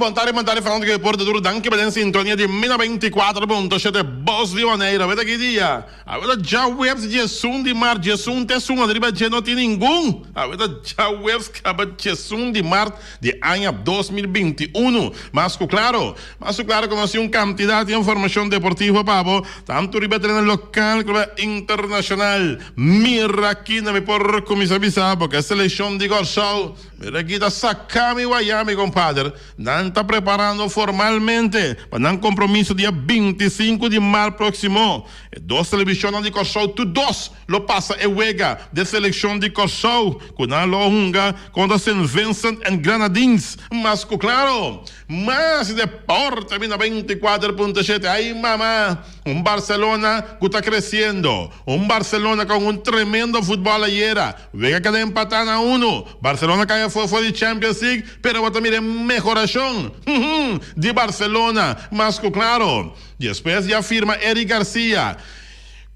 Bon tardi, bon tardi, fanático di deporte duro. Danki pa den sintonia di Mina 24.7 Bos di Bonaire. Aweta ki dia? Aweta djaweps diesun di mart, diesun te esun, ariba dje no tin ningun. Aweta djaweps kaba diesun di mart di aña 2021. Mas ku klaro, mas ku klaro ku nos tin un kantidat di informashon deportivo pa bo, tantu riba tereno lokal ku riba internashonal. Mira aki na mi por kuminsá bisa bo ku e selekshon di Kòrsou Mira aki ta saca mi waya mi compadre. Nan ta preparando formalmente pa nan compromiso dia 25 di maart proximo. E dos televisionnan di Corsou tur dos lo pasa e wega de seleccion di Corsou cu nan lo hunga contra Saint Vincent and Grenadines. Mas cu claro, mas deporte mi na 24.7. Ay mama! Un Barcelona cu ta creciendo. Un Barcelona con un tremendo futbol ayera. Wega keda empatá na unu. Barcelona kai afó for di Champions League, pero bo ta mira e mehorashon di Barcelona mas ku klaro. Despues di a firma Eric Garcia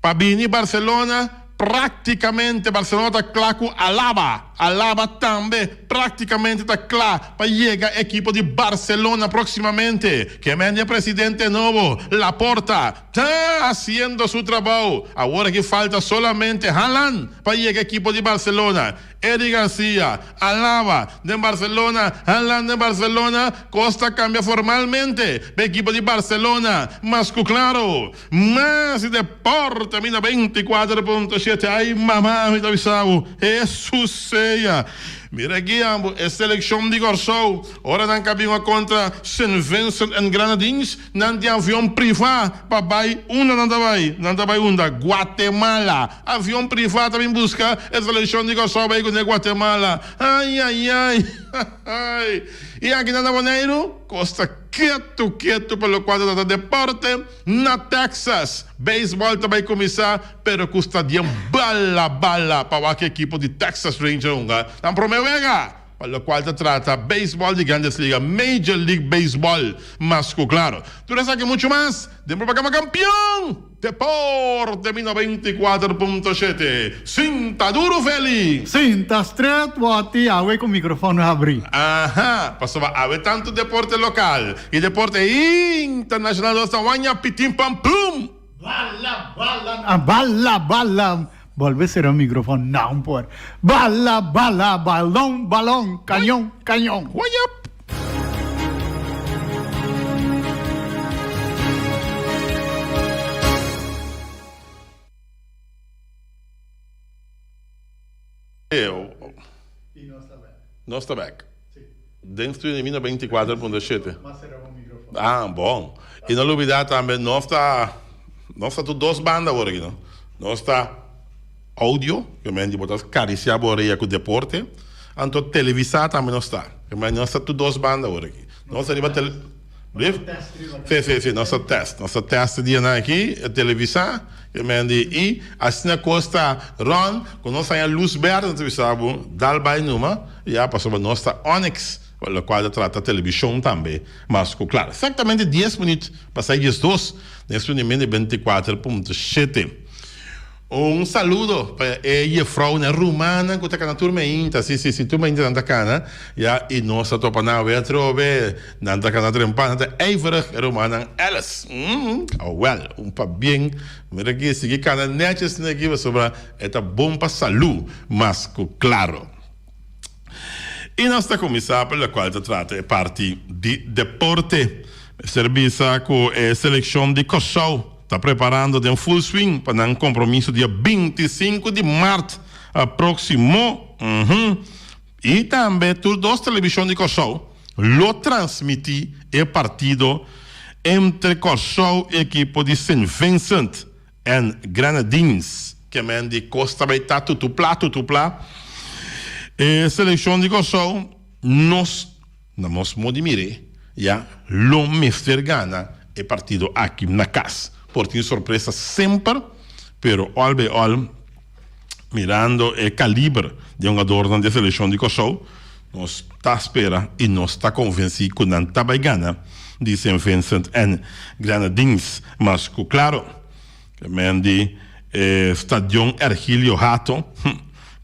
pa bini Barcelona, praktikamente Barcelona ta kla ku Alaba. Alaba tambe praktikamente ta kla pa yega ekipo di Barcelona proksimamente. Ke men di e presidente nobo, Laporta. Ta haciendo su trabou. Awor aki falta solamente Haaland pa yega ekipo di Barcelona. Eric Garcia, Alaba den Barcelona, Haaland den Barcelona, cos ta cambia formalmente pa ekipo di Barcelona. Mas cu claro, mas di deporte mi na 24.7. Ay mama mi ta bisa bo, Jesus sea. Mira aki ambo e seleccion di Corsou ora nan cabinua contra Saint Vincent and Grenadines. Nan tin avion privá pa bai unda nan ta bai? Nan ta bai unda? Guatemala. Avion privá ta bin buska e selekshon di Kòrsou bai kuné Guatemala. Ai ai ai ai. I aki nan na Boneiru? Kos ta ketu ketu pa lokual ta trata deporte na Texas. Beisbòl ta bai kuminsá pero ku stadion bala bala pa wak e ekipo di Texas Rangers hunga nan promé wega. Pa locual ta trata beisbol di Grandes Liga, Major League Baseball, mas cu claro. Tur esaki mucho mas den Propaganda Campeon! Deporte mi 94.7. Sinta duro Feli! Sinta stret wòti awe ku microfono habrí. Aha, pasobra awe tanto deporte local y deporte internacional nos ta waña pitin pam plum! Bala bala bala bala Bolbe sera microfon nan por Bala bala balon balon cañon cañon. Wayap! Nos ta bek. Den studio di mi na 24.7. Ah, bon. Y no lubida tambe, nos ta, nos ta tur dos banda awor aki, no? Nos ta audio, ke men di bo ta cariciá bo orea cu deporte, anto televisá tambe nos ta. Ke men nos ta tur dos banda awor aki. Nos ta riba tele, Brief? Sí, sí, sí, nos ta test. Nos ta test e dianan aki, e televisá, ke men di, i asina kos ta rond, ku nos haña lus berde, nos ta bisa bo, dal bai numa, ya, pasobra nos ta Onyx, pa lokual ta trata televishon tambe, mas ku klar. Eksaktamente dies minüt pasá diesdos, den su nimen di bentikuater punto shete. Un saludo pa e jefrounan, rumannan ku ta kana tur meinta, si si si tur meinta nan ta kana, ya, i nos ta topa nan awe atrobe, nan ta kana trempa, nan ta ijverig, e rumannan Ellis, mm, awel, un pabien, mira aki, sigui kana nechi asina aki pasobra e ta bon pa salu, mas ku klaro. I nos ta kuminsá pa lokual ta trata e parti di deporte. Mester bisa ku e selekshon di Kòrsou ta preparando den full swing pa nan kompromiso dia 25 di mart próksimo. I tambe tur dos televishon di Kòrsou lo transmití e partido entre Kòrsou i ekipo di Saint Vincent and Grenadines. Kemen di kos ta bai ta tutupla tutupla. E selekshon di Kòrsou nos. Na nos modi mir'é, ya lo mester gana e partido aki na kas. Por tin sorpresa semper, pero al bij al, mirando e kaliber di e hungadornan di e selekshon di Kòrsou, nos ta spera i nos ta konvensí ku nan ta bai gana di Saint Vincent and Grenadines. Mas ku klaro, ke men di e Stadion Ergilio Hato,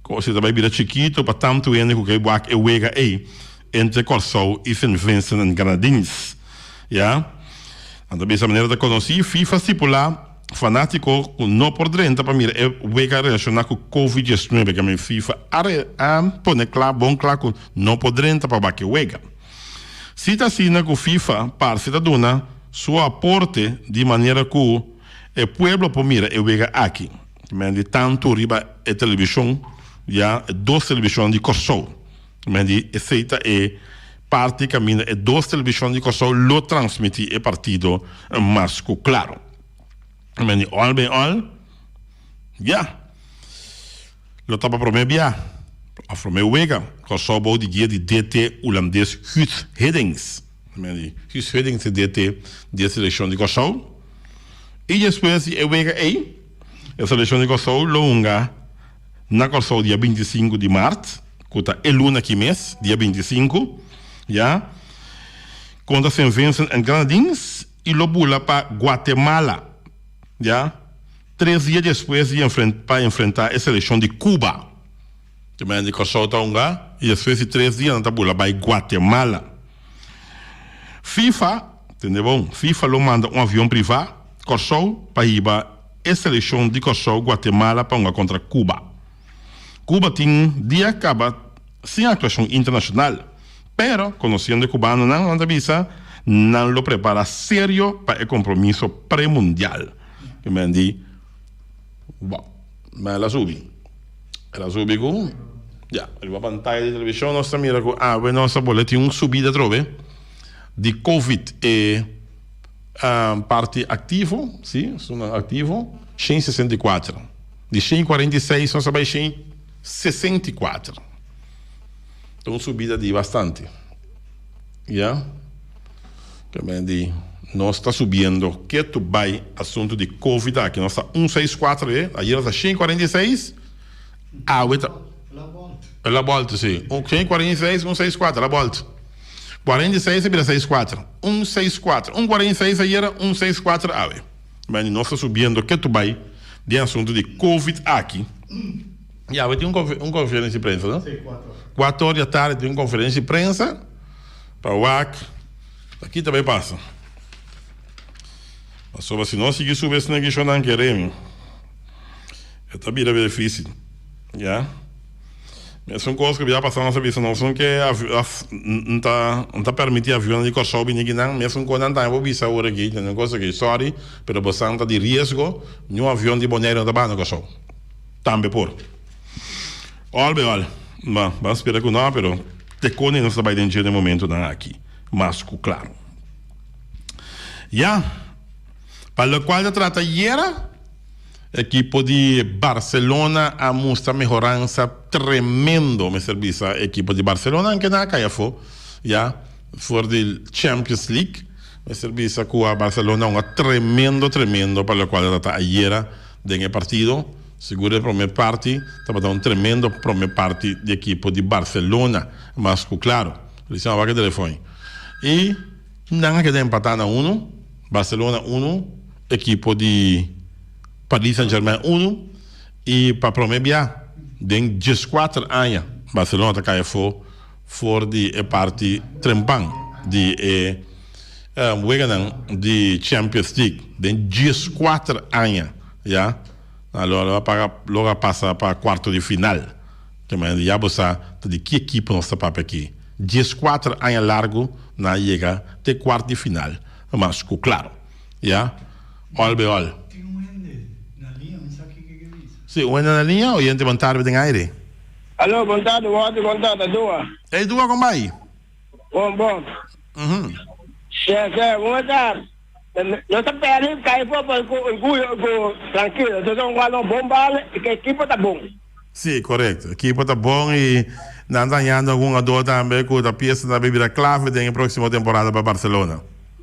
kos ta bai bira chikito pa tantu hende ku ke wak e wega ei. entre Kòrsou i Sint Vincent and Grenadines. Ya. Nan ta bisa manera ta konosí, FIFA stipulá fanátiko ku no por drenta pa mira e wega relashoná ku Covid 19. Kami FIFA a a pone kla bon kla ku no por drenta pa wak e wega. Si ta asina ku FIFA parse ta duna su aporte di manera ku e pueblo por mira e wega aki. Men di tantu riba e televishon ya e dos televishonnan di Kòrsou. Men di esei ta e parti kaminda e dos televishon di Kòrsou lo transmití e partido mas ku klaro. Men di òl ben òl ya lo ta pa promé bia òf promé wega Kòrsou bou di guia di DT Ulandes Guus Hiddink. Men di Guus Hiddink ta DT di e selekshon di Kòrsou i despues di e wega ei e selekshon di Kòrsou lo hunga na Kòrsou dia 25 di mart, ku ta e luna aki mes, dia 25, ya, kontra Saint Vincent and Grenadines i lo bula pa Guatemala, ya, tres dia despues di pa enfrentá e selekshon di Cuba. Te manera di Kòrsou ta hunga i despues di tres dia nan ta bula bai Guatemala. FIFA, tende bon, FIFA lo manda un avion privá Kòrsou pa hiba e selekshon di Kòrsou Guatemala pa hunga kontra Cuba. Cuba tin dia kaba sin aktuashon internashonal, pero konosiendo e kubanonan nan ta bisa nan lo prepara serio pa e kompromiso pre-mundial. Ki men di, Wow, men el a subi. El a subi ku, ya, riba pantaya di televishon nos ta mira ku awe nos a bolbe tin un subida atrobe di covid e Parti aktivo, si, esunnan aktivo, 164. Di 146 nos a bai 164. Ta un subida di bastante. Ya. Keme di nos ta subiendo ketu bai asuntu di covid aki. Nos ta 164 e, ayer nos ta 146, awe ta. El a bolta, si. 146, 164, el a bolta. 46 a bira 64. Un seis kuater. Un kuarenta i seis ayera, un seis kuater awe. Bani nos ta subiendo ketu bai den asuntu di covid aki. I awe tin un konferensia di prensa, no? Si, kuater ora. Kuater ora di atardi tin un konferensia di prensa pa wak ta ki ta bai pasa. Pasobra si nos sigui subi esnan kishonnan kere mi, e ta bira difisil. Ya. Mesun kos ku bia pasa nos a bisa nos no ke n ta n ta permiti avionnan di Kòrsou bini akinan mesun kos nan tambe por bisa awor aki tene un kos aki sorry pero bosan ta di riesgo niun avion di Boneiru no ta baha na Kòrsou tambe por òl be òl bo ban spera ku no pero te koni nos ta bai den dje den momentunan aki mas ku klaro ya pa lokual ta trata ayera. Ekipo di Barcelona a mustra mehoransa tremendo, mester bisa ekipo di Barcelona anke nan a kai afo ya for di Champions League. Mester bisa ku a Barcelona hunga tremendo tremendo pa lokual a trata ayera den e partido. Sigur e prome parti tabata un tremendo prome parti di ekipo di Barcelona, mas ku klaro. Luciano wak e telefon i nan a keda empata na uno, Barcelona uno. Ekipo di Paris Saint Germain unu i pa prome bia den dieskuater aña Barcelona ta kai afó for di e parti trempan di e weganan di Champions League den dieskuater aña ya nan lo a paga lo a pasa pa kuarto di final ke manera ya bo sa ta di ki ekipo nos ta papia aki dieskuater aña largu nan a yega te kuart di final mas ku klaro. Ya, òl be òl. Tin un hende na liña, mi sa kiko ke bisa. Si, un hende na liña, oyente bon tarde den aire. Alo, bon tarde, Walter, bon tarde, Dua. Ey Dua, kon bai? Bon, bon. Sè, sè, bon tarde. No ta pèrdè, kai for pa ku orguyo, ku trankilo. Nos ta hunga un bon bal i ku ekipo ta bon. Si, korekto. Ekipo ta bon i nan ta hañando algun hungador tambe ku ta piesa ta bira klave den e próksimo temporada pa Barcelona.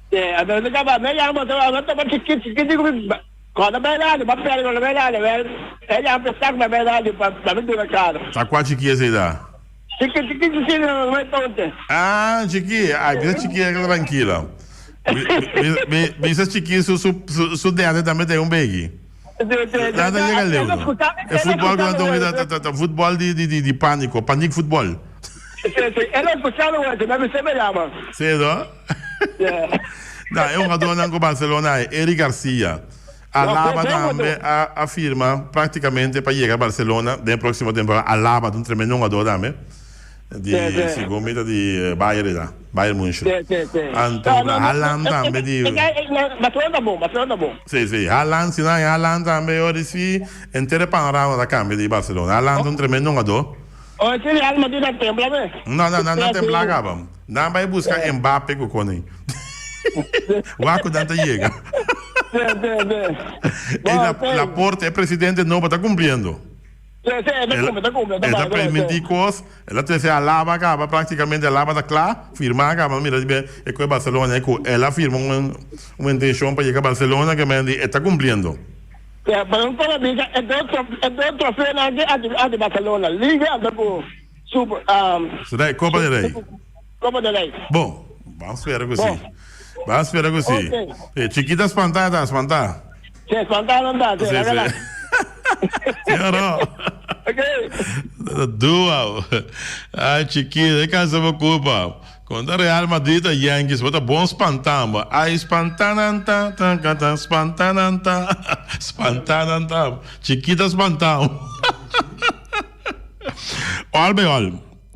Si, anto mi kaba mi yama boso a topa chikit chikit di ku mi kòrda bai radio pa pèrdè kòrda bai radio wèl e yama pa sak bai radio pa pa mi duna kara. Ta kua chiki esei ta? Chikit chikit si no no tonte. Ah chiki, ay bisa chiki e trankilo. Bisa chiki su su su dede tambe ta un begi. Nan ta yega leu no. E futbol ku nan ta hunga ta futbol di di di paniko, panik futbol. Si, si, e lo escucha lo wete, me bisa me llama. Si, no? No, e hungadornan ku Barcelona e Eric Garcia. Alaba tambe a a firma practicamente pa yega Barcelona den e proximo temporada. Alaba ta un tremendo hungador tambe. Di segun mi ta di Bayern e ta, Bayern Munchen. Anto Haaland tambe di. Barcelona ta bon, Barcelona ta bon. Si, si. Haaland, si nan Haaland tambe ora si henter e panorama ta cambia di Barcelona. Haaland ta un tremendo hungador. Oe si Real Madrid a tembla be. No, no, nan no tembla caba. Nan bai busca Mbappe cu Kone. Wak cu nan ta yega. Si, si, si. E la, Laporta, e presidente nobo ta cumpliendo. Si, si, e ta cumpli, ta cumpli. E ta permiti cos. El a trece Alaba caba, practicamente Alaba ta cla, firma caba. Mira di be e cu e Barcelona e cu el a firma un un intencion pa yega Barcelona ke men di e ta cumpliendo. Ya, pero un por a bisa e dos e dos trofeonan aki a di a di Barcelona, Liga anto cu Super um Rey, Copa del Rey. Copa del Rey. Bon, ban spera cu si. Ban spera cu si. Ok. E chikita spanta ta, spanta. Si, spanta nan ta, si, Si, laga si. nan. Si o no? Ok. Duau. Ay, chikita, e cansa bo culpa. Kontra Real Madrid ta Yankees bo ta bon spantá bo. Ay spantá nan ta ta ka ta spantá nan ta spantá nan ta chikita spantá bo. All by all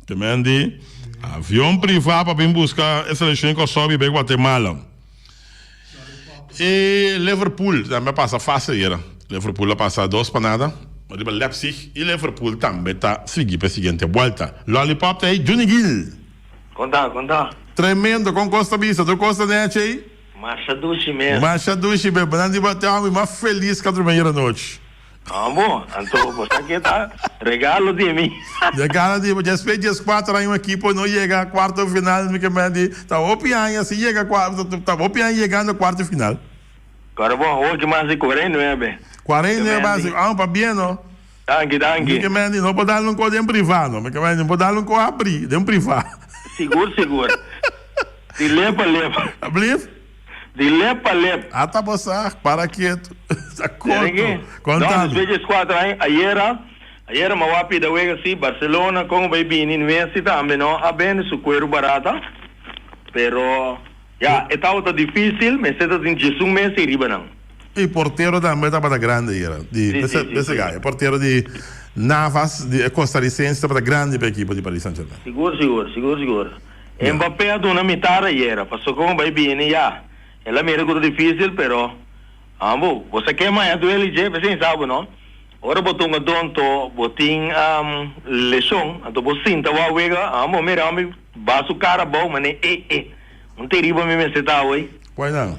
te men di avion privá pa bin buska e selekshon di Kòrsou biba e Guatemala. E Liverpool tambe a pasa fase ayera. Liverpool a pasa dos pa nada riba Leipzig y Liverpool tambe ta sigui pa e siguiente buelta. Lollipop ta ey Juni Gil. Con ta, con ta? Tremendo, con cos ta bisa? Tur cos ta nechi ey? Masha dushi mes. Masha dushi mes. Bo nan di bo te homi mas feliz cu a drumi ayera nochi. Ah bo, anto bo sa ke ta regalo di mi. Regalo di bo. Despues dieskuater aña un ekipo no yega kuarto final mi ke men di ta hopi aña si yega kuarto ta hopi aña yegando kuarto final. Kòrda bo hochi mas di 49. 49 basi ah pabia no. Danki danki. Mi ke men di no por dal un ko den priva no mi ke men di no por dal un ko habri den priva. Sigur sigur. Di lep a lep. Ablief? Di lep pa lep. Ata bo sa, para ketu. Ta Tene korto. ki? Konta No, mi. despues dje skuater aña, ayera, ayera mi a wak pida wega si Barcelona kon bai bini Messi tambe no a bende su kueru barata. Pero, ya, e tabata difisil, mester ta tin djesun Messi riba nan. E portero tambe tabata grandi ayera. Di, Si, mester, si, si, mester si. ga, e portero di Navas, di e costarricense tabata grandi pa e ekipo di Paris Saint-Germain. Sigur, sigur, sigur, sigur. Mbappé a duna mitar ayera, paso como bay bini ya. El a mira cu ta dificil, pero ambo, bo sa kema e duel dje, p'esei sa bo no. Ora bo tunga donto, bo tin lesion, anto bo sinta wou wega, ambo mira hombre ba su cara abou, mane e e, un teriba mi mester ta awey. Cual nan?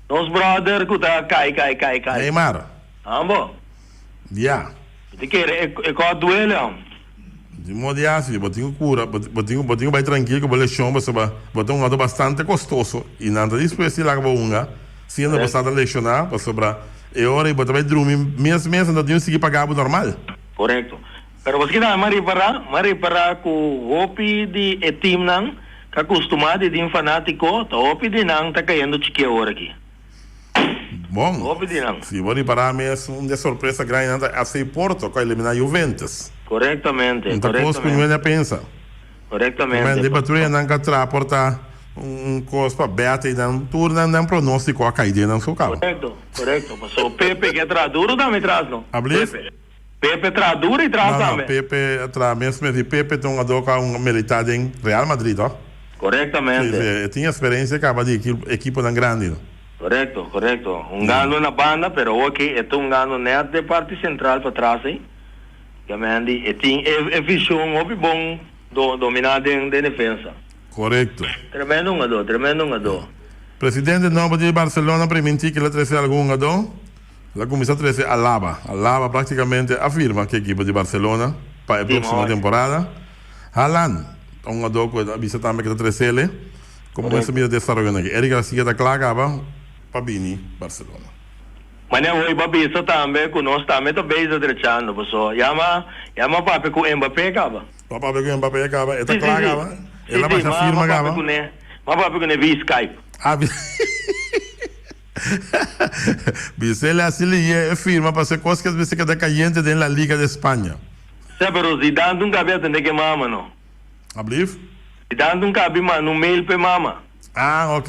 Nos brother cu ta cay cay cay cay. Neymar. Ambo. Ya. Mi ta kere e co a duele hombre. Di modo asi, bo tin ku kura, bo tin bo tin ku bai trankil ku bo leshon pasobra bo ta un auto bastante kostoso i nan ta dispuesto di laga bo hunga siendo bo sa ta leshoná pasobra e ora ei bo ta bai drumi mes mes nan ta tin ku sigui paga bo normal. Korekto. Pero bo skita mi a ripará, mi a ripará ku hopi di e teamnan ta kustumá di tin fanátiko, ta hopi di nan ta kayendo chikí awor aki. Bon, Hopi di nan. si bo ripará mes un di e sorpresa grandinan ta FC Porto ku a eliminá Juventus. Korektamente, Un ta kos ku korektamente. niun a pensa. Korektamente. Men di patruya nan ka tra por ta un kos pa bèt i nan tur nan nan pronóstiko a kai den nan so kaba. Korekto, korekto. Paso Pepe ke tra duru tambe tras no. Ablief? Pepe. Pepe tra duru i tras No, no, tambe. Pepe a tra mes mes i Pepe ta un jugador ku a un meritá den Real Madrid, ho. Korektamente. Sí, sí, e tin eksperensia kaba di ekiponan grandi no. Korekto, korekto. Hungando na banda, pero awor-ki e ta hungando nèt den parti sentral patras ei. Gamendi e tin e vision hopi bon do dominá den den defensa. Korekto. Tremendo hungadó, tremendo hungadó. Presidente nobo di Barcelona primintí ke lo trese algun hungadó. El a kuminsá trese Alaba. Alaba práktikamente a firma ku e ekipo di Barcelona pa e próksimo temporada. Haaland ta un hungadó ku a bisa tambe ke ta tresele. Como mester mira desaroyonan aki? Eric Garcia ta kla kaba pa bini Barcelona. Manera hoy bo a bisa tambe cu nos tambe ta bezig drechando paso yama yama papia cu Mbappé caba. Bo a papia cu Mbappé caba? E ta Si si kla si caba? si El a si basha ma firma ma papia caba? cune ma papia cune via Skype. Ah vi Bisele asi liye e firma paso e cos ke mester keda cayente den La Liga de España. Sè pero Zidane nunca a bia tende ke mama no. Ablief? Zidane ta un kabi manda un mail p'e mama. Ah, ok.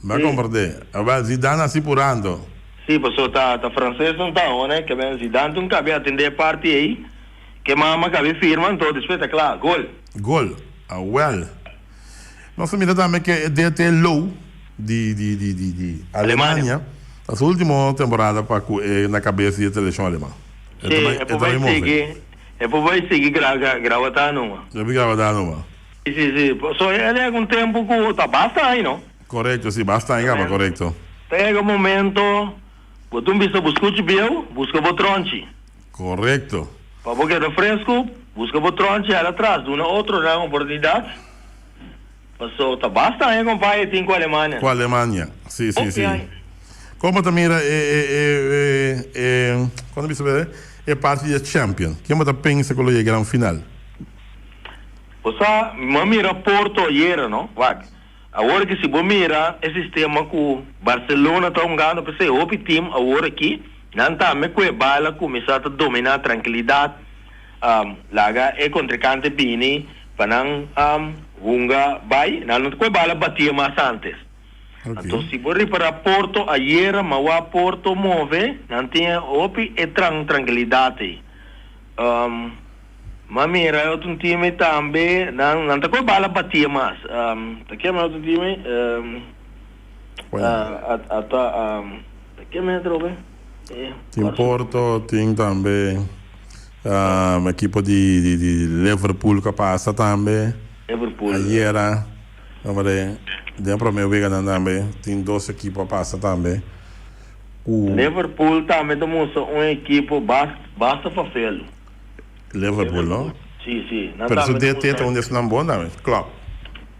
Mi a komprendé. Awel, Zidane a hasi purando. Sí, paso ta ta frances nan ta hone, ke men Zidane ta un kabi atendé e parti ei, ke mama kabi firma, anto despues ta kla, gol. Gol. Awel. Nos a mira tambe ke e DT Low di di di di di Alemania ta su ultimo temporada pa ku e na kabes di e selekshon aleman. E ta bai e ta bai move. E por bai sigui grawatá numa. E por grawatá numa. Si si si. So e llega un tempu ku ta basta ai no. Korekto si, basta ai kaba, korekto. Ta yega un momento bo ta un bisa bo skuchi bieu, buska bo tronchi. Korekto. Pa bo keda fresku, buska bo tronchi hala atras, duna otronan oportunidat. Paso ta basta aña kompa e tin ku Alemania. Ku Alemania, si si si. Kon bo ta mira e e e e e kon ta bisa bo e parti di e champion? Ken bo ta pensa ku lo yega nan final? Bo sa, mi a mira Porto ayera no, wak. Awor ki si bo mira e sistema ku Barcelona ta hungando p'esei hopi team awor aki nan tambe ku e bal a kuminsá ta dominá trankilidat laga e kontrinkante bini pa nan hunga bai nan no ta ku e bal a batia mas antes. Anto si bo ripará Porto ayera mawá Porto move nan tin hopi e trankilidat ei. M'a mira e otro time tambe, nan nan ta koe bala batia mas. Ta kema e otro time? Ata ta kema e atrobe? Tin Porto, tin tambe ekipo di di Liverpool ku a pasa tambe. Liverpool. Ayera, den prome weganan tambe tin dos ekipo a pasa tambe. Ku. Liverpool tambe ta mustra un ekipo basta fafelu. Liverpool no? Si, si. Nan Pero su DT ta un di esnan bon tambe, Klopp.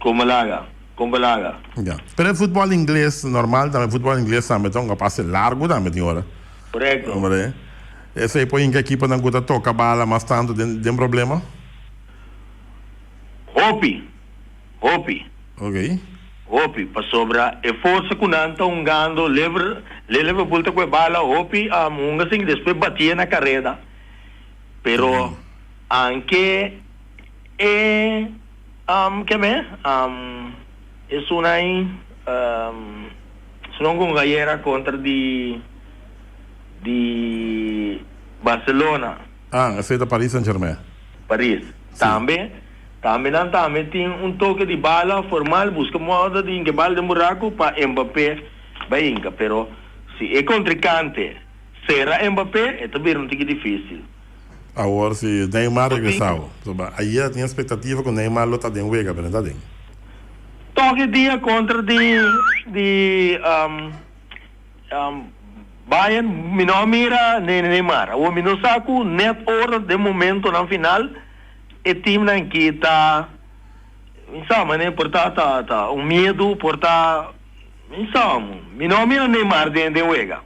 Como laga, como laga. Ya. Pero e futbol ingles normal tambe, futbol ingles tambe ta un capaz largo tambe tin ora. Correcto. Hombre, esey por hinca ekiponan cu ta toca bala mas tanto den den problema? Hopi, hopi. Ok. Hopi, pasobra e forsa cu nan ta hungando, Liver, Liverpool ta cu e bala hopi a hunga sin despues batie na careda. Pero anke e keme esun ai esun con gayera contra di di Barcelona. Ah, esei ta Paris Saint Germain. Paris. Tambe, tambe nan tambe tin un toke di bala formal busca modo di hinca e bala den buraco pa Mbappé bai hinca. Pero si e contrincante Sera Mbappé e ta bira un tiki dificil. Awor si Neymar regresao. Pasobra ayer tin expectativa cu Neymar lo ta den wega pero no ta den. Tok e dia contra di di Bayern mi no a mira Neymar. Awor mi no sa cu net ora den momentonan final e teamnan ki ta mi sa mane por ta ta un miedo por ta mi sa mi no a mira Neymar den den wega.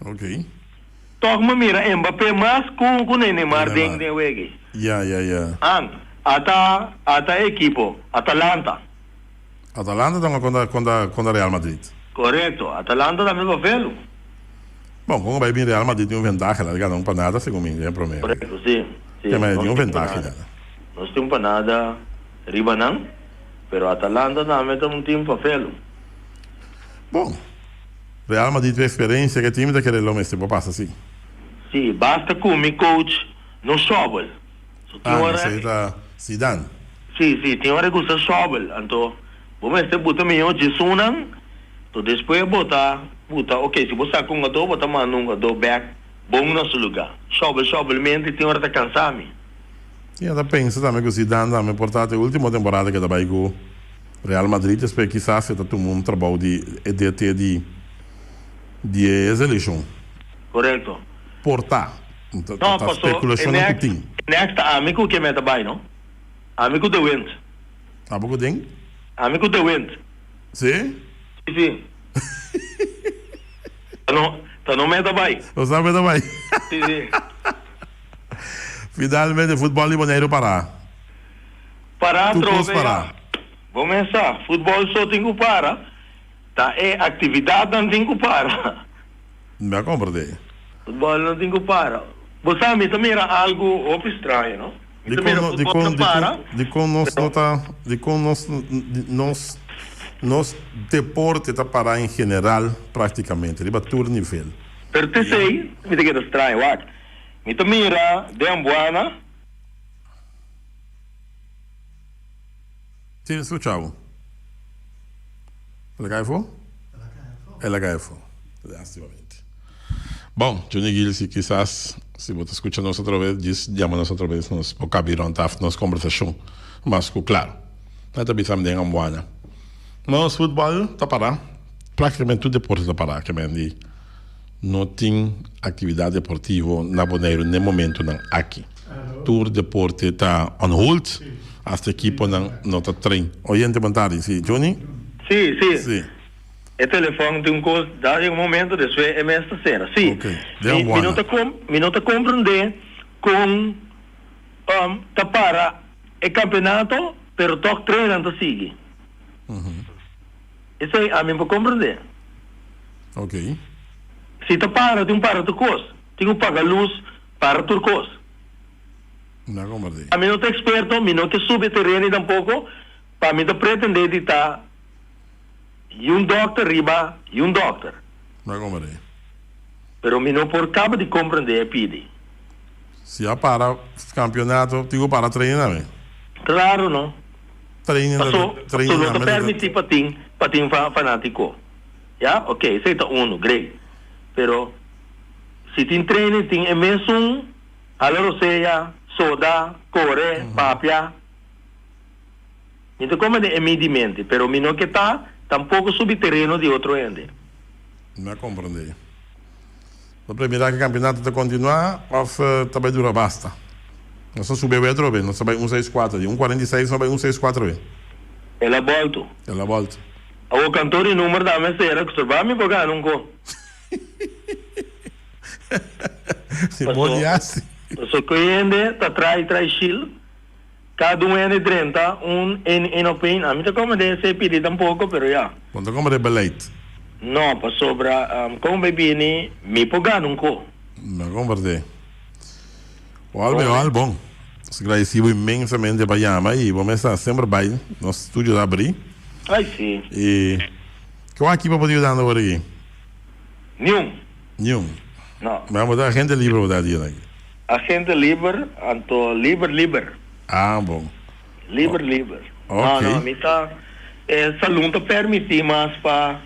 Ok. Tog mi mira Mbappé mas ku ku Neymar den den wega. Ya, ya, ya. An, ata ata e ekipo, Atalanta. Atalanta ta hunga kontra kontra kontra Real Madrid. Korekto, Atalanta tambe pa velu. Bon, kon bai bin Real Madrid tin un ventaha, nan gana un pa nada segun mi den prome. Korekto, si, si. Te tin un ventaha nan. Nos tin un pa nada riba nan, pero Atalanta tambe ta un team pa velu. Bon. Real Madrid cu experiencia ke team ta kere lo mester por pasa si. Si, basta cu mi coach no shovel. So tin Ah, ora. esey ta Zidane. Si, si, tin ora e gusta shovel. Anto bo mester buta miho djesunnan, to despues bo ta buta, ok, si bo saca un hungador bo ta manda un hungador bek bon na su lugar. Shovel, shovelmente tin ora ta cansa mi. Si, a ta pensa tambe cu Zidane tambe por ta te ultimo temporada ke ta bay cu. Real Madrid despues kisas e ta tuma un trabou di e DT di di e seleccion. Correcto. Por ta. No, Ta paso e speculacionnan cu next, tin. e next ta ami cu ke meta bay no. Ami cu De Windt. Abo cu den? Ami cu De Windt. Si? Si, si. Ta no, ta no meta bay. No sa meta bay. Si, si. Finalmente futbol di Boneiru para. Para Tur kos atrobe para. ya. Bo mesa, futbol so tin ku para, ta e aktividatnan tin ku para. Mi a komprendé. Futbol no tin ku para. Bo sa, mi ta mira algu hopi straño, no? Mi ta mira futbol ta para. Dikon nos no ta, dikon nos, nos, nos deporte ta para en general praktikamente, riba tur nivel. Pero t'esei mi ta keda straño, wak. Mi ta mira den Ambuana. Si, mi skucha bo. El a kai afó? El a kai afó. Lastimamente. Bon, Johnny Gil, si kisas si bo ta skucha nos otro bes, djis yama nos otro bes, nos por kabi rond tafel nos kombersashon mas ku klaro. Nan ta bisa mi den Ambuana. Nos futbòl ta pará, praktikamente tur deporte ta pará, ke men di no tin aktividat deportivo na Boneiru n'e momentunan aki. Tur deporte ta on hold, hasta ekiponan no ta train. Oyente, bon tardi. Si, Johnny? Si, si. Si. E telefòn tin un kos da den un momento despues e mes ta sera. Si. Ok. Den Mi, mi no Buana. ta kom, mi no ta komprendé kon um ta para e kampeonato pero tòg trenan ta sigui. Esei ami por komprendé. Ok. Si ta para tin un para tur kos. Tin ku paga lus, para tur kos. Mi a komprendé. Ami no ta eksperto, mi no ke subi e tereno tampoko pa mi ta pretendé di ta Y un dokter riba y un dokter. Mira como rei. Pero mi no por caba di comprende e pidi. Si a para campeonato tin cu para training tambe. Claro no. Training ta Paso training paso no ta tambe ta permiti pa tin pa tin fanatico. Ya ok esey ta uno great. Pero si tin training tin e mesun hala rosea, soda, core, papia. Mi ta come den e mi di mente, pero mi no ke ta tampoco subi tereno di otro hende. Mi a comprende. Lo premira ke campeonato ta continua of ta bay dura basta. Nos a subi awe atrobe, nos ta bay un seis cuatro, di un 46 nos a bay un seis cuatro awe. El a bolto. El a bolto. Awo kantor di number ta me sera ku sorba mi por gana un ko. Si bo di hasi. Paso ku hende ta trai trai shil. Cada un hende drenta un en en op een. Ami ta come den esey pidi tampoco, pero ya. Bo ta come den beleid? No, pasobra con bay bini mi por gana un co. No comparti. Wal be wal bon. Nos gradeci bo inmensamente pa yama y bo mester semper bay nos studio ta abri. Ay si. Y cua ekipo bo ta yudando awor aki? Niun. Niun. No. Ma bo ta agente liber bo ta dia aki? Agente liber, anto liber liber. Ah, bon. Liber liber. Ok. No, no, mi ta, e salon ta permiti mas pa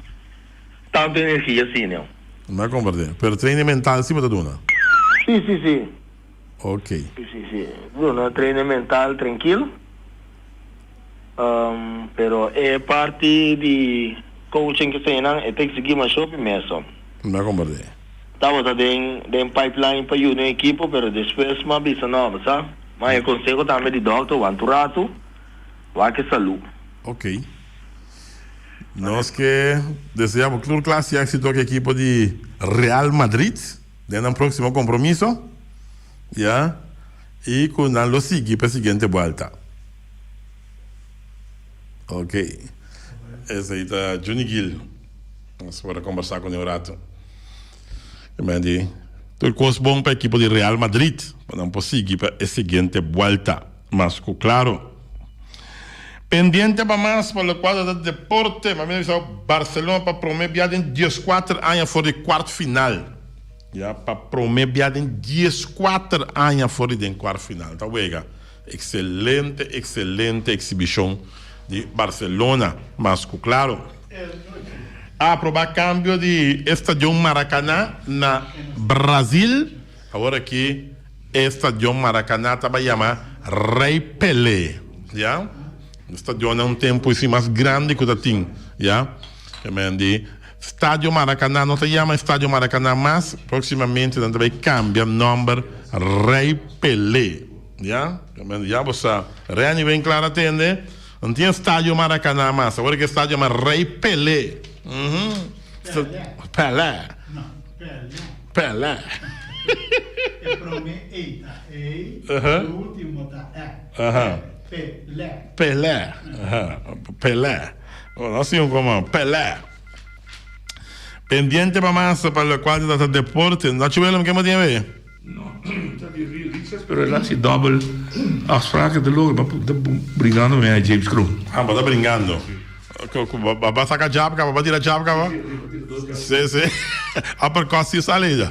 tanto energia asina. Mi a comprende. Pero training mental si bo ta duna? Si, si, si. Ok. Si, si, si. Duna training mental trankil. Pero e parti di coaching eseinan e ta exigi mas hopi meso. Mi a comprende. Tabata den den pipeline pa yuda un ekipo pero despues m'a bisa no bo sa. Ma e conseho tambe di dokter wanta un rato wak e salu. Ok. Nos ke desea bo tur klas di exito ku ekipo di Real Madrid den nan proximo compromiso ya y ku nan lo sigui pa e siguiente buelta. Ok. Esei ta Juni Gil. Nos por a kombersá kuné un ratu. E men di tur kos bon pa ekipo di Real Madrid pa nan por sigui pa e siguiente buelta. Mas ku klaro. Pendiente pa mas pa lokual ta deporte. Ma mi a bisa bo Barcelona pa promé bia den dieskuater aña for di kuart final. Ya pa promé bia den dieskuater aña for di den kuart final. Ta wega. Excelente excelente exhibicion di Barcelona mas cu claro. A aproba cambio di e stadion Maracaná na Brazil. Awor aki e stadion Maracaná ta bay yama Rey Pelé ya. E stadion na un tempo esi mas grandi cu ta tin ya. Stadio Maracaná no ta yama Estadio Maracaná mas, proximamente nan ta bay cambia nomber Rey Pelé. Ya, ya bo sa. Renny wen klar a tende. No tin Estadio Maracaná mas, awor ke estadio yama Rey Pelé. Uhum. Pelé. Pelé. No, Pelé. Pelé. E prome E ta E, e ultimo ta E. Aha. Pelé. Pelé. Aha. Pelé. Bueno, así un como Pelé. Pendiente pa mas pa locual ta trata deporte. Nacho Willem, ke mo tin awe? No, ta di Real. Pero el a haci dobbel afspraken te logra pa ta bringando me James Kroon. Ah, bo ta bringando. Bo a saca jab caba, bo a tira jab caba? Si, si. Uppercut si sali ya.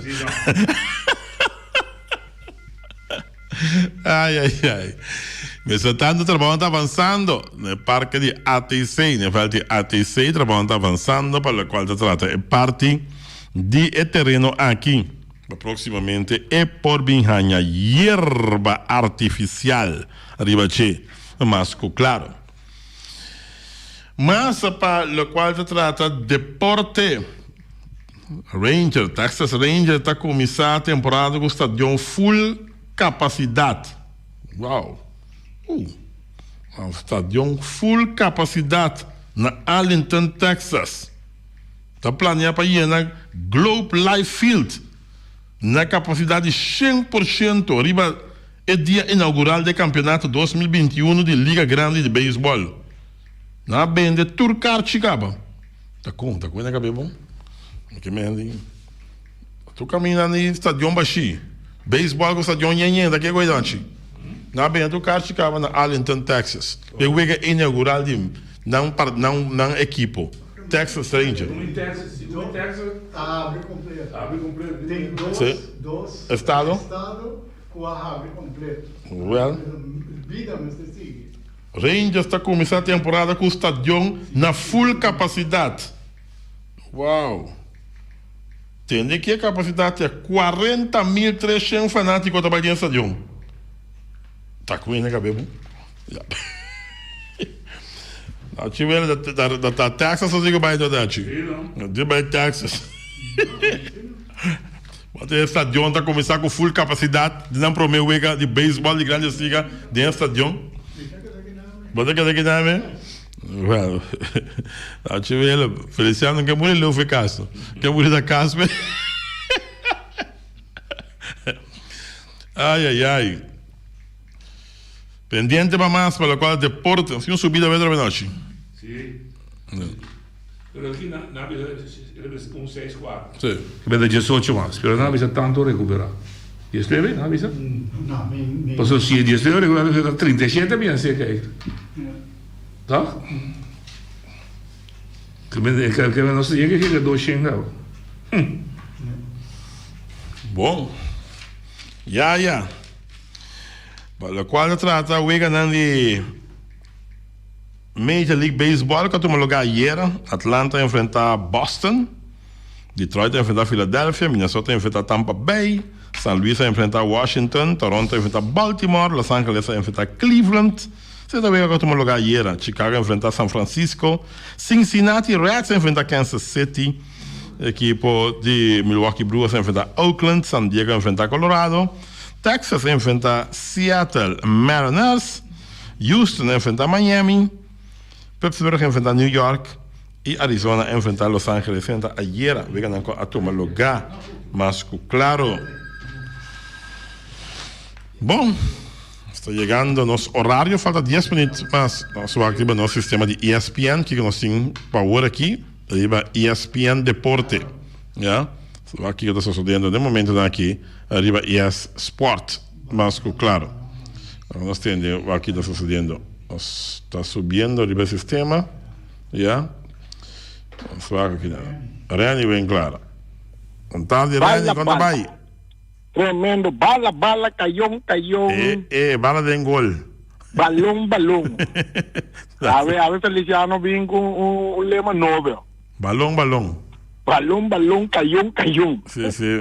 Ay, ay, ay. Mientras tanto, trabounan ta avansando na e parke di ATC. Na e veld di ATC, trabounan ta avansando pa lokual ta trata e parti di e tereno aki. Pa próksimamente e por bin haña yerba artifisial riba dje, mas ku klaro. Mas pa lokual ta trata deporte, Ranger, Texas Ranger ta kuminsá temporada ku stadion full kapasidat. Wow! Uh! Stadion full kapasidat na Arlington, Texas. Ta planea pa yena Globe Life Field na kapasidat di 100% riba e dia inaugural di e kampeonato 2021 di Liga Grandi di Beisbòl. Nan a bende tur karchi kaba. Ta kon? Ta kuenta kabe bon? Ke men di tur kaminda di stadion bashí. Beisbòl ku stadion yen yen ta ke koe danchi. Nan a bende tur karchi kaba na Arlington, Texas. E wega inaugural di nan nan ekipo, Texas Ranger. Ta habri kompleto. Tin dos estado ku a habri kompleto. Well. Bida mester sigui. Rangers ta kuminsá temporada ku stadion na full kapasidat. Wow! Tende ki e kapasidat ta 40,300 fanátiko ta bai den stadion. Ta ku hende kabe bon. Ya. Nou chiwel da ta Texas as ku bai dachi. Di bai Texas. Want e stadion ta kuminsá ku full kapasidat di nan promé wega di beisbòl di Grandes Liga den e stadion. Bo ta keda kinan me? Well, nou chiwel, Feliciano ke muri leu fe kas. Ke muri na kas me. Ai ai ai. Pendiente pa mas pa locual deporte. Tin un subida weder avenochi. Si. Pero aki na na bisa el a bisa un seis kuater. Si. Ke beda diesocho mas. Pero nan a bisa tanto recupera. Diesnuebe nan a bisa? No, mi mi. Pasobra si e diesnuebe recupera ta 37 mi a seka ei. Toch? Ke beda ke nos ta yega yega doshen kaba. Hm. Bon. Ya ya. Pa locual ta trata weganan di Major League Baseball cu a tuma lugar ayera, Atlanta a enfrenta Boston, Detroit a enfrenta Philadelphia, Minnesota a enfrenta Tampa Bay, San Luis a enfrenta Washington, Toronto a enfrenta Baltimore, Los Angeles a enfrenta Cleveland. Esei ta wega cu a tuma lugar ayera. Chicago a enfrenta San Francisco, Cincinnati Reds a enfrenta Kansas City, ekipo di Milwaukee Brewers a enfrenta Oakland, San Diego a enfrenta Colorado, Texas a enfrenta Seattle Mariners, Houston a enfrenta Miami, Pittsburgh a enfrenta New York y Arizona a enfrenta Los Angeles. Esei ta ayera weganan cu a tuma lugar mas cu claro. Bon, nos ta yegando nos horario, falta dies minuut mas. Nos wak riba nos sistema di ESPN, kico nos tin pa awor aki riba ESPN Deporte. Ya, wak kico ta sosodiendo den momentonan aki riba ES Sport, mas cu claro. Nos tende wak kico ta sosodiendo. Nos ta subiendo riba e sistema, ya. Nos wak aki nan. Renny Winklar. Bon tardi Renny, con ta bay? Tremendo. Bala, bala, cayon, cayon. Eh, eh, bala den gol. Balon, balon. Awe, awe Feliciano bin cu un, un lema nobo. Balon, balon. Balon, balon, cayon, cayon. Si, si.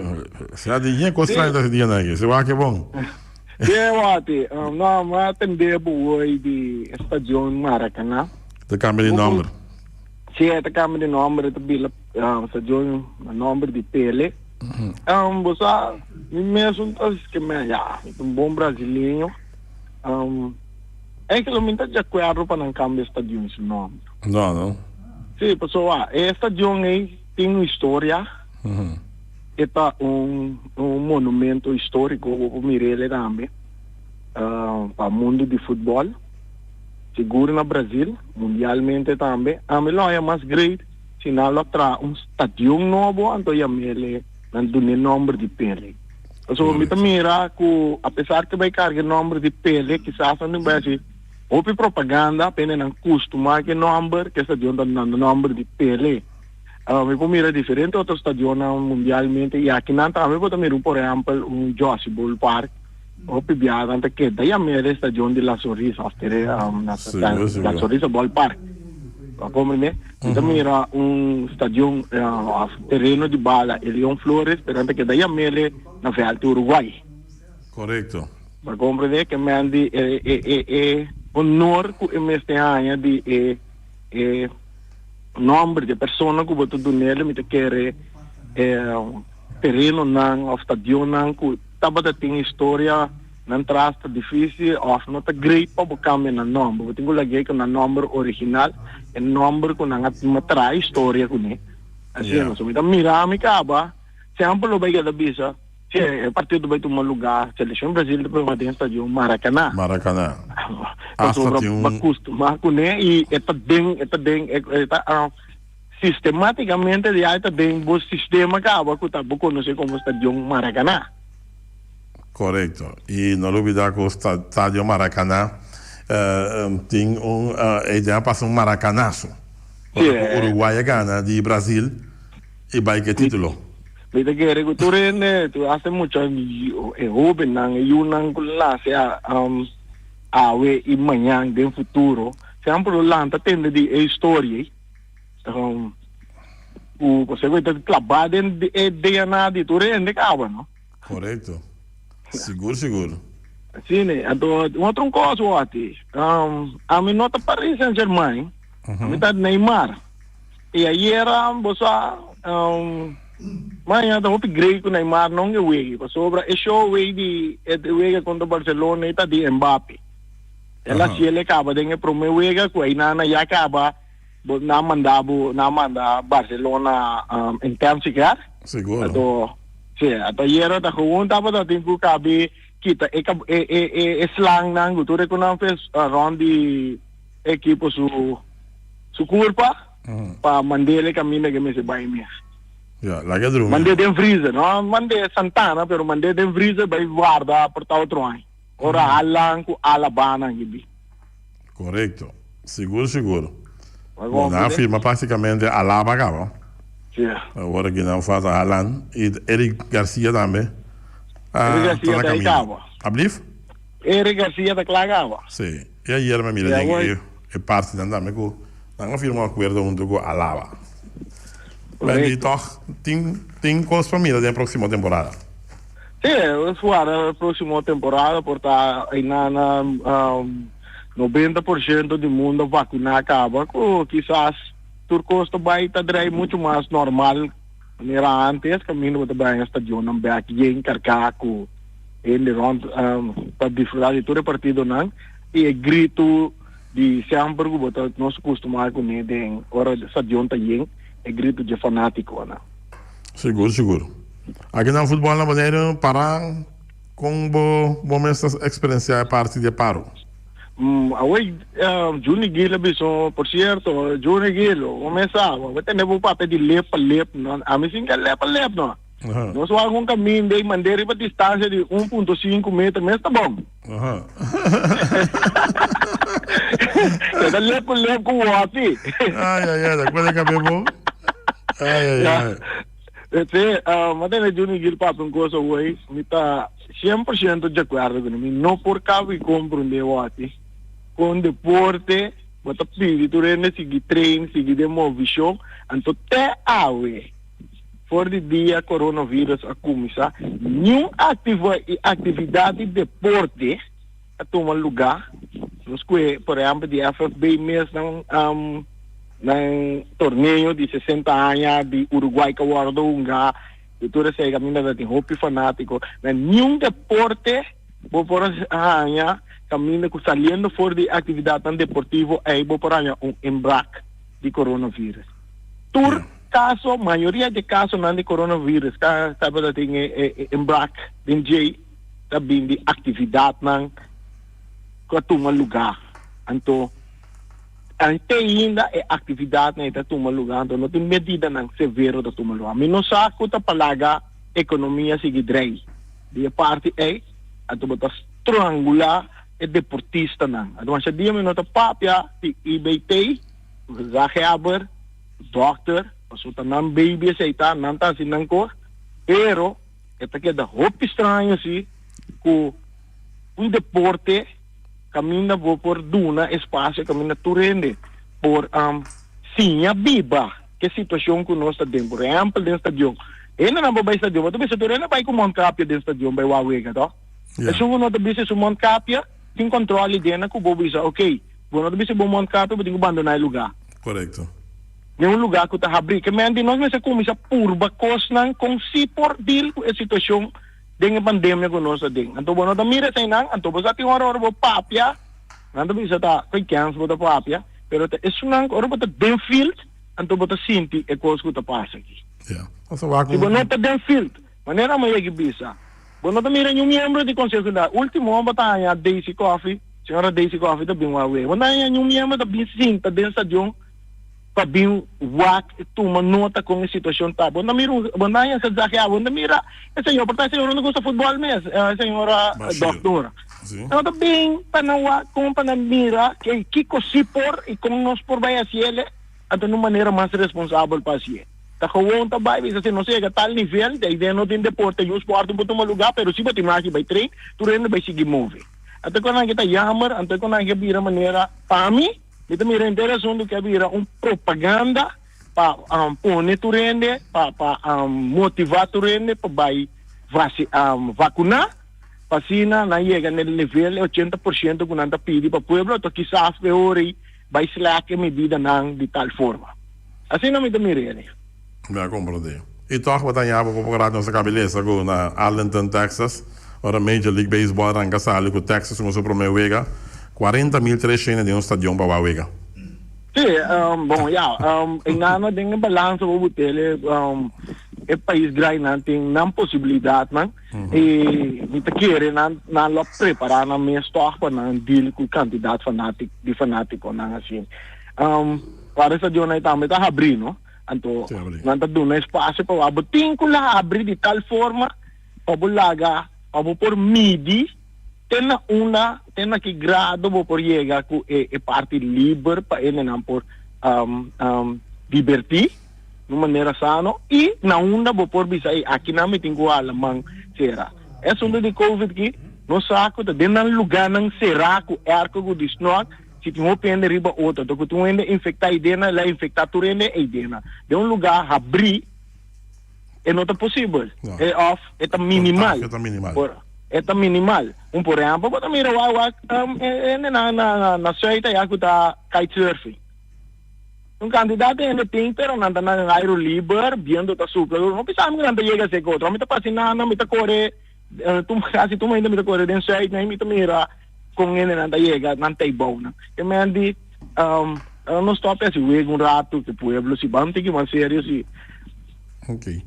Sea di ñe cos trae ta dia naki. Se wak bon. Bien, wati. Um, no, me atende bo hoy di Stadion Maracaná. Te cambia di nomber. Si, te cambia di nomber, te bila um, stadion na nomber di Pele. Um, bo sa, mi mesun ta ke me, ya, mi ta un bon brasileño. Um, eigenlijk mi ta di acuerdo pa nan cambia stadion su nomber. No, no. Sí, pasobra e stadion ei tin un historia. E ta un, un monumento histórico, bo por mir'é tambe, uh, pa mundo di futbol. Sigur na Brasil, mundialmente tambe. Ami lo haña mas great si nan lo traha un stadion nobo anto yam'ele, nan dun'e nomber di Pele. Pasobra mi ta mira ku apesar ku bai karga e nòmber di Pele, kisas nan tin bai hasi hopi propaganda p'e nan kustumá ku e nòmber, ku e stadion ta na nòmber di Pele. Mi por mira diferente otro stadionnan mundialmente i akinan tambe bo ta mira un por ehèmpel un Jossy Bull Park, hopi biaha nan ta keda yam'é e stadion di La Sonrisa òf tere La Sonrisa Ballpark. Bo a komprendé? Mi ta mira un stadion of tereno di bala e Leon Flores, pero nan ta keda yam'ele na vèlt di Uruguay. Korekto. Bo a komprendé? Ke men di e e e e honor ku e mester haña di e e nòmber di e persona ku bo ta dun'ele, mi ta kere e terenonan of stadionnan ku tabata tin historia. Nan tras ta difícil of no ta great pa bo cambia nan nomber. Bo tin cu lag'é cu nan nomber original, e nomber cu nan a traha historia cuné. Asina, so mi ta mira mi caba, semper lo bay keda bisa, si e partido bay tuma lugar, seleccion Brasil ta pone den stadion Maracaná. Maracaná. Pasobra bo a custuma cuné y e ta den, e ta den, e ta sistematicamente ya e ta den bo sistema caba cu ta bo conoce como stadion Maracaná. Korekto. I no lubida ku Stadio Maracaná tin un e idea pasa un maracanazo. Ora ku Uruguay a gana di Brasil i bai ku e titulo. Mi ta kere ku tur hende, tur hasta e mucha e hobennan, e yunan ku nase awe i mañan den futuro, semper lo lanta tende di e historia ei. Ku pasobra ku e ta klabá den e DNA di tur hende kaba, no? Korekto. Sigur sigur. Sí, ne. Anto, un otro kos wòti. Ami no ta Paris Saint Germain. Ami ta Neymar. I ayera bo sa maña ta hopi grei ku Neymar non e wege. Pasobra e show wei di e wega kontra Barcelona e ta di Mbappe. El a hasiel e kaba den e prome wega ku ainana ya kaba bo nan manda bo nan manda Barcelona intensive care. Sigur. Anto Sí, anto ayera ta gewoon tabata tin ku kabi kita e e e e e slangnan ku tur e ku nan fes rond di ekipo su su kurpa pa mand'é kaminda ke mester bai mes. Ja, laga drumi. Mand'é den freezer, no mand'é Santana, pero mand'é den freezer bai warda por ta otro aña. Ora Haaland ku Alaba nan ke bin. Korekto. Sigur sigur. Bo nan a firma praktikamente Alaba kaba. Awor aki nan falta Haaland i Eric Garcia tambe Eric Garcia ta ei kaba. Ablief? Eric Garcia ta kla kaba. Si. I ayer mi a mira den e partinan tambe ku nan a firma un akuerdo huntu ku Alaba. Wendy tòg tin kos pa mira den e próksimo temporada. Sí, es wara e próksimo temporada por ta einan 90% di mundo vakuná kaba ku kisas tur kos ta bai ta drei muchu mas normal manera antes kaminda bo ta bai na stadionnan bek yen kargá ku hende rònt pa disfrutá di tur e partidonan i e gritu di semper ku bo ta nos kustumá kuné den ora stadion ta yen e gritu dje fanátikonan. Sigur sigur. Aki nan futbòl na Boneiru pará kon bo bo mes ta eksperensiá e parti di e paro? Awor Juni Gil a bisa, por sierto, Juni Gil, bo mes sa, bo tende bo papia di lep pa lep, no, ami sin ke lep pa lep no. Nos wak un kaminda i mand'é riba distansia di 1.5 meter mes ta bon. Keda lep ku lep ku wòti. Ai, ai, ai, ta kuende kabe bon. Ai, ai, ai. Ete, ma tende Juni Gil papia un cosa hoy, mi ta 100% di acuerdo cu mi no por caba y comprende wòti. Con deporte bo ta pidi tur hende sigui train, sigui den movishon, anto te awe. For di dia coronavirus a cuminsa, niun actividad di deporte a tuma luga. Nos cue por ehempel di FFB mes nan nan torneo di 60 aña di Uruguay cu a wordo hunga y tur esey caminda ta tin hopi fanatico. Na niun deporte bo por haya caminda cu saliendo for di actividadnan deportivo ey bo por haya un inbraak di coronavirus. Tur kaso, mayoria di kasonan di coronavirus ka tabata tin e inbraak den djei ta bin di aktividatnan ku a tuma lugá. Anto te ainda e aktividatnan ei ta tuma lugá, anto no tin medidanan severo ta tuma lugá. Mi no sa ku ta pa laga ekonomia sigui drei. di e parti ei, anto bo ta strangulá e deportistanan. Anto masha dia mi no ta papia di IBT, gezaghebber, dòkter, pasobra ta nan baby esei ta, nan ta hasi nan kos, pero e ta keda hopi straño si ku un deporte kaminda bo por duna espasio kaminda tur hende por siña biba ke situashon ku nos ta den. Por ehèmpel den stadion, hendenan por bai stadion, bo ta bisa tur hende bai ku mondkapia den stadion bai wak wega to? Esun ku no ta bisa su mondkapia tin kòntròl dena ku bo bisa ok bo no ta bisa bo mondkapia bo tin ku bandoná e lugá. Korekto. Den un lugá ku ta habrí. Ke men di nos mester kuminsá purba kosnan kon si por deal ku e situashon den e pandemia ku nos ta den. Anto bo no ta mira eseinan, anto bo sa tin ora ora bo papia, nan ta bisa ta koe kens bo ta papia, pero ta esunnan ku ora bo ta den field, anto bo ta sinti e kos ku ta pasa aki. Ya. Nos a wak Si bo un. no ta den field, manera mi a yegi bisa, bo no ta mira niun miembro di Konseho General. Ultimo bo ta haña Daisy Coffie, señora Daisy Coffie ta bin wak wei. Bo no ta haña niun miembro ta bin sinta den stadion pa bin wak i tuma nota kon e situashon ta. Bo no ta mira un, bo no haña gezaghebber, bo no ta mira e señor, por ta e señor no gusta futbòl mes, e señora dòktor. No ta bin pa nan wak kon pa nan mira ke kiko si por i kon nos por bai hasiel anto na un manera mas responsabel pa hasié. Ta gewoon ta bai bisa si nos yega tal nivel, de ahi no tin deporte, niun sport no por tuma lugá, pero si bo tin maki bai train, tur hende bai sigui move. Anto kon nan ke ta jammer, anto kon nan ke bira manera pa mi. Mi ta mira henter asuntu ke a bira un propaganda pa pone tur hende, pa pa motiva tur hende pa bai vakuná, pa asina nan yega na e nivel e 80% ku nan ta pidi pa pueblo, anto kisas e ora ei bai slack e medidanan di tal forma. Asina mi ta mira e. Mi a komprondé. I tòg bo ta haña bo ku por nos a kabi lesa ku na Arlington, Texas, ora Major League Baseball ranka sali ku Texas ku su promé wega, 40,300 den un stadion pa wak wega. Sí, bon ya, e nano den e balansa bo butele e pais grainan tin nan posibilidatnan i mi ta kere nan nan lo prepará nan mes tòg pa nan deal ku kantidat fanatik di fanatikonan asin. Para e stadionnan tambe ta habrí no. Anto nan ta duna espasio pa bo tin ku la habri di tal forma pa bo laga pa bo por midi te na unda te na ki grado bo por yega ku e e parti liber pa hendenan por dibertí di un manera sano i na unda bo por bisa ey akinan mi tin ku hala man sera. E asuntu di covid ki nos sa ku ta den nan lugánan será ku airco ku di snòk. Si tin hopi hende riba otro, anto ku tin un hende infektá eidena, el a infektá tur hende eidena. Den un lugá habrí e no ta posibel, e òf e ta minimal. Kontagio ta minimal. Por, e ta minimal. Un por ehèmpel bo ta mira wak wak e hendenan na na Zuid ayá ku ta kitesurfing. Un kantidat di hende tin, pero nan ta na airu liber, bientu ta supla. No bisa mi ku nan ta yega seka otro. Mi ta pasa nan, mi ta kore Tur casi tur momento mi ta core den Zuid nan y mi ta mira con hendenan ta yega nan ta bounan. E men di no stop haci wega un rato cu pueblo si ban tiki mas serio si. Ok.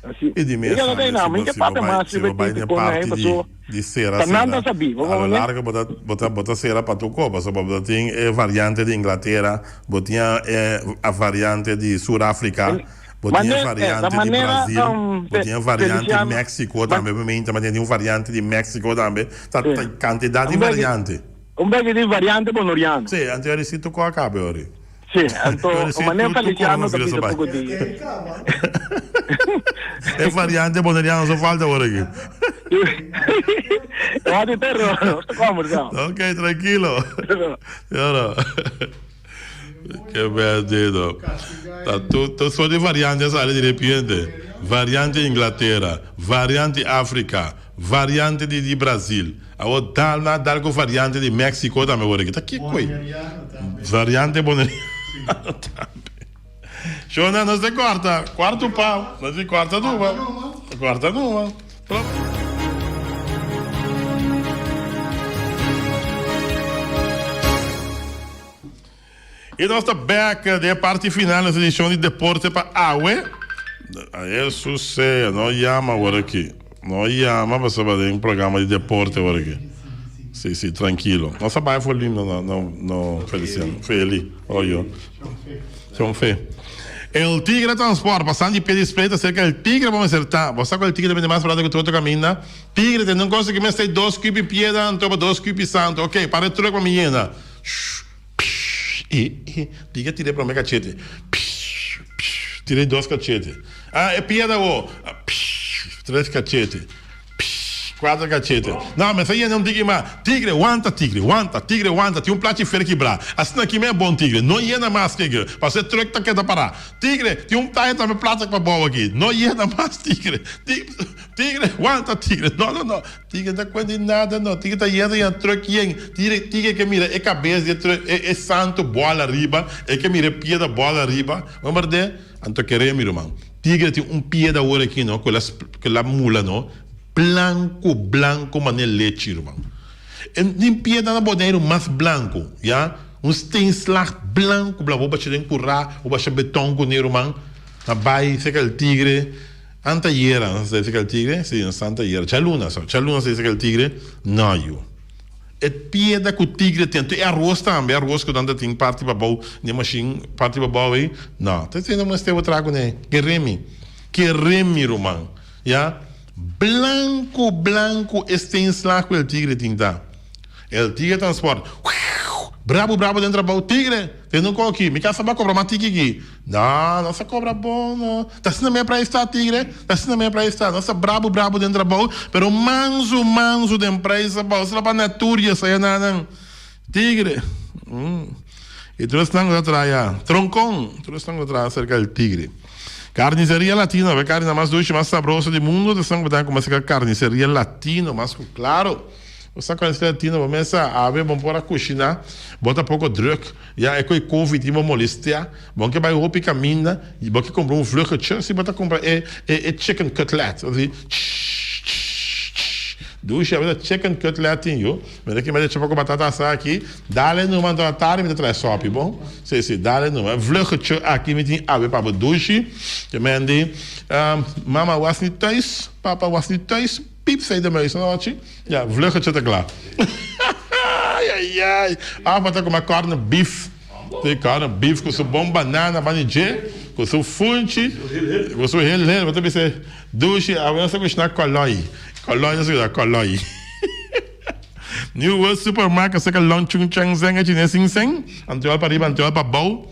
Asi. Y di mes tambe si bo si bo bai si bo bai den parti di di sera sera a lo largo bo ta bo ta bo ta sera pa tur ko pasobra bo ta tin e variante di Inglatera bo tin e variante di Sur Africa. Bo tin e variante di Brazil, bo tin e variante di Mexico tambe, mi meinta ma tin un variante di Mexico tambe, ta cantidad di variante. Un beki di variante bonoriano. Si, anto yori si tuco a cabe yori. Si, anto manera Feliciano ta bisa poco dia. E variante bonoriano so falta awor aki. Wak di teror, nos ta conversa. Ok, tranquilo. Yoro. Ke perdido. Ta tur tur sort di variante a sali di repente. Variante Inglatera, variante Africa, variante di di Brazil. Awor dal nan a dal ku variante di Mexico tambe awor aki. Ta kiko ei? Variante Boneriano tambe. Shona nos ta korta kuarto pau. Nos di korta numa. Korta numa. Y nos ta back den e parti final nos edicion di Deporte pa awe. Hesus sea, no yama awor aki. No yama pasobra den programa di deporte awor aki. Si, si, trankilo. Nos a bai for limno no, no, no, Feliciano. Feli, oyo. Shon Fe. El Tigre Transport, pasando di pie di spleita cerca El Tigre bo mester ta. Bo sa cu El Tigre ta bende mas barato cu tur otro caminda? Tigre, tende un cosa cu mester dos cupi piedra anto pa dos cupi santo. Ok, para e truck pa mi yena. Shh, psh, e, e, Tigre tira e prome cachete. Psh, psh, tira e dos cachete. Ah, e piedra awo. Psh, tres cachete. Psh, cuatro cachete. No, mester yena un tiki mas. Tigre, wanta, tigre, wanta, tigre, wanta. Tin un plachi fer kibrá. Asina aki mi e bon tigre. No yena mas, tigre. Pasobra e truck ta keda pará. Tigre, tin un taya tambe plata pa bou aki. No yena mas, tigre. Tigre, wanta, tigre. No, no, no. Tigre no ta cuenta di nada, no. Tigre ta yena, yena truck yen. Tigre, tigre ke mira e cabes di e truck, e, e santo bòl ariba. E ke mira e piedra bòl ariba. Bo berdé? Anto kere mi ruman. Tigre tin un piedra awor aki no, ku el a mula no, blanku blanku manera lechi ruman. E tin piedra na Boneiru mas blanku, ya, un steenslag blanku blanku, bo basha den kurá, bo basha beton kuné ruman, na bai serka el tigre, antayera nan sa serka el tigre, si nan sa antayera, djaluna so, djaluna sa serka el tigre, no yu. E piedra ku tigre tin, anto e aros tambe, e aros ku nan ta tin parti pabou den mashin, parti pabou ei, no, ta esei no mester bo traha kuné, kere mi, kere mi ruman, ya, blanku blanku e steenslag ku el tigre tin ta, el tigre transport, wiuw, brabu brabu den trabou, tigre, tene un koki, mi kasa bo a kobra mas tiki aki, No, nos a cobra bon no. Ta asina mey prijs ta, tigre. Ta asina mey prijs ta. Nos ta brabo brabo den trabou, pero manso manso den prijs abou. Solo pa naturia saya nanan. Tigre. Mm. Y tur esnan cu ta traha ya. Troncon. Tur esnan cu ta traha cerca el tigre. Carniceria Latino. E carne mas dushi, mas sabroso di mundo. Ta esnan cu ta come cerca Carniceria Latino. Mas cu claro. Bo sa Carniceria Latino, bo mesa awe bo por a cushina. Bo ta poco druk. Ya e koe covid tin bo molestia, bo ke bai hopi kaminda i bo ke kumpra un vluggetje, si bo ta kumpra e e chicken cutlet, así tsh-tsh-tsh dushi a bira chicken cutlet tin yu, mi ta kima leche poko batata asá aki, dale numa anto na tardi mi ta trae sopi bon, si si dale numa, e vluggetje aki mi tin awe pa bo dushi, ke men di mama was niet thuis, papa was niet thuis. Piep zei de muis anochi. Ja, vluggetje ta kla. Ai ai ai. Af ta kuma corn beef. Te corn beef ku su bon banana bani dje, ku su funchi, ku su hel hel. Bo ta bisa dushi, awe nos ta kushina koloi. Koloi nos ta kushina koloi. New World Supermarket seka Long Chung Cheng Zeng e chines Sing Seng. Antoal pa riba, antoal pa bou.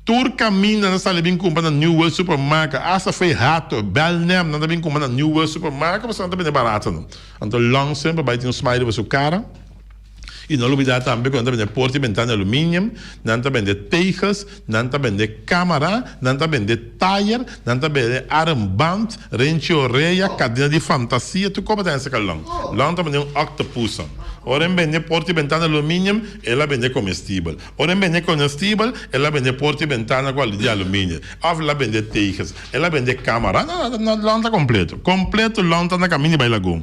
Tur kaminda nan sali bin kumpra na New World Supermarket, asta fei hato, Belnem nan ta bin kumpra na New World Supermarket pasobra nan ta bende barato no. Anto Long semper bai tin un smile riba su kara. I no lubida tambe ku nan ta bende porta i bentana di aluminium, nan ta bende tegels, nan ta bende kamara, nan ta bende tayer, nan ta bende armband, renchi orea, kadena di fantasia, tur koba ta heseka Long. Long ta bende un octopus. Ora en bende porta i bentana di aluminium, el a bende komestibel. Ora en bende comestibel, el a bende porta y bentana cu di aluminio. Of el a bende tegels, el a bende camara. No, no, no, lanta completo. Completo lanta na caminda bay Lagun.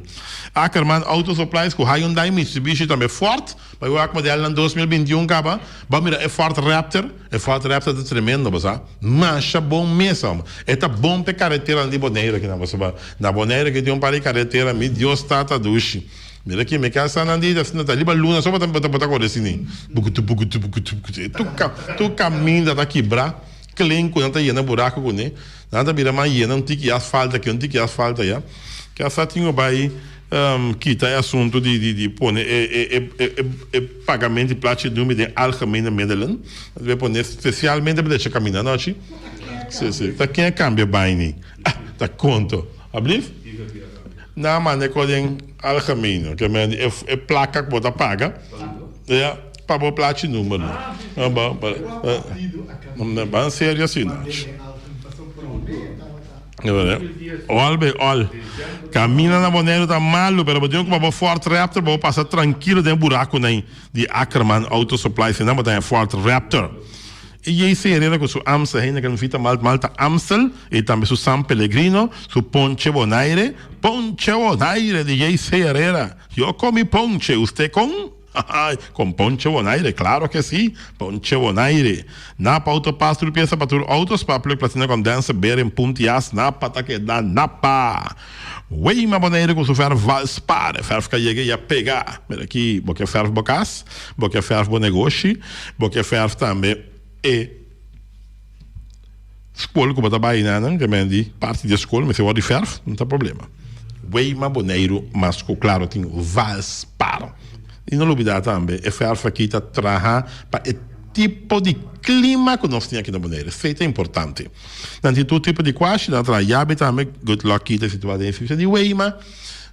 Ackerman Auto Supplies cu Hyundai, Mitsubishi tambe Ford. Bay wak modelnan 2021 caba. Bo a mira e Ford Raptor. E Ford Raptor ta tremendo, bo sa. Masha bon mes, homber. E ta bon p'e careteranan di Bonaire aki nan, pasobra na Bonaire aki tin un par di caretera, mi Dios tata dushi. Mira ki mi casa nan di asina ta riba luna so bo ta bo ta kore asini bukutu bukutu bukutu bukutu tur ka tur kaminda ta kibra klen ku nan ta yena buraku kuné nan ta bira mas yena un tiki asfalto aki un tiki asfalto aya kasa tin ku bai kita e asuntu di di di pone e e e e e pagamento di plachi numi den algemene middelen nan debe pone spesialmente pa decha kaminda anochi si si ta ken a kambia baini ah ta konto ablief. Nan manda e kos den algemeno, ke men di e plaka ku bo ta paga, ya, pa bo plachi number no. Ban serio asina. Ol be ol. Camina na Boneiru ta malu, pero bo tin ku bo Ford Raptor bo pasa trankilo den burakunan di Ackerman Auto Supply, si nan bo ta haña Ford Raptor. E JC Herrera cu su Amstel Heineken Vita Malt Malta Amstel y tambe su San Pellegrino, su Ponche Bonaire, Ponche Bonaire di JC Herrera. Yo con mi ponche, usted con? Ay, con Ponche Bonaire, claro que si, Ponche Bonaire. Napa Auto Parts tur pieza pa tur auto, spark plug, platina, condenser, bearing, punt y as, Napa ta keda Napa. Weima Bonaire cu su verf Valspar, e verf ka yega y a pega. Mira aki, bo ke verf bo cas, bo ke verf bo negoshi, bo ke verf tambe e. Skol ku bo ta bai nan ke men di parti di e skol mester wòrdu di fèrf, no ta problema. Weima Boneiru mas ku klaro tin Valspar. I no lubidá tambe e fèrf aki ta traha pa e tipo di klima ku nos tin aki na Boneiru. Esei ta importante. Nan tin tur tipo di kuashi, nan ta traha yabi tambe. Good Lucky ta situá den edifisio di Weima.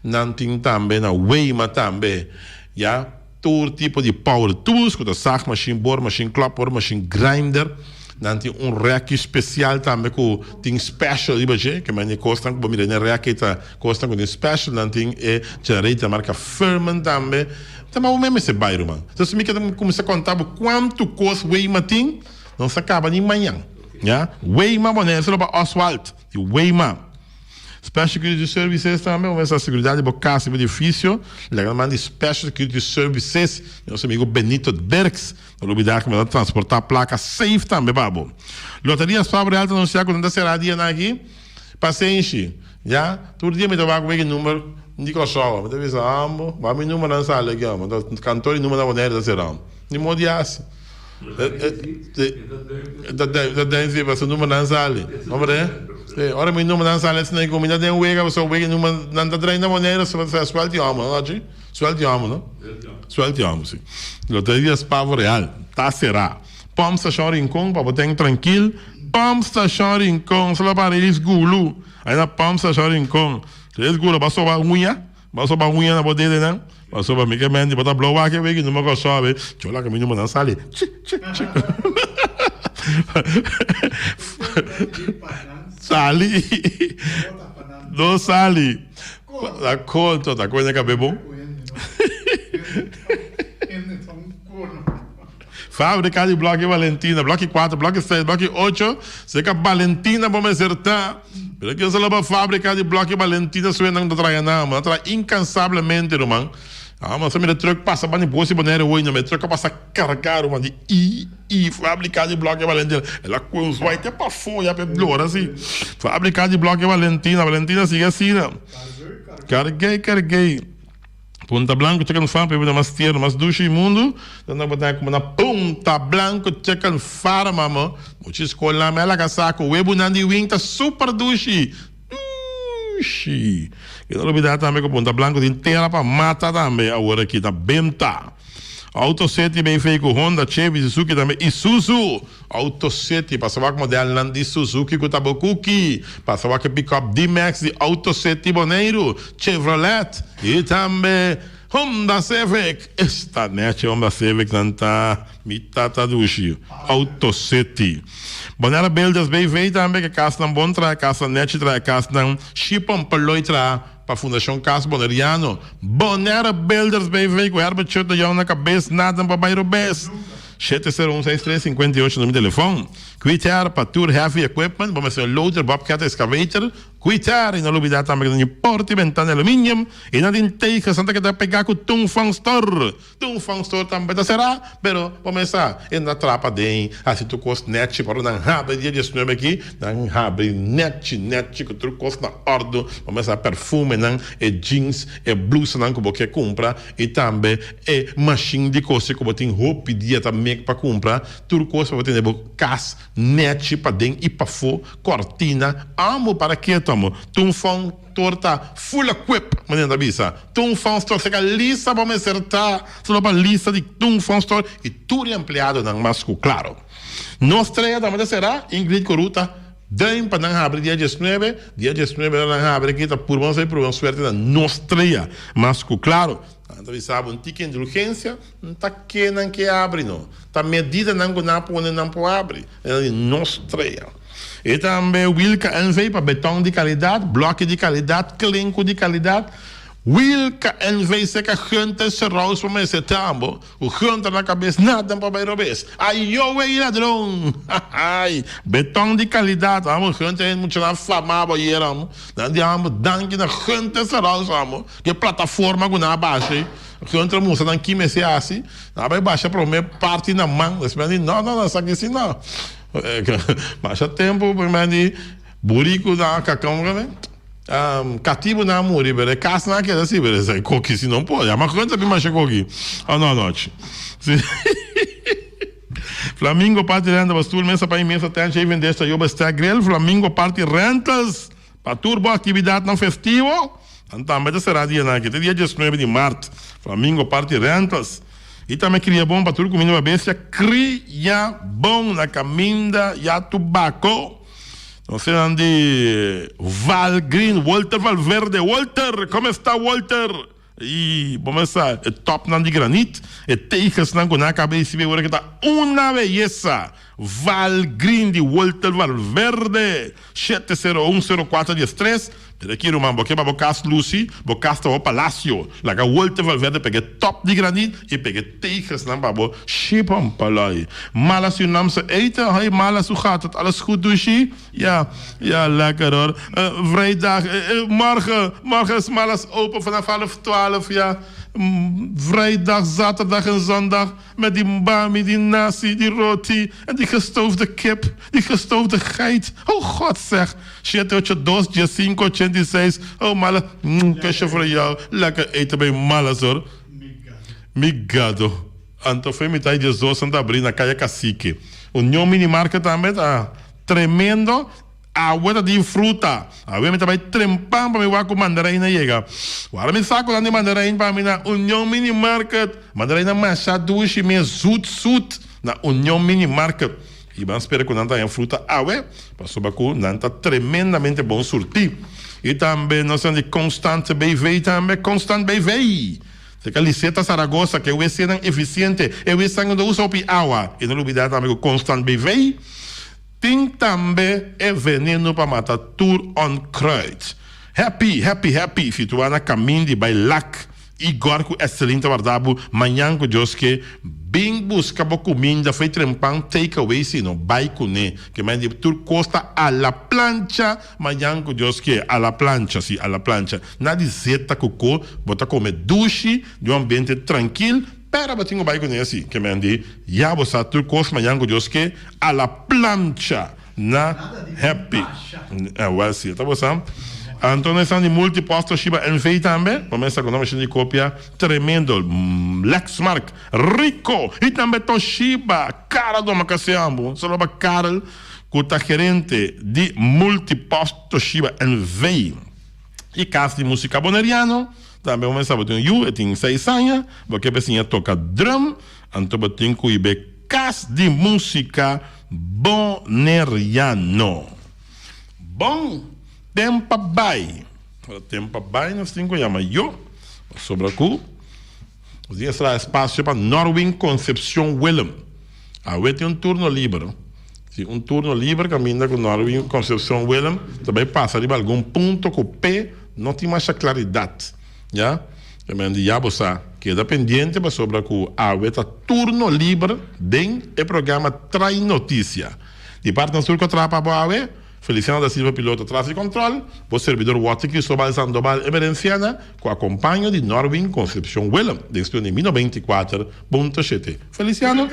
Nan tin tambe na Weima tambe ya. Tur tipo di power tools ku ta zaagmachine, boormachine, klapboormachine, grinder. Nan tin un rèki spesial tambe ku tin special riba dje. Ke mende kosnan ku bo mira den e rèki ta kosnan ku tin special. Nan tin e generator marka Firman tambe. Ta ma bo mes mester bai ruman. Entonces mi ke kuminsá konta bo kuantu kos Weima tin, nos ta kaba ni mañan. Ya. Weima Bonaire solo pa Oswald di Weima. Special Security Services tambe, bo mester seguridad di bo cas y bo edificio, laga nan man di Special Security Services, di nos amigo Benito Dirks, no lubida cu nan ta transporta placa safe tambe pa bo. Loteria Spa Real ta anuncia cu nan ta cera dianan aki, pasenshi, ya, tur dia mi ta wak wega e number di Kòrsou, mi ta bisa ambo, wak mi numbernan sali aki amo, kantoor di numbernan Bonaire ta cera, ni modo di haci. Ta den si pasobra numbernan sali. Hombre, si ora mi numbernan sali asina i kuminda den wega pasobra wega number nan ta traina manera suelti homo no achi? Suelti homo no? Suelti homo si. Loteria Spavo Real ta sera. Pump Station Rincon pa bo ten trankil. Pump Station Rincon solo pa Reis Gulu. Ai na Pump Station Rincon. Reis Gulu ba soba uña. Bo soba uña na bo dedenan? Bo soba mi ke menti bo ta blow wak e wiki numa ko sobe. Chola ke mi numa nan sali. Chi chi chi. Sali. No sali. Ta konto ta koña kabe bon. Fabrika di bloki Valentina, bloki 4, bloki 6, bloki 8, seka Valentina bo mester ta. Pero kier sa lo ba fabrika di bloki Valentina suenan ta traha nan, nan traha incansablemente ruman. Ah, mas mira truck pasa bani bosi Bonaire hoy, no, truck a pasa carga ruman di i i fabrika di bloki Valentina. El a coge un zwaai te pafó ya pe blora si. Fabrika di bloki Valentina, Valentina sigue asina. Carguei, carguei. Punta Blanco Chicken Farm pa e bida mas tierno, mas dushi di mundu. Nan ta bota kuma na Punta Blanco Chicken Farm amo. Mucha skolnan mi a laga sa ku webunan di wing ta super dushi. Dushi! I no lubida tambe ku Punta Blanco tin tera pa mata tambe awor aki ta benta. Auto City BV ku Honda, Chevy, Suzuki tambe Isuzu. Auto City, pasa wak modelnan di Suzuki ku ta bo kuki, pasa wak e pickup D-Max di Auto City Boneiru, Chevrolet i tambe Honda Civic. Esta nechi Honda Civic nan ta mi tata dushi. Auto City. Bonaire Builders BV tambe ke kasnan bon traha, kasnan nechi traha, kasnan shipon peloi traha pa Fundashon Kas Boneriano. Bonaire Builders BV ku Herbert Chut de Jong na kabes, nada pa bai robes. 70163 58 na mi telefon. Quitair pa tur heavy equipment, bo mester un loader, bobcat, excavator. Quitair y no lubida tambe cu tin porta y bentana aluminium y nan tin tegens nan ta keda pega cu Tung Fong Store. Tung Fong Store tambe ta cera, pero bo mester sa e na trapa den haci tur cos nechi pa ora nan habri dia diesnuebe aki nan habri nechi nechi cu tur cos na ordo. Bo mester sa perfumenan, e jeans, e blusanan cu bo ke cumpra y tambe E mashin di kose ku bo tin hopi dia ta mek pa kumpra, tur kos pa bo tene bo kas nèchi paden i pafó, kòrtina, amo para ketu amo. Tun fòn tor ta full equip, manera nan ta bisa. Tun fòn store seka lista bo mester ta, solo pa lista di Tun fòn store i tur e empleadonan mas ku klaro. Nos trea tambe ta será, Ingrid Coruta Duim pa nan habri dia diesnuebe, dia diesnuebe ora nan habri aki ta purba nos a purba nos suerte na nos trea mas ku klaro. Nan ta bisa bo un tiki indulgensia, N ta ke nan ke abri no. Ta medidanan ku nan a pone nan por abri. E nan di nos trea. E tambe Wilka NV pa beton di kalidat, bloki di kalidat, klenku di kalidat. Wilka NV seka Gunther Serous pa mester tambo. Ku Gunther na kabes nada pa bai robes. Ayo wey ladron! Hahay! Beton di kalidat amo Gunther e muchanan fama bo ayer amo. Nan di amo danki na Gunther Serous amo. Ke plataforma ku nan a basha ei, Gunther a mustra nan ki mester hasi. Nan a bai basha prome parti na man. Despues nan di no no no esaki si no. Masha tempu primer di buriku nan a kakon. Katibu nan a muri pero e kas nan a keda si pero esaki koki si no por. Ya mas Gunther bin basha koki anochi. Flamingo Party Rentals pa stoel, mesa pa mesa, tent, shaving dish, tayoba, stack grill. Flamingo Party Rentals pa tur bo actividadnan festivo. Nan tambe ta sera dianan aki te dia diesnuebe di mart. Flamingo Party Rentals. Y tambe Cria Bon pa tur cuminda pa bestia. Cria Bon na caminda ya Tubaco. Nos enan di Val Green, Walter Valverde. Walter, como esta Walter? Y bo mes sa e topnan di granit, e tegelsnan cu nan a caba di ricibi awor aki ta una beyesa. Val Green di Walter Valverde, 701 04 13. Mira aki ruman, bo ke pa bo cas luci, bo cas ta bo palacio. Laga Walter Valverde pega e top di granit y pega e tegelsnan pa bo shipon paloi. Mala Surinaamse eten, hoi Mala, hoe gaat het? Alles goed dushi? Ja, ja, lekker hoor. Vrijdag, morgen, morgen is Malas open vanaf half twaalf, ja. Vrijdag, zaterdag en zondag met die bami, die nasi, die roti en die gestoofde kip, die gestoofde geit. Oh god zeg, siete ocho dos, diescinco, ochenta y seis. Oh Malas, mm, kusje voor jou. Lekker eten bij Malas hoor. Mi gado. Anto fe mi ta y diesdos Santa Abri na Kaya Cacique. Union Mini Market tambe ta. Tremendo, awe ta tin fruta. Awe mi ta bai trempan pa mi wak ku mandarin a yega. Wara mi sakunan di mandarin pa mi na Union Mini Market. Mandarin a masha dushi mes zoet zoet na Union Mini Market. I ban spera ku nan ta haña fruta awe pasobra ku nan ta tremendamente bon surtí. I tambe nos tin di Constant BV tambe, Constant BV! Serka Liseta Zaragoza ku e wc-nan efisiente, e wc-nan no ta usa hopi awa. I no lubidá tambe ku Constant BV tin tambe e veneno pa mata tur onkruid. Happy, happy, happy situá na kamin di bai Lac. Igor ku Estelin ta warda bo mañan ku Dios ke bin buska bo kuminda fo'i trempan take away sino bai kuné. Ke men di tur kos ta a la plancha mañan ku Dios ke a la plancha si a la plancha. Na di zeta ku ko bo ta kome dushi di un ambiente trankil pero bo tin ku bai kuné si. Ke men di ya bo sa tur kos mañan ku Dios ke a la plancha. Na happy. Awel si ta bosa. Anto no esnan di multipost Toshiba NV tambe. Bo mester ku nan machine di kopia tremendo. Lexmark, Ricoh y tambe Toshiba. Cara doma kase ambo. Saludo pa Karel ku ta gerente di Multipost Toshiba NV. Y kas di musika boneriano. Tambe bo mester bo tin un yu e tin seis aña. Bo ke besiña toka drum. Anto bo tin ku ibe Cas di Musica Boneriano. Bon tem pa bai. Ora tem pa bai nos tin cu yama yo pasobra cu nos tin estra espacio pa Norwin Concepcion Willem. Awe tin un turno liber. Si un turno liber caminda cu Norwin Concepcion Willem ta bay pasa riba algun punto cu p'e no tin masha claridad. Ya. Tremendo di ya bo sa. Keda pendiente pasobra ku awe ta turno liber den e programa Trai Noticia. Di parti nos tur ku a traha pa bo awe, Feliciano da Silva piloto tras di control, bo servidor Watty Cristobal Sandoval Emerenciana ku akompaño di Norwin Concepcion Willem den studio di mi 94.7. Feliciano.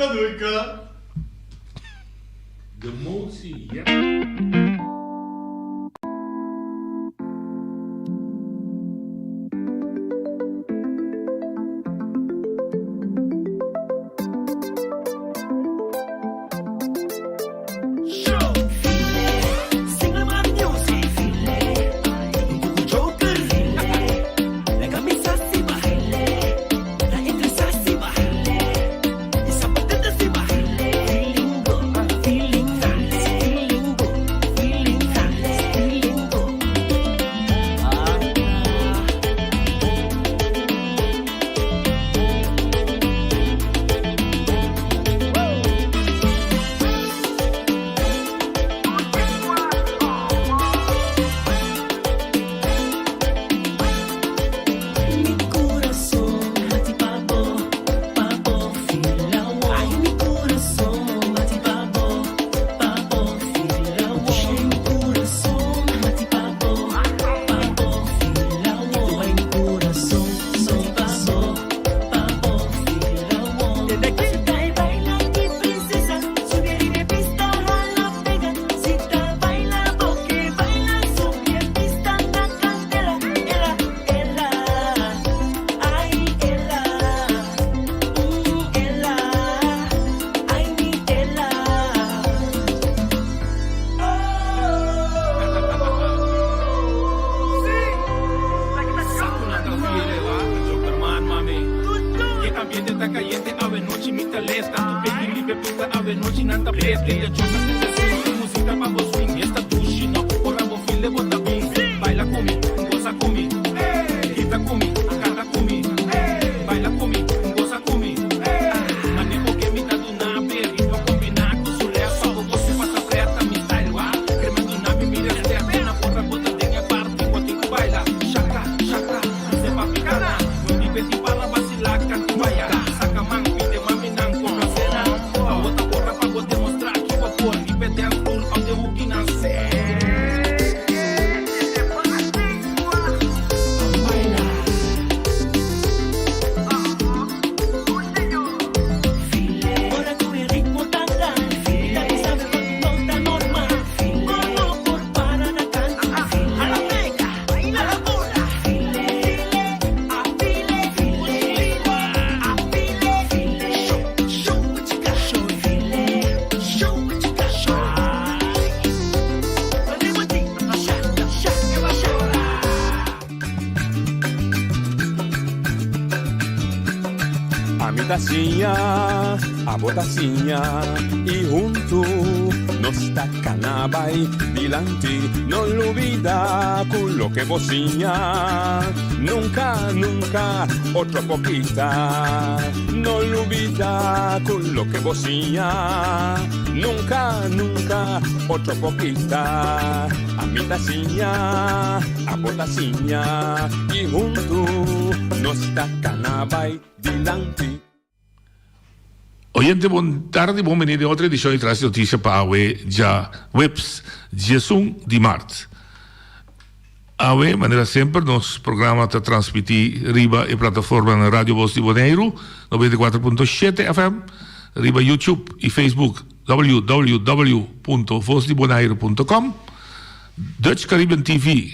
Ami ta siña, abo ta siña y huntu nos ta cana bay dilanti. No lubida cu loke bo siña nunca, nunca otro por kita. No lubida cu loke bo siña nunca, nunca otro por kita. Ami ta siña, abo ta siña y huntu nos ta cana bay dilanti. Oyente bon tardi bon bini den otro edicion di Tras di Noticia pa awe djaweps diesun di mart. Awe manera semper nos programa ta transmiti riba e plataformanan Radio Voz di Boneiru 94.7 FM, riba YouTube y Facebook www.vozdibonaire.com, Dutch Caribbean TV,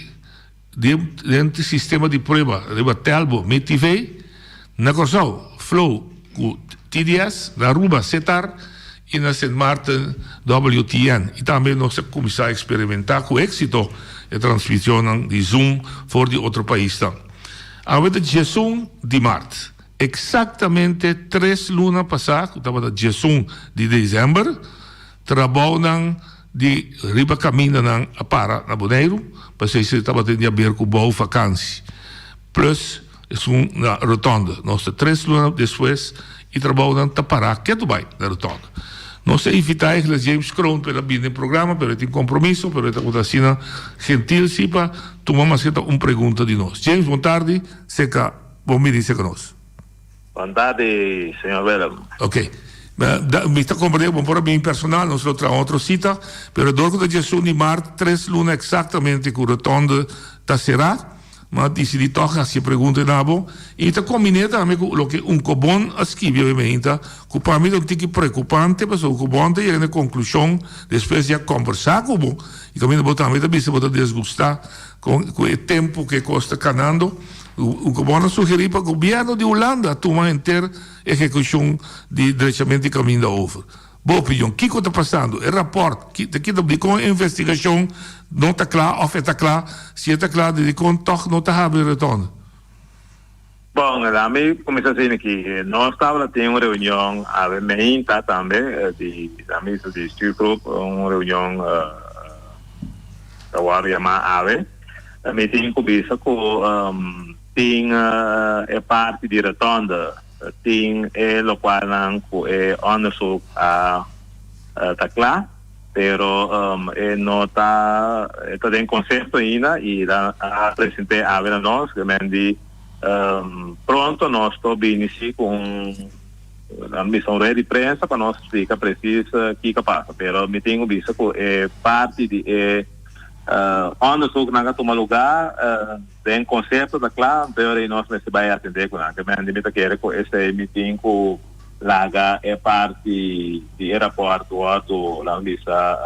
Den den sistema di prueba riba Telbo Mi TV, na Kòrsou, Flow ku TDS, na Aruba, Setar i na Sint Maarten, WTN. I tambe nos a kuminsá eksperimentá ku éksito e transmisionnan di Zoom for di otro paisnan. Awe ta diesun di mart, eksaktamente tres luna pasá ku tabata diesun di desèmber, Trabounan di riba kamindanan a para na Boneiru, pasobra esei tabatin di haber ku bou vakansi. Plus esun na rotònde. Nos ta tres luna despues i trabounan ta pará ketu bai na rotònde. Nos a invitá Igles James Kroon pa el a bini den programa, pero e tin kompromiso, pero e ta konta asina gentil si pa tuma maske ta un pregunta di nos. James, bon tardi, seka bon bini seka nos. Bon tardi, señor Willem. Ok. Mi ta comprende bo por a bin personal, nos lo traha otro cita, pero dor cu ta diesun di maart, tres luna exactamente cu rotonde ta cera, mi a dicidi toch haci e pregunta na bo, y ta combine tambe cu loke Unkobon a skibi awe meinta, cu pa mi ta un tiki preocupante, pasobra Unkobon ta yega na e conclusion despues di a combersa cu bo, y caminda bo tambe ta bisa bo ta desgusta cu e tempo cu e cos ta canando. Unkobon a sugerí pa gobièrnu di Hulanda tuma henter ehekushon di drechamentu di kaminda over. Bo opinion, kiko ta pasando? E rapòrt ta kita dikon e investigashon no ta kla òf e ta kla? Si e ta kla, di dikon tòg no ta habri rotònde? Bon, lami kuminsá asina aki. Nos tabata tin un reunion awe meinta tambe di lami bisa di stuurgroep, un reunion ta wòrdu yamá awe. Mi tin ku bisa ku tin e parti di rotonde, tin e lokualnan ku e onderzoek a ta kla, pero e no ta e ta den konsepto ainda i nan a present'é awe na nos ke men di pronto nos por bini si ku un nan bisa un rueda di prensa pa nos splika presis kiko a pasa, pero mi tin ku bisa ku e parti di e Onderzoek nan a tuma lugá den konsepto ta kla, pero ei nos mester bai atendé ku nan. Ke men di mi ta kere ku esei mi tin ku laga e parti di e rapòrt wòrdu, laga mi bisa,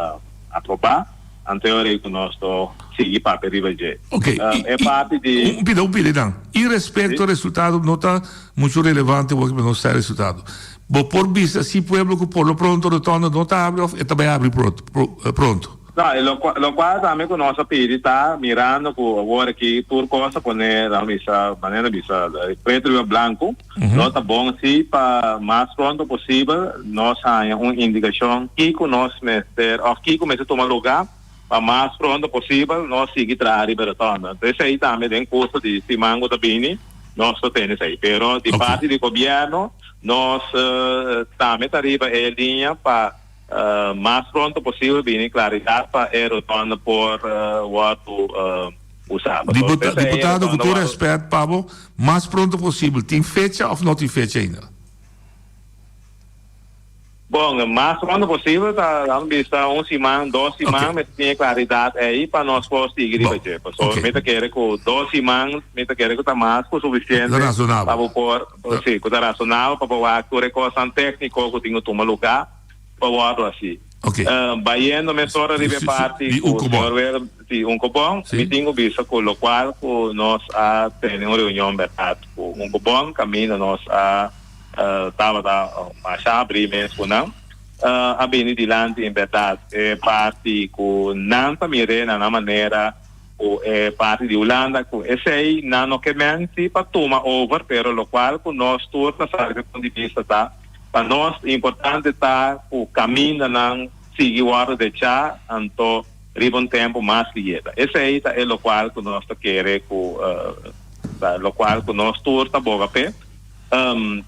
aprobá, anto e ora ei ku nos to sigui papia riba dje. Ok, E parti di. Un pida, un pida einan. Irespekto resultado no ta muchu relevante wak nos sa e resultado. Bo por bisa si pueblo ku por lo pronto rotonda no ta habri òf e ta bai habri pronto? No, e locual tambe cu nos a pidi ta mirando cu awor aki tur cos a pone, laga bisa, manera bisa, preto riba blanco, lo ta bon si pa mas pronto posibel nos haña un indicacion kico nos mester of kico mester tuma lugar pa mas pronto posibel nos sigui traha riba e rotonda. Entonces esey tambe den curso di siman cu ta bini nos lo tene esey. Pero di parti di gobierno nos tambe ta riba e liña pa Mas pronto posibel bini claridad pa e rotonda por wordo usa. Diputado, cu tur respet pa bo, mas pronto posibel tin fecha of no tin fecha ainda? Bon, mas pronto posibel ta dan bisa un siman, dos siman mester tin e claridad ey pa nos por sigui riba dje. Pasobra mi ta kere cu dos siman mi ta kere cu ta mas cu suficiente pa bo por, si, cu ta razonabel pa bo wak tur e cosnan tecnico cu tin cu tuma lugar. pa wòrdu hasi. Bayendo mesora riba e parti ku señor Willem di Unkobon, mi tin ku bisa ku lokual ku nos a tene un reunion bèrdat ku Unkobon kaminda nos a tabata masha abrí mes ku nan, a bini dilanti en bèrdat e parti ku nan ta mir'é na nan manera ku e parti di Hulanda ku esei nan no ke men si pa tuma over pero lokual ku nos tur ta sali ku punto di bista ta Pa nos importante ta ku kamindanan sigui wòrdu dechá anto riba un tempu mas liyeta. Esei ta e lokual ku nos ta kere ku ta lokual ku nos tur ta boga p'e.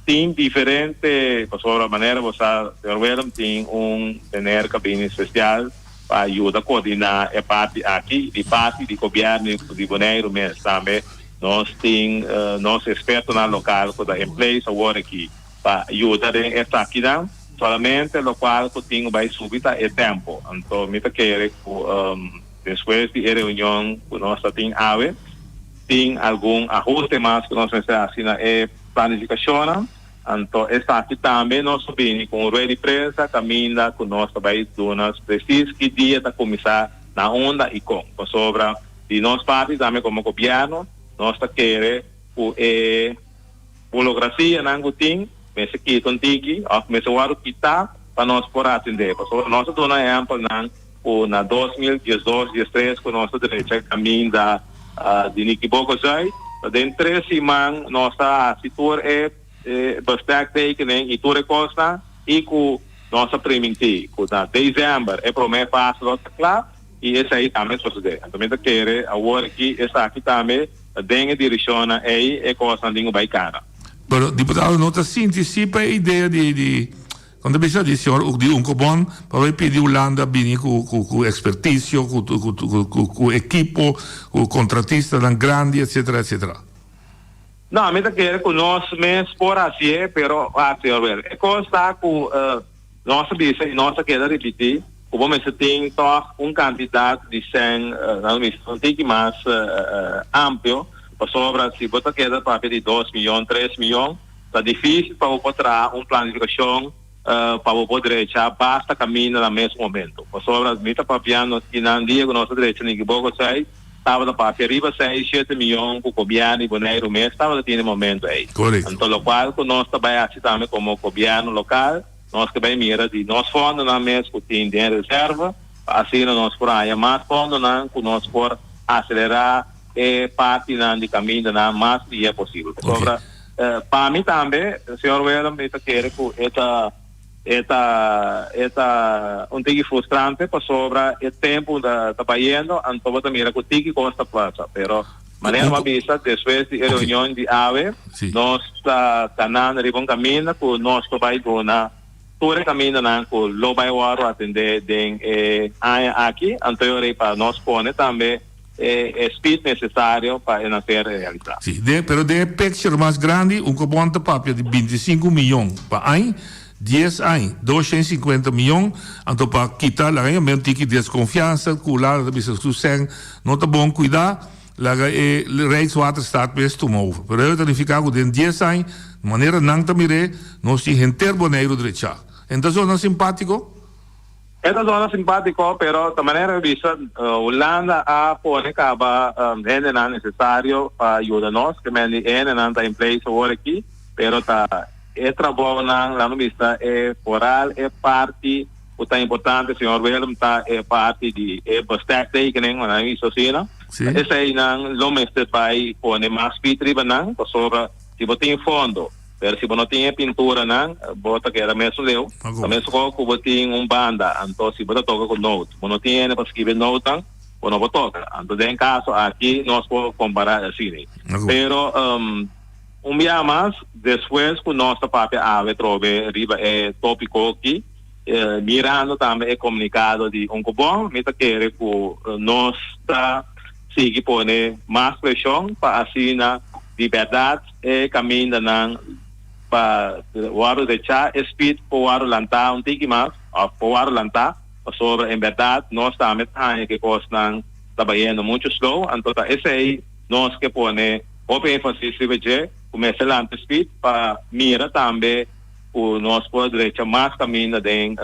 Tin diferente, pasobra manera bo sa señor Willem tin un meneer kabini spesial pa yuda koordiná e parti aki di parti di gobièrnu di Boneiru mes. Tambe nos tin nos ekspertonan lokal ku ta in place awor aki. Pa yuda den esakinan, solamente locual cu tin cu bay subi ta e tempo. Anto mi ta kere cu despues di e reunion cu nos ta tin awe, tin algun ahuste mas cu nos mester haci na e planificacionnan. Anto esaki tambe nos lo bini cu un rueda di prensa caminda cu nos ta bay duna precies ki dia ta cuminsa na unda y con. Pasobra di nos parti tambe como gobierno nos ta kere cu e. Burokrasianan ku tin mester kita un tiki òf mester wòrdu kitá pa nos por atendé. Pasobra nos a duna ehèmpelnan ku na 2012, 13 ku nos a drecha kaminda di Nikiboko Zuid, ta den tres siman nos a hasi tur e bestektekening i tur e kosnan i ku nos a primintí ku na desèmber e promé fase lo ta kla i esei tambe a sosodé. Anto mi ta kere awor aki esaki tambe. Ta den e direccionnan ey e cosnan tin cu bay cara. Pero diputado no ta sinti si pa e idea di di con ta bisa di señor di Unkobon pa bay pidi Hulanda bini cu cu cu experticio cu cu cu cu ekipo cu contratistanan grandi etcetera etcetera. No, mi ta kere cu nos mes por hacié, pero wak señor Wel, e cos ta cu Nos a bisa i nos a keda ripití ku bo mester tin tòg un kantidat di sèn, nan bisa un tiki mas amplio, pasobra si bo ta keda papia di dos miyon, tres miyon, ta difísil pa bo por traha un planifikashon pa bo por drecha basta kaminda na mes momento. Pasobra mi ta papiando ki nan dia ku nos a drecha Nikiboko seis, tabata papia riba seis, shete miyon ku gobièrnu di Boneiru mes tabata tin e momento ei. Anto lokual ku nos ta bai hasi tambe komo gobièrnu lokal, nos ke bai mira di nos fondonan mes ku tin den reserva pa asina nos por haña mas fondonan ku nos por aselerá e partinan di kamindanan mas lihé posibel. Pasobra pa mi tambe, señor Willem, mi ta kere ku e ta E ta e ta un tiki frustrante pasobra e tempu ta ta bayendo anto bo ta mira ku tiki kos ta pasa pero manera bo a bisa despues di e reunion di awe nos ta kanando riba un kaminda ku nos lo bai duna tur e kamindanan ku lo bai wòrdu atendé den e aña aki anto e ora ei pa nos pone tambe e e speed nesesario pa e nan ser realisá. Sí, den, pero den e picture mas grandi, un kobon ta papia di 25 miyon pa añ, dies añ, 250 miyon, anto pa kita laga e un tiki deskonfiansa ku Hulanda ta bisa su sèn no ta bon kuidá, laga e Rijkswaterstaat mes tuma over. Pero e ta nifiká ku den dies añ, manera nan ta mir'é, nos tin henter Boneiru drechá. En ta zona simpátiko? E ta zona simpátiko, pero ta manera mi bisa, Hulanda a pone kaba hendenan nesesario pa yuda nos, ke men di e hendenan ta in place awor aki, pero ta e trabounan, laat mi bisa, e foral e parti. ku ta importante señor Willem ta e parti di e bestektekening, ku nan a bisa asina. Eseinan lo mester bai pone mas pit riba nan pasobra si bo tin fondo pero si bo no tin e pinturanan bo ta keda mesun leu. Ta mesun kos ku bo tin un banda anto si bo ta toka ku noot bo no tin hende pa skibi e nootnan bo no por toka. Anto den kaso aki nos por kompara asina. Pero un bia mas despues ku nos ta papia awe trobe riba e topiko aki Mirando tambe e komunikado di Unkobon, mi ta kere ku nos ta sigui pone mas preshon pa asina di bèrdat e kamindanan pa wòrdu rechá, e spit por wòrdu lantá un tiki mas òf por wòrdu lantá, pasobra en bèrdat nos tambe ta haña ku e kosnan ta bayendo muchu slow, anto ta esei nos ke pone hopi énfasis riba dje, ku mester lanta e spit pa mira tambe. Ku nos por drecha mas kaminda den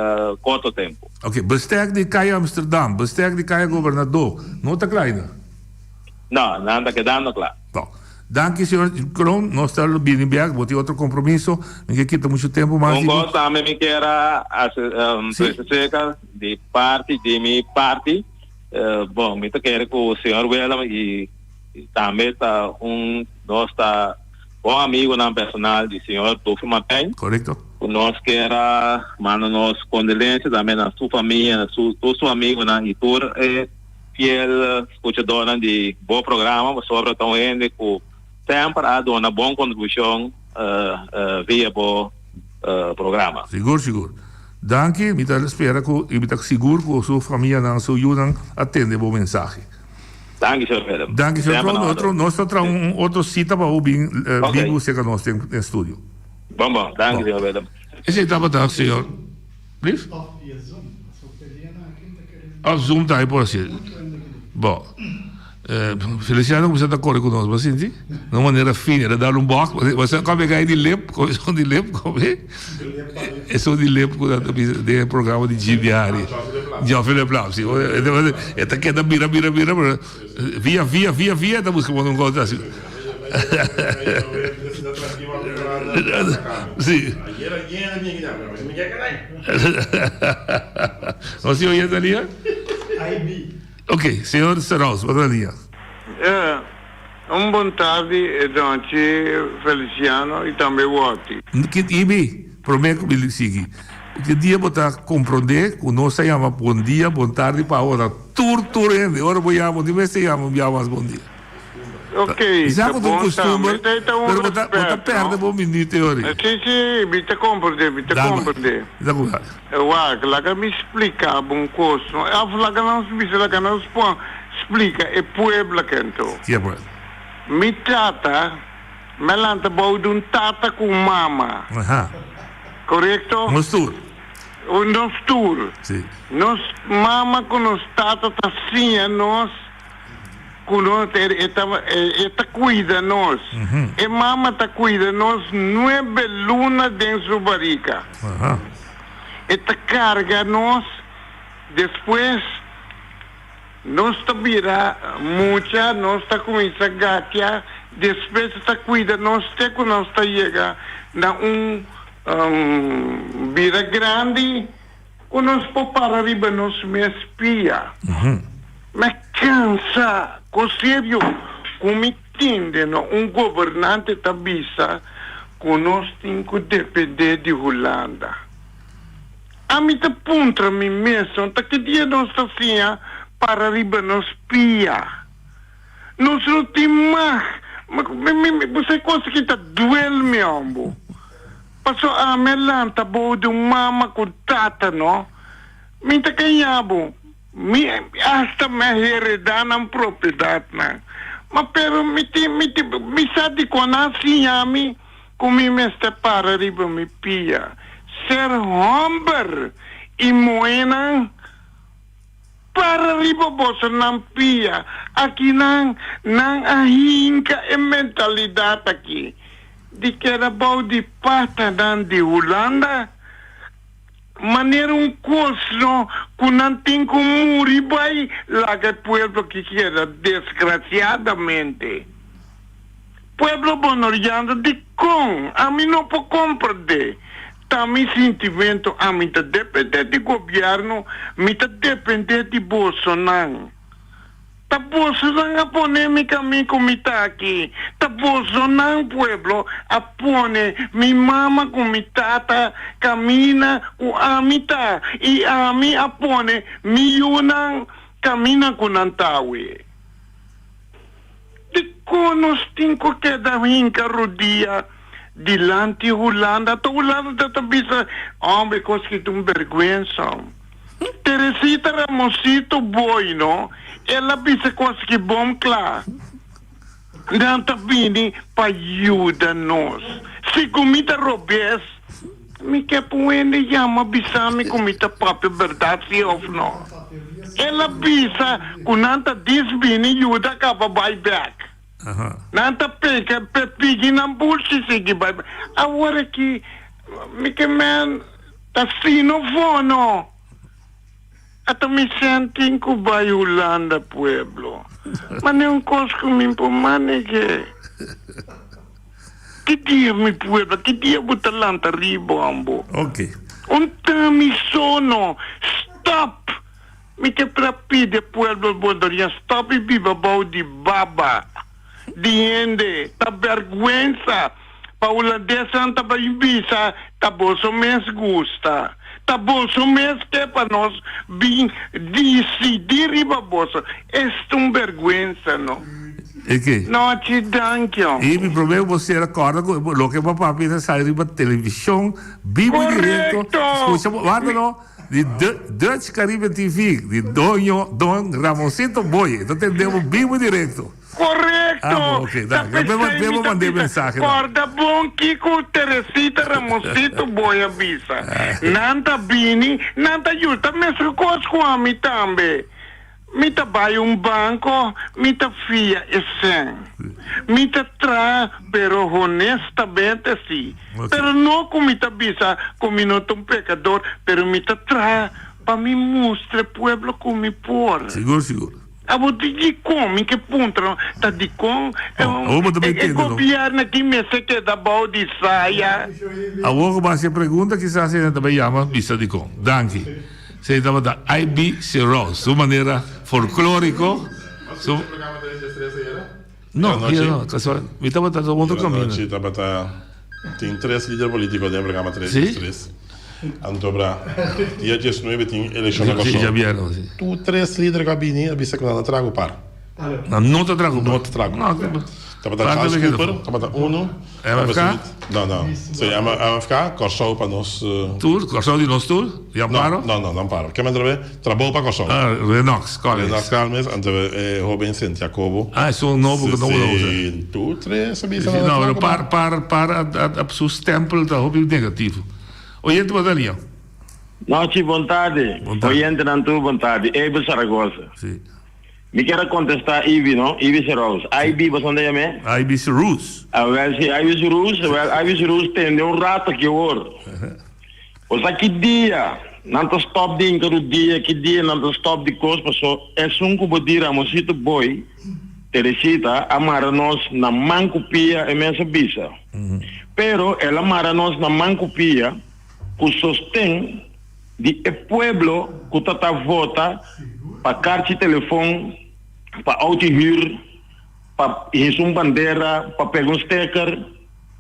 korto tempu. Ok, bestek di Kaya Amsterdam, bestek di Kaya Gobernador, no ta kla ainda? No, nan ta kedando kla. Bon, danki señor Kroon, nos ta lo bini bek, bo tin otro kompromiso, mi ke kita muchu tempu mas di. Un kos tambe mi kier a hasi trese serka di parti di mi parti, bon, mi ta kere ku señor Willem i tambe ta un nos ta. Bon amigonan personal di señor Duffy Martijn. Correcto. Cu nos kier a manda nos condolencia tambe na su famia, na su tur su amigonan y tur e fiel scuchadornan di bo programa pasobra ta un hende cu semper a duna bon contribucion via bo programa. Sigur sigur. Danki, mi ta spera cu y mi ta sigur cu su famianan, su yunan a tende bo mensahe. Danki señor Willem. Danki señor Trump. Otro, nos ta traha un otro cita pa bo bin bibu cerca nos den studio. Bon bon. Danki señor Willem. Esey tabata señor Brief? Of Zoom tambe por haci. Bon. Feliciano cuminsa ta core cu nos, bo a sinti? Na un manera fini, el a dal un box, bo sa come gai di lip, come esun di lip, come esun di lip cu nan ta bisa den e programa di Jeep Diari, Joffrey Leblanc, si, e ta keda bira, bira, bira, pero via, via, via, via e ta busca pone un cosa asi. Si. Nos tin oyente na liña? Ok, señor Seraus, bo ta na liña. Un bon tardi e donchi Feliciano y tambe Wotty. Kit Ibi, prome ku mi sigui, ki dia bo ta komprondé ku nos ta yama bon dia, bon tardi pa ora tur tur hende, ora bo yama di mester yama un bia mas bon dia. Ok, Bisa ta ku ta un bon kustumber, tambe, ta un pero bo ta bo ta respet, pèrdè no? bo minuut e ora ei. Si, si, mi ta komprondé, mi ta Dal bai, komprondé. mi ta kuminsá. Wak, laga mi splika bo un kos, no? Òf laga nos bisa, laga nos pon splika e pueblo kento. Ki e pueblo? Mi tata, mi a lanta bou di un tata ku un mama. Aha. Korekto? Nos tur. Nos tur. Si. Nos mama ku nos tata ta siña nos ku nos, e ta, e ta kuida nos. E mama ta kuida nos nuebe luna den su barika. Aha. E ta karga nos, despues. Nos ta bira mucha, nos ta cuminsa gatia, despues ta cuida nos te cu nos ta yega na un bira grandi cu nos por para riba nos mes pia. Mi a cansa, con serio, cu mi tende no un gobernante ta bisa cu nos tin cu depende di Hulanda. Ami ta puntra mi mesun, ta ki dia nos ta siña para riba nos pia? Nos no tin mag. Bo sa e kos aki ta duel mi hombo. Paso ami a lanta bou di un mama ku tata no. Mi ta kaña bo. Mi hasta mi a hereda nan propiedatnan. Ma pero mi tin, mi tin, mi sa dikon nan a siña mi Ku mi mester para riba mi pia. Ser hòmber i muhénan, para riba boso nan pia. Akinan nan a hinka e mentalidat aki di keda bou di patanan di Hulanda manera un kos no ku nan tin ku muri bai laga e pueblo aki keda desgrasiadamente. Pueblo Bonoriano, dikon ami no por komprendé? Ta mi sintimento, ami ta depende di gobierno, mi ta depende di bosonan. Ta bosonan a pone mi camin cu mi ta aki. Ta bosonan, pueblo, a pone mi mama cu mi tata camina cu ami ta y ami a pone mi yunan camina cu nan ta awe. Dikon nos tin ku keda hinka rudia dilanti Hulanda? Ata Hulanda ta ta bisa, Hombre, kos ki ta un bergwensa. Teresita Ramosito Boy no, el a bisa kos ki bon kla. Nan ta bini pa yuda nos. Si ku mi ta robes, mi ke pa un hende yama bisa mi ku mi ta papia bèrdat si òf no. El a bisa ku nan ta dis bini yuda kaba bai bèk. Nan ta peka pe pigi nan bulshi sigui bai bèk. Awor aki mi ke men ta sino fono. Ata mi sentin ku bai Hulanda pueblo. Ma ne un kos ku mi por manege. Ki dia mi pueblo, ki dia bo ta lanta riba ambo? Ok. Un ta mi sono. Stop! Mi ke pra pidi e pueblo Bondorian stop i biba bou di baba di hende. Ta bergwensa pa Hulandesnan ta bai bisa ta boso mes gusta. Ta boso mes ke pa nos bin disidi riba boso. Esta un bergwensa no. E ke? Nochi danki hombre. I mi prome bo ser a corda cu loke bo papia ta sali riba television bibo y directo. Correcto! Scucha bo, warda no, di Dutch Caribbean TV, di doño Don Ramoncito Boye. Ta tende bo bibo y directo. Correcto! Ah, bo, ok, Ta danki. pesey Bebo, mi bebo ta mand'e bisa, mensahe dan. Corda bon kico Teresita Ramoncito Boye a bisa. Nan ta bini, nan ta yuda. Ta mesco cos cu ami tambe. Mi ta bai un banco, mi ta fia e sèn. Mi ta traha, pero honestamente si. Pero no cu mi ta bisa cu mi no ta un pecador, pero mi ta traha pa mi mustra e pueblo cu mi por. Sigur, sigur. Abo di dicon? Mi ke puntra, ta dicon Awor bo ta e metiendo, no? gobierno aki mester keda bao di saya? Awor cu bo haci e pregunta, kisas e hende ta bay yama bisa dicon. Danki. Esei tabata IB Serous, su manera folklóriko. Su... No, hier no, casual. Mi tabata ta otro camino. Anochi tabata tin tres lider politico den programa tres Sí? tres. Anto bra dia 19 tin eleccion na Sí, Kòrsou. djabièrnè, sí. Tur tres lider ku a bini a bisa ku nan a trago par. Nan no ta trago No ta trago. No, Tabata Laat Charles we beginnen. Cooper, tabata uno. MFK? No, no. Se llama MFK, Kòrsou pa nos. Tur, Kòrsou di nos tur? Di Amparo? No, no, no Amparo. Ke men trabe? Trabou pa Kòrsou. Ah, Renox College. Renox Calmes, anto e hoben Sint Jacobo. Ah, esun nobo ku nobo ta usa. Si, tur tres a bisa Si, nan no, a pero trago par, par. par, par a, a, su stempel ta hopi negativo. Oyente bo ta lia. Nochi, bon tardi. Bon tardi. Oyentenan tur bon tardi. Abel Zaragoza. Si. Mi kier a contesta Ivy no, Ivy Serous. Ivy, boso anda yam'é? Ivy Serous. Awel si, Ivy Serous, awel Ivy Serous tende un rato aki awor. Bo sa ki dia nan ta stop di hinca rudia, ki dia nan ta stop di cos, paso esun cu bo di Ramosito Boy, Teresita, a mara nos na man cu pia, e mes a bisa. Pero el a mara nos na man cu pia cu sosten. Di e pueblo ku ta ta vota pa karchi telefon, pa outo hür, pa hisa un bandera, pa pega un steker,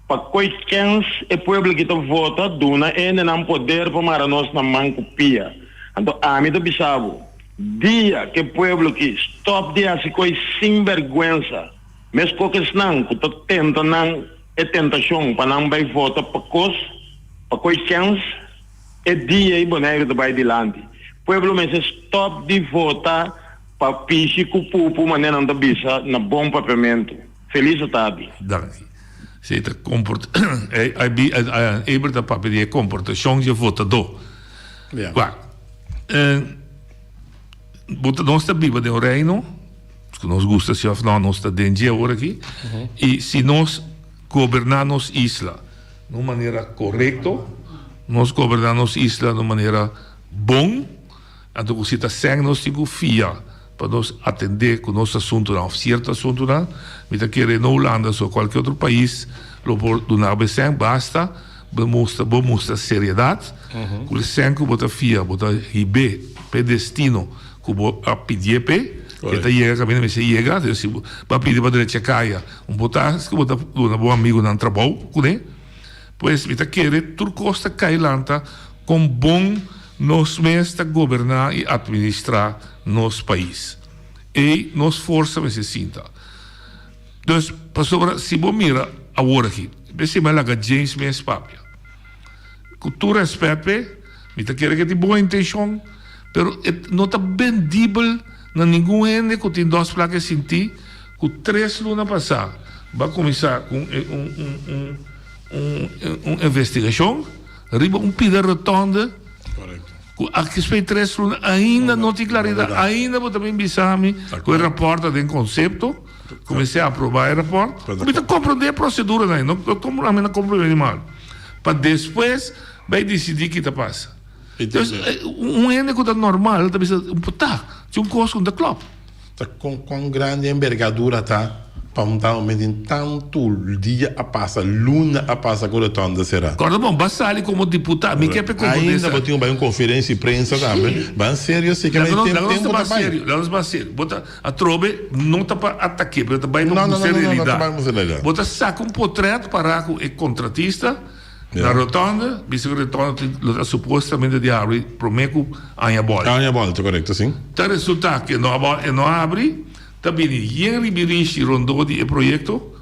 pa koi kens e pueblo ki ta vota duna e hendenan poder pa mara nos na man ku pia. Anto ami ta bisa bo, dia ku e pueblo ki stop di hasi koi sin bergwensa, meskos ku esnan ku ta tenta nan e tentashon pa nan bai vota pa kos, pa koi kens, E dia ei Boneiru ta bai dilanti. Pueblo mester stop di vota pa pishi ku pupu manera nan ta bisa na bon papiamentu. Felis atardi. Danki. Si ta comport Eber ta papia di e comportacion dje votadó. Wak, bo ta nos ta biba den un reino, ku nos gusta si of no, nos ta den dje awor aki, i si nos goberná nos isla Na un manera korekto, nos goberná nos isla na un manera bon, anto ku si ta sèn nos tin ku fia pa nos atendé ku nos asuntunan òf sierto asuntunan, mi ta kere no Hulanda so, kualke otro pais lo por duna bo e sèn, basta. Bo mustra bo mustra seriedat ku e sèn ku bo ta fia bo ta hib'é pa e destino ku bo a pidié p'e, e ta yega kaminda mester yega. Si bo a pidi pa drecha kaya un por ta ku bo ta duna bo amigunan trabou kuné. Pues mi ta kere tur kos ta kai lanta kon bon nos mes ta goberná i atministrá nos pais. Ei nos forsa mester sinta. Dus, pasobra si bo mira awor aki, bes mi a laga James mes papia. Ku tur rèspèt p'e, mi ta kere ku e tin bon intenshon, pero e no ta bendibel na ningun hende ku tin dos plaka e sinti ku tres luna pasá bo a kuminsá ku un un un investigashon riba un pida rotònde ku aki spei tres luna ainda no tin klaridat, ainda bo ta bin bisa mi ku e rapòrt ta den konsepto. Kuminsé a aprobá e rapòrt. Mi ta komprondé e proseduranan ei, no ami no komprondé ni mal. Pa despues bai disidí ki ta pasa. Dus un hende ku ta normal ta bisa, ta, tin un kos ku no ta klòp. Ta kon kon grandi e enbergadura ta pa un tal momento tin tantu dia a pasa, luna a pasa ku retorno ta será? Kòrda bon, bo a sali komo diputado, mi ke pa e komprondé esaki. Ainda bo tin ku bai un konferensia di prensa tambe. Ban serio si, ke tempu ta bai. Laga nos bai serio. Bo ta. Atrobe no ta pa atake, pero ta bai pa mustra realidad. Bo ta saca un potret para cu e contratista na rotonde, bisa cu rotonde lo ta supuestamente di habri prome cu aña bolta. Aña bolta, corecto, si. Ta resulta cu e no a habri, ta bini yen ribirishi rondó di e proyecto,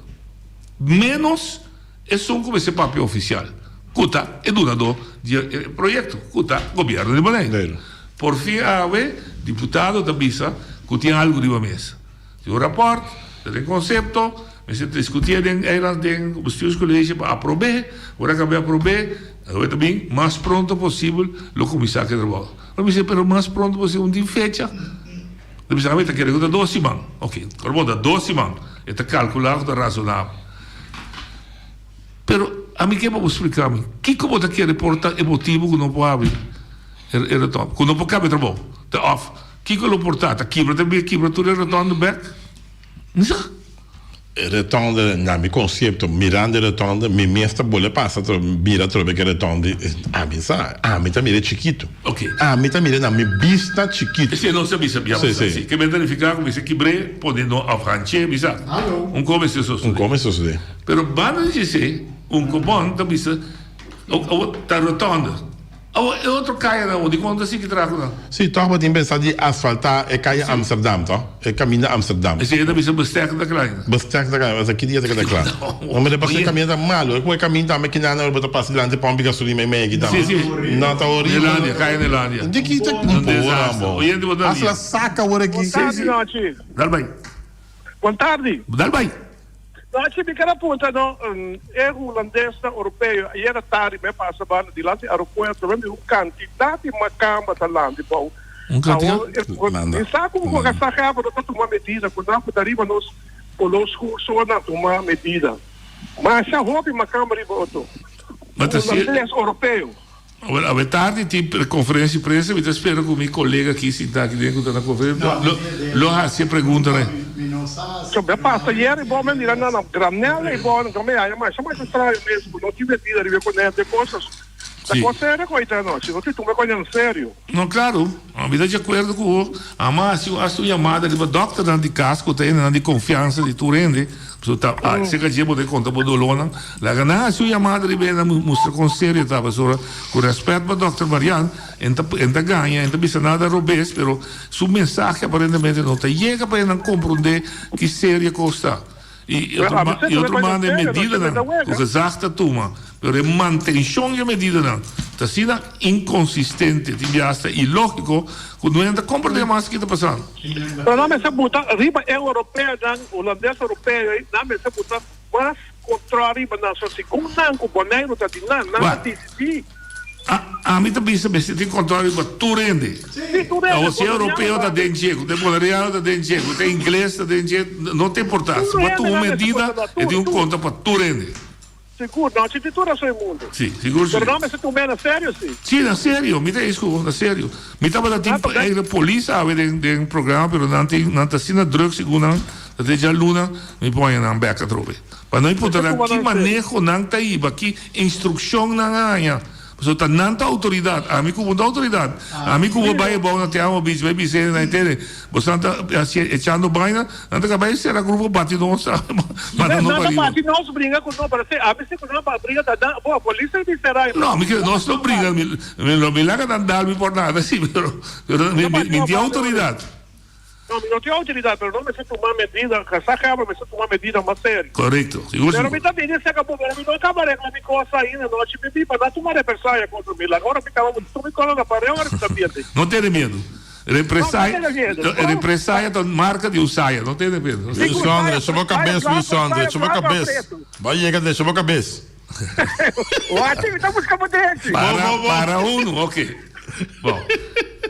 menos esun cu mester papia oficial, cu ta e dunador di e proyecto, cu ta gobierno di Boneiru. Por fin awe diputado ta bisa cu tin algo riba mesa. Tin un rapport, ta den concepto, mester discutié den eiland den bestuurscollege pa aprobé, ora caba di aprobé, awe ta bin mas pronto posibel lo cuminsa cu e trabao. Lo mi bisa pero mas pronto posibel no tin fecha. Lo mi bisa awe ta kere cu ta dos siman. Ok, ora bo ta dos siman e ta calcula cu ta razonabel. Pero ami ke pa bo splica mi, kico bo ta kere por ta e motibo cu no por habri e rotonde, cu no por cambia trabou? Ta of kico lo por ta? Ta kibra ta bira kibra tur e rotonde bek? Mi sa. E rotonde, na mi concepto, mirando e rotonde, mi mes ta bole pasa mira atrobe ke rotonde, ami sa, ami ta mira e chikito. Ok. Ami ta mira na mi bista chikito. Esei nos a bisa bia pasá. Si. Ke men ta nifiká ku mester kibr'é, pone no òf hanch'é, bisa. Un kos mester sosodé. Un kos mester sosodé. Pero banda di esei, un kobon ta bisa, Awor ta rotonde. Awor e otro kayanan awor, dikon ta sigui traha ku nan? Si, tòg bo tin pensá di asfaltá e kaya Amsterdam, tòg? E kaminda Amsterdam. Esei ta bisa bestek ta kla ainda. Bestek ta kla, esta ki dia ta keda kla? No, mi repasá e kaminda ta malu. E ku e kaminda tambe ki nan bo ta pasa dilanti pòmpi gasolina mei mei aki tambe. Si, si. No, ta horibel. Nelandia, kaya Nelandia. Di ki ta Un desastre. Oyente bo ta Hasta la saka awor aki. Bon tardi, Nochi. Dal bai. Bon tardi. Dal bai. Nochi, mi ker a puntra no, e hulandesnan oropeo ayera tardi mi a pasa banda dilanti aeropuerto mi a mira un kantidat di makamba ta landi bou. Un kantidat? Awor, mi sa ku ku Gazaghebber no ta tuma medida ku nan ku ta riba nos ku nos kursonan tuma medida. Masha hopi makamba riba oto. Hulandes oropeo. Awel, awe tardi tin conferencia di prensa, mi ta spera cu mi colega aki sinta aki den cu ta na conferencia lo, lo haci e preguntanan. So mi a pasa ayer y bo mi a mira nan na granel y bo nan mi haya masha masha straño mes cu no tin medida riba e cone de cosas. Ta Si. cos serio cu ahita anochi, no tin tuma e cos en serio. No, claro, mi ta di acuerdo cu bo. Ama haci un hasta un yamada riba dokternan di cas cu ta hendenan di confiansa di tur hende. Pasobra ta ah cerca dje bo ta conta bo dolornan. Laga nan haci un yamada riba e nan mustra con serio ta. Pasobra cu respet pa dokter Marian, en ta en ta gaña, en ta bisa nada robes, pero su mensahe aparentemente no ta yega pa e nan compronde ki serio cos ta. Y otro ma y otro banda e medidanan cu gezag ta tuma, pero e mantencion di e medidanan ta asina inconsistente, tin bia hasta ilogico, cu no hende ta comprende mas ki ta pasando. Pero nan mester buta riba e europeonan, hulandes europeo ei, nan mester buta mas control riba nan. So segun nan cu Boneiru ta di nan, nan ta dicidi. Ami ta bisa mester tin control riba tur hende. Sí, tur hende. Awor si e europeo ta den dje, cu ta e boneriano ta den dje, cu ta e ingles ta den dje, no ta importa. Si bo tuma un medida, e tin un conta pa tur hende. Sigur, no si tin tur aso e mundo. Sí, sigur si. Pero nan mester tum'é na serio si. Sí, na serio, mi ta escu bo, na serio. Mi tabata tin eigenlijk polis awe den den programa, pero nan tin nan ta asina druk segun nan. Ta te djaluna mi por haña nan bek atrobe. Pa nan puntra nan ki maneho nan ta hiba, ki instrukshon nan a haña. Pasobra ta nan ta outoridat, ami ku bo no ta outoridat. Ami ku bo bai abou na Te Amo Beach bai bisa hende nan tene, boso ta hasi echando baina, nan ta kaba e sera grupo bati nos manda nos Nan ta pariba. bati nos bringa ku nos, pero si ami si ku nan pa bringa ta nan, bo polis ta bin sera. No, mi ke nos no bringa, mi no mi laga nan dal mi por nada si, pero mi mi tin outoridat. No, mi no tin autoridad, pero no mester tuma medida, gezaghebber mester tuma medida mas serio. Correcto, sigur Pero sigur. mi ta bini cerca bo, pero mi no caba regla mi cosa ainda nochi, mi bin pa no tuma represalia contra mi, laga ora mi caba bo tuma mi cola na pared ora mi ta pierde. No tene miedo. Represalia, No, no tene miedo. represalia ta marca di un saya, no tene miedo. Luis Andre, sha bo cabes, Luis Andre, sha bo cabes. Bo a yega den sha bo cabes. Wachi, mi ta busca bo denchi. Para, para uno, ok. Bon,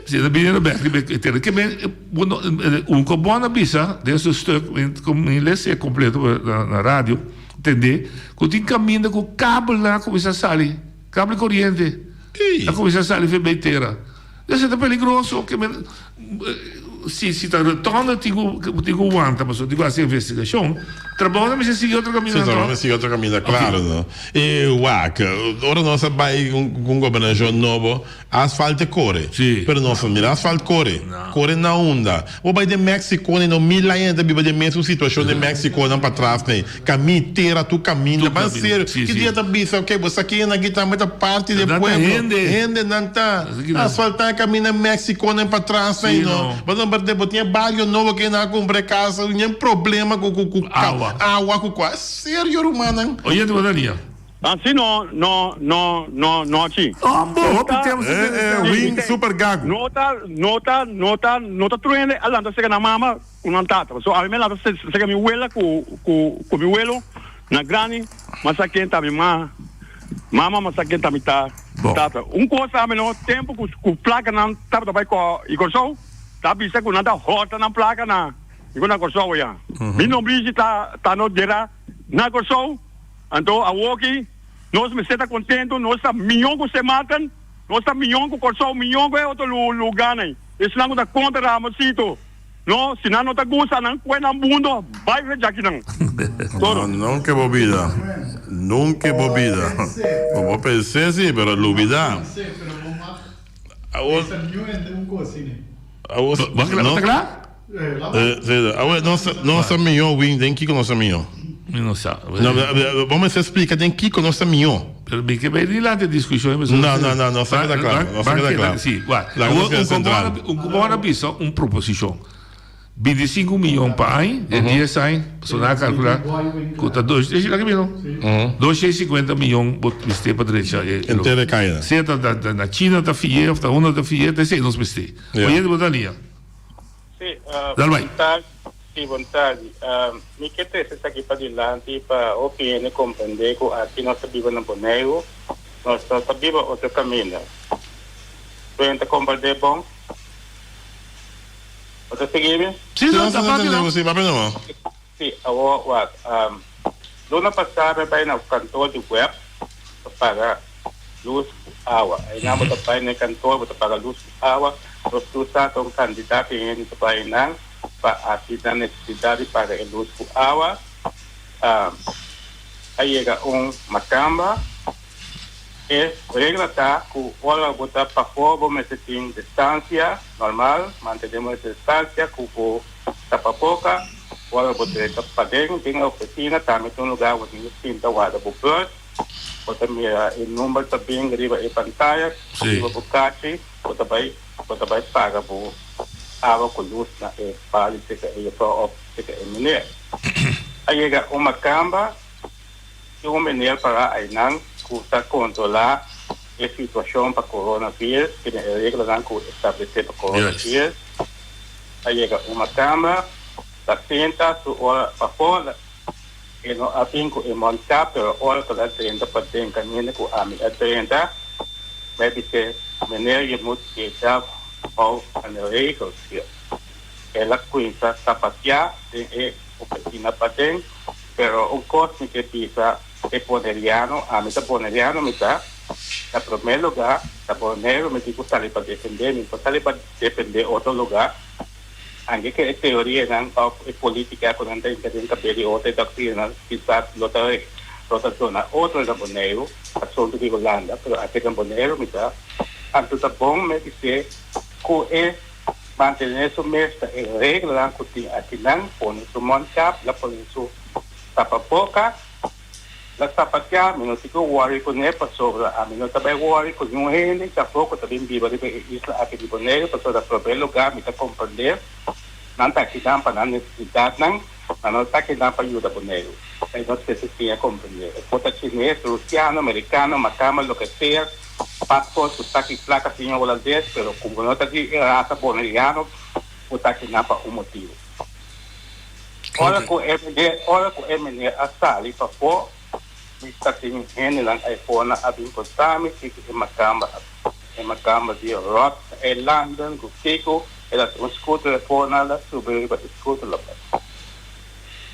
si ta bini na bek, riba e tera. Ke men, bo no, un ko bon a bisa den su stuk, mi, mi lesa e completo na, na radio, tende, ku tin kaminda ku kabelnan a kuminsá sali, kabel di koriente a kuminsá sali for bei tera. Esei ta peligroso, ke men, si, si ta rotonde tin ku, tin ku wanta, pasobra tin ku hasi investigashon. Trabounan mester sigui otro kaminda Sí, trabounan mester sigui otro kaminda, klaro no. E wak, ora nos a bai ku un gobernashon nobo, asfalt e kore. Sí. Pero nos a mira asfalt kore. Kore na unda? Bo bai den Mexico nei no mil aña ta biba den mesun situashon den Mexico nan patras nei. Camí, tera tur caminda. Ban serio. Ki dia ta bisa ok bo sa ken aki tambe ta parti di e pueblo. Hende nan ta asfaltá e caminda Mexico nan patras ei no. Bo ta berde bo tin e bario nobo ke nan a cumpra e casa nin problema cu cu awa cu cua. Serio rumannan. Oyente bo ta lia. Así no, no, no, no, no achi. Hombo, hopi tempo sin tende Eh, eh, win super gagu. No ta, no ta, no ta, no ta truende a lanta cerca nan mama cu nan tata. Pasobra ami me lanta cerca mi wela cu, cu, cu mi welo na grandi, mas sa ken ta mi ma, mama, mas sa ken ta mi ta, tata. Un cos ami no, tempo cu, cu placanan tabata bay co y Corsou, ta bisa cu nan ta horta nan placa na, y cu na Corsou aya. Mi nombrishi ta, ta no dera na Corsou. Anto awoki nos mester ta contento, nos ta miyon cu Sint Maarten, nos ta miyon cu Corsou, miyon cu e otro lugarnan. Esnan cu ta contra Ramosito, no, si nan no ta gusta nan cue nan mundo bay fe djaki nan. No, nunca bo bida, nunca bo bida. Bo por pens'é si, pero lubida. Awor, awor, no. Ta cla? Awor, nos, nos ta mihó, Win, den kiko nos ta mihó? Mi no sa. No, bo mester splika den kiko nos ta mihó. Pero mi ke bay dilanti e diskushon. No, no, no, nos ta keda kla. Nos ta keda kla. Si, wak. Awor, un ku un ku bo a bisa un proposishon. 25 miyon pa aña, den 10 aña, pasobra nan a kalkulá ku ta dos, esei la ke bira no? 250 miyon bo mester pa drecha e. Henter e kaya. Sea ta na China ta fi'é òf ta unda ta fi'é, ta esei nos mester. Oye bo ta lia. Sí, bon tardi. Sí, bon tardi. Mi ke trese esaki padilanti pa hopi hende komprendé ku aki nos ta biba na Boneiru, nos no ta biba otro kaminda. Bo hende ta komprendé bon? Bo ta sigui mi? Sí, nos ta entendé bo, sí, papia nobo. Sí, awor wak, luna pasá mi a bai na kantor di web pa paga lus ku awa. Einan bo ta bai na e kantor, bo ta paga lus ku awa. Nos tur sa ta un kantidat di hende ta bai einan pa hasi nan nesesidat di paga e lus ku awa. A yega un makamba. E regla ta ku ora bo ta pafó bo mester tin distansia normal, mantené bo distansia ku bo tapaboka. Ora bo drenta paden den e ofisina tambe ta un lugar bo tin ku sinta warda bo bus. Bo ta mira e number ta bin riba e pantaya, riba bo kachi, bo ta bai bo ta bai paga bo awa ku lus na e pali seka e jefrouw òf seka e meneer. A yega un makamba. Tin un meneer pará einan ku ta kontrolá e situashon pa coronavirus, tene e reglanan ku establesé pa coronavirus. A yega un makamba, ta sinta su ora pafó, e no a bin ku e mondkap, pero ora ku el a drenta paden kaminda ku ami a drenta, mi a bis'é, Meneer, je moet jezelf hou aan de regels hier. El a kuminsá sapatiá den e ofisina paden. Pero un kos mi ke bisa e boneriano, ami ta boneriano mi ta, na promé lugá ta Boneiru mi tin ku sali pa defendé, mi no por sali pa defendé otro lugá. Anke ku e teorianan òf e polítika ku nan ta hinka den kabes di otro e doktrinanan kisas lo ta lo ta duna otro na Boneiru, asuntu di Hulanda, pero aki na Boneiru mi ta anto ta bon mi bis'é ku e mantené su mes na e reglanan ku tin akinan, pone su mondkap, la pone su tapaboka. La sapateá, mi no tin ku wòri kuné pasobra ami no ta bai wòri ku niun hende, tampoko ta bin biba riba e isla aki di Boneiru pasobra na promé lugá mi ta komprendé nan ta akinan pa nan nesesidatnan, nan no ta akinan pa yuda Boneiru. E nos mester siña komprendé. E por ta chines, rusiano, merikano, makamba, loke sea, pasport ku saki plaka siña hulandes, pero ku bo no ta di e rasa boneriano bo ta akinan pa un motibu. Ora ku e meneer, ora ku e meneer a sali pafó, mi ta tin hendenan aifonan a bin konta mi kiko e makamba a e makamba di ròt na e landen ku kiko el a un scooter afó nan a subi riba e scooter lo bai.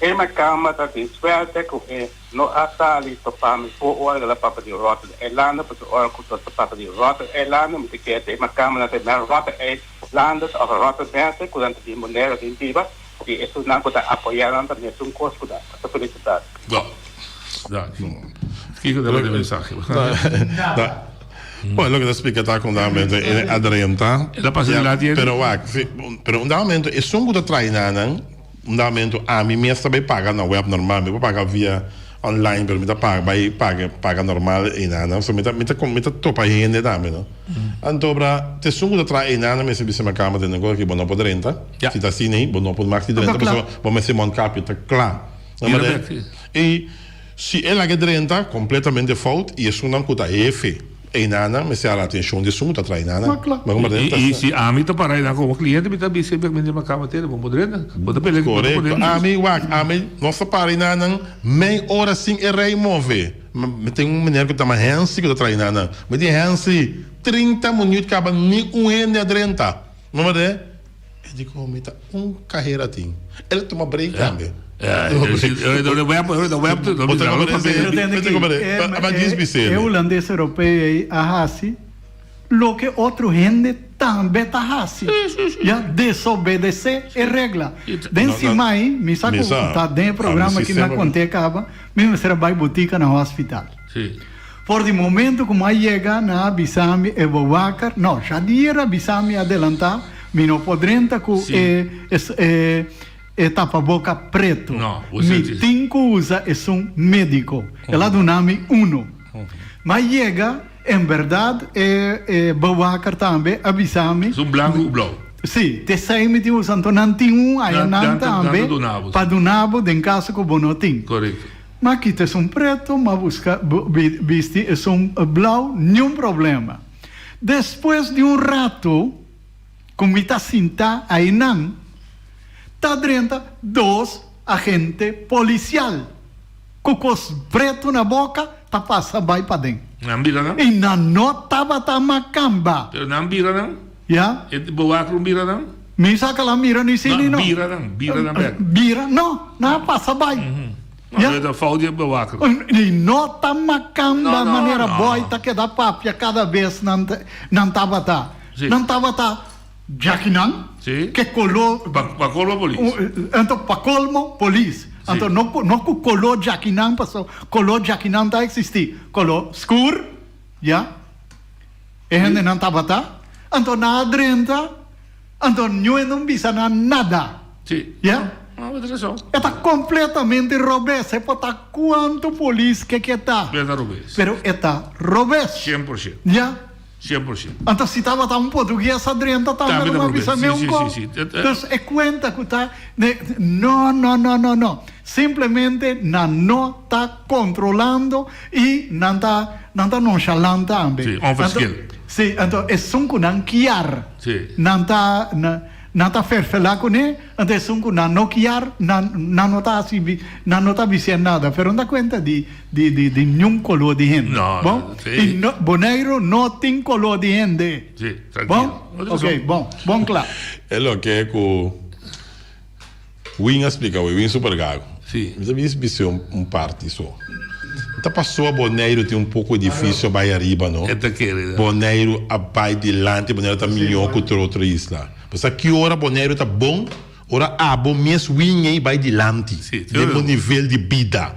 E makamba ta tin suerte ku e no a sali topa mi for ora el a papia di ròt na e landen pasobra ora ku nos ta papia di ròt na e landen mi ta kere ta e makamba nan ta e ròt na e landen òf ròt na ku nan ta bin Boneiru bin biba. I esunnan ku ta apoyá nan ta mesun kos ku nan. Ta felisitá. Bo. Danki. Kiko ta e mensahe? Nada. Bueno, loke ta splika ta ku un dado momento e a drenta. El a pasa dilanti hende. Pero wak, si, pero un dado momento esun ku ta trae nan, un dado momento ami mes ta bai paga na web normal, mi por paga via online pero mi ta paga bai paga paga normal einan. So mi ta mi ta mi ta topa hende tambe no. Anto bra te esun ku ta traha einan mester bisa makamba tene kos aki bo no por drenta. Si ta asina ei bo no por mak di drenta pasobra bo mester mondkapje ta kla. I si e laga drenta kompletamente fout i esunnan ku ta hefe einanan mester hala atenshon di esun ku ta traha einanan. I si ami ta para einan komo kliente mi ta bisa e mester makamba tene bo no por drenta. Bo ta pelea ku bo no por drenta. Korekto. Ami wak ami nos ta para einanan mei ora sin e rei move. Mi tin un meneer ku ta yama Hensi ku ta traha einanan. Mi di Hensi 30 minuut kaba ni un hende a drenta. No berde? E di ku mi ta un kahera tin. El a tuma break tambe. E hulandes europeo ei a hasi loke otro hende tambe ta hasi, ya, desobedesé e regla. Den simai, mi sa ku ta den e programa aki mi a kont'é kaba, mi mester a bai botika na hospital. For di momento ku mi a yega, nan a bisa mi e bewaker, no, Shadier a bisa mi adelantá, mi no por drenta ku e e tapaboka preto. Mi tin ku usa esun médiko. El a duna mi uno. Mi a yega, en bèrdat e e bewaker tambe a bisa mi. Esun blanku ku blou. Sí, te esei mi tin usa. Anto nan tin un aya nan tambe pa duna bo den kaso ku bo no tin. Korekto. Ma kita esun preto, ma buska bisti esun blauw, niun problema. Despues di un rato ku mi ta sinta einan, ta drenta dos agente polisial ku kos preto na boka ta pasa bai paden. Nan bira nan? I nan no tabata makamba. Pero nan bira nan? Ya. E bewaker un bira nan? Mi sa kala mira ni si ni no. Bira nan, bira nan bek. Bira, no, nan a pasa bai. Ya. No, ta fout di e bewaker. I no ta makamba manera boy ta keda papia kada bes nan nan tabata. Nan tabata djakinan ke kolo. Pa kolmo polis. Anto pa kolmo polis. Anto no no ku kolo djakinan paso kolo djakinan ta existi. Kolo skur, ya. E hendenan tabata, anto nan a drenta, anto niun no bisa nan nada. Sí. Ya? No, bo ta razon. E ta completamente robes, e por ta cuanto polis ke ke ta. E ta robes. Pero e ta robes. 100%. Ya? 100%. Anto si tabata un portugues a drenta tambe lo a bisa Sí, meun sí, cos. sí, sí. Dus e cuenta cu ta, no, no, no, no, no. Simplemente nan no ta controlando y nan ta nan ta nonchalant tambe. Sí, onverschil. Anto, sí, anto esun cu nan kiar, Sí. nan ta nan ta ferfela cune, anto esun cu nan no kiar, nan nan no ta haci nan no ta bisia nada, pero no ta cuenta di di di di niun color di hende. No, Bon? sí. Y no Boneiru no tin color di hende. Sí, tranquilo. Bon? No ta Ok, razon. bon, bon cla. E loke cu Win a splika wei, Win super gago. Sí. Mi ta bis bis'é un un parti so. Ta pasobra Boneiru tin un poko edifisio bai ariba no. E ta kere. Boneiru a bai dilanti, Boneiru ta mihó ku tur otro isla. Bo sa ki ora Boneiru ta bon? Ora abo mes wing'ei bai dilanti den bo nivel di bida.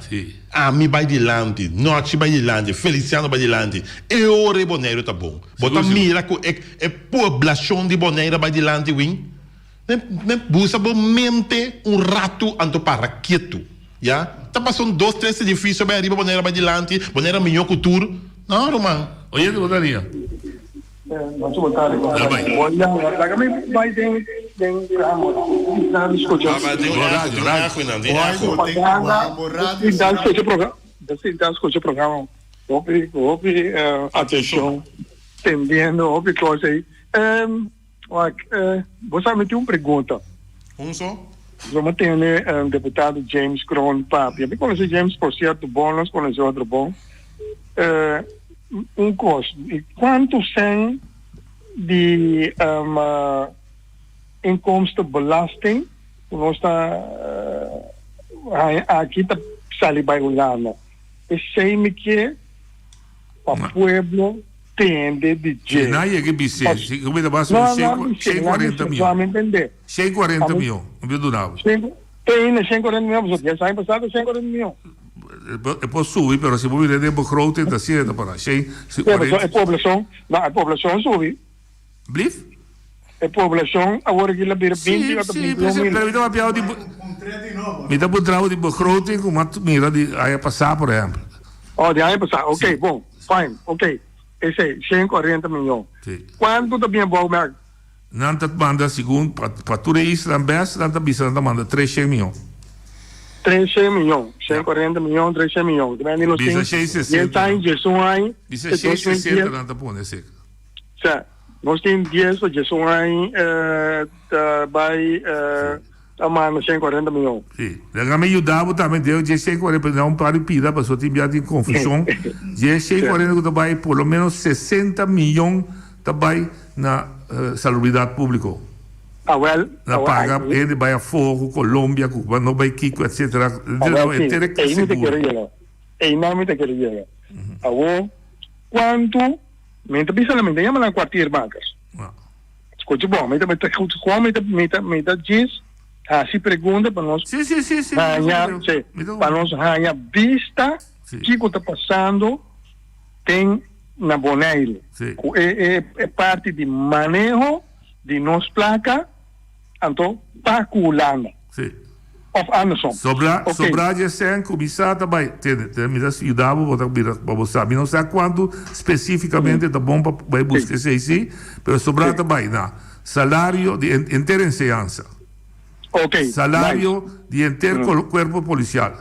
Ami bai dilanti, Nochi bai dilanti, Feliciano bai dilanti. E ora ei Boneiru ta bon. Bo ta mira ku e e poblashon di Boneiru a bai dilanti win? Men busa bo mente un ratu anto para ketu. Ya. Ta pasa un dos tres edifisio bai ariba Boneiru a bai dilanti, Boneiru a mihó ku tur. No ruman. Oyente bo ta ria. Nochi bo tardi. Bo yama laga mi bai den den kamer nan di skucha. Sinta skucha programa sinta skucha programa hopi hopi atenshon tendiendo hopi kos ei. Wak bo sa mi tin un pregunta. Un so? Bo a tende deputado James Kroon papia. Mi konosé James por sierto bon, nos konosé otro bon. Un kos, kuantu sèn di inkomstenbelasting ku nos ta haña aki ta sali bai Hulanda? Esei mi ke pa pueblo tende di dje. Si nan yega e bis'é, si ku mi ta basa un 140 mion. 140 mion, mi ta duna bo. Te 140 mion, pasobra dies aña pasá ta 140 mion. E por subi, pero si bo mira den begroting ta asina e ta para, 140. E poblashon, no, e poblashon subi. Blief? E poblashon awor aki la bira 20 ota 21 mil. Pero mi ta papia di, mi ta puntra bo di begroting ku mi a mira di aña pasá, por ehèmpel. Oh, di aña pasá, ok, bon. Fine, ok. Esei, 140 miyon. Sí. Kuantu ta bien bouwmerk? Nan ta manda segun pa pa tur e islanan bes nan ta bisa nan ta manda 300 miyon. 300 miyon. 140 miyon, 300 miyon. Te mende nos Bisa tin 660 dies aña, diesun aña, Bisa te dos mil 660 dies. nan ta pone sek. Sa, nos tin dies o diesun aña eh, ta bai eh, Ta manda 140 miyon. Si. Laga mi yuda bo tambe den dje 140 pasobra un par di pida pasobra tin bia tin confusion. Dje 140 cu ta bay por lo menos 60 miyon ta bay na salubridad publico. Awel, Na paga hende bay afo cu Colombia cu no bay kico etcetera. Awel si, Henter e ey mi ta seguro. kere yega. Eynan mi ta kere yega. Awo, cuanto, mi ta bisa nan, mi ta yama nan kwartiermakers. Scucha bon, mi ta mi ta gewoon mi ta mi ta mi ta djis haci pregunta pa nos Sí, sí, sí, sí. haña, Mi sí, ta pa nos haña bista Sí. kico ta pasando den na Boneiru. Sí. Cu e e e parti di maneho di nos placa anto pa cu Hulanda. Sí. Of andersom. Sobra, Ok. sobra dje sèn ku mi sa ta bai. Tende, tende, mi ta yuda bo, bo ta bira pa bo sa. Mi no sa kuantu spesífikamente ta bon pa bai buska esei sí, pero sobra ta bai na salario di henter enseñansa. Ok, nice. Salario di henter kuerpo polisial.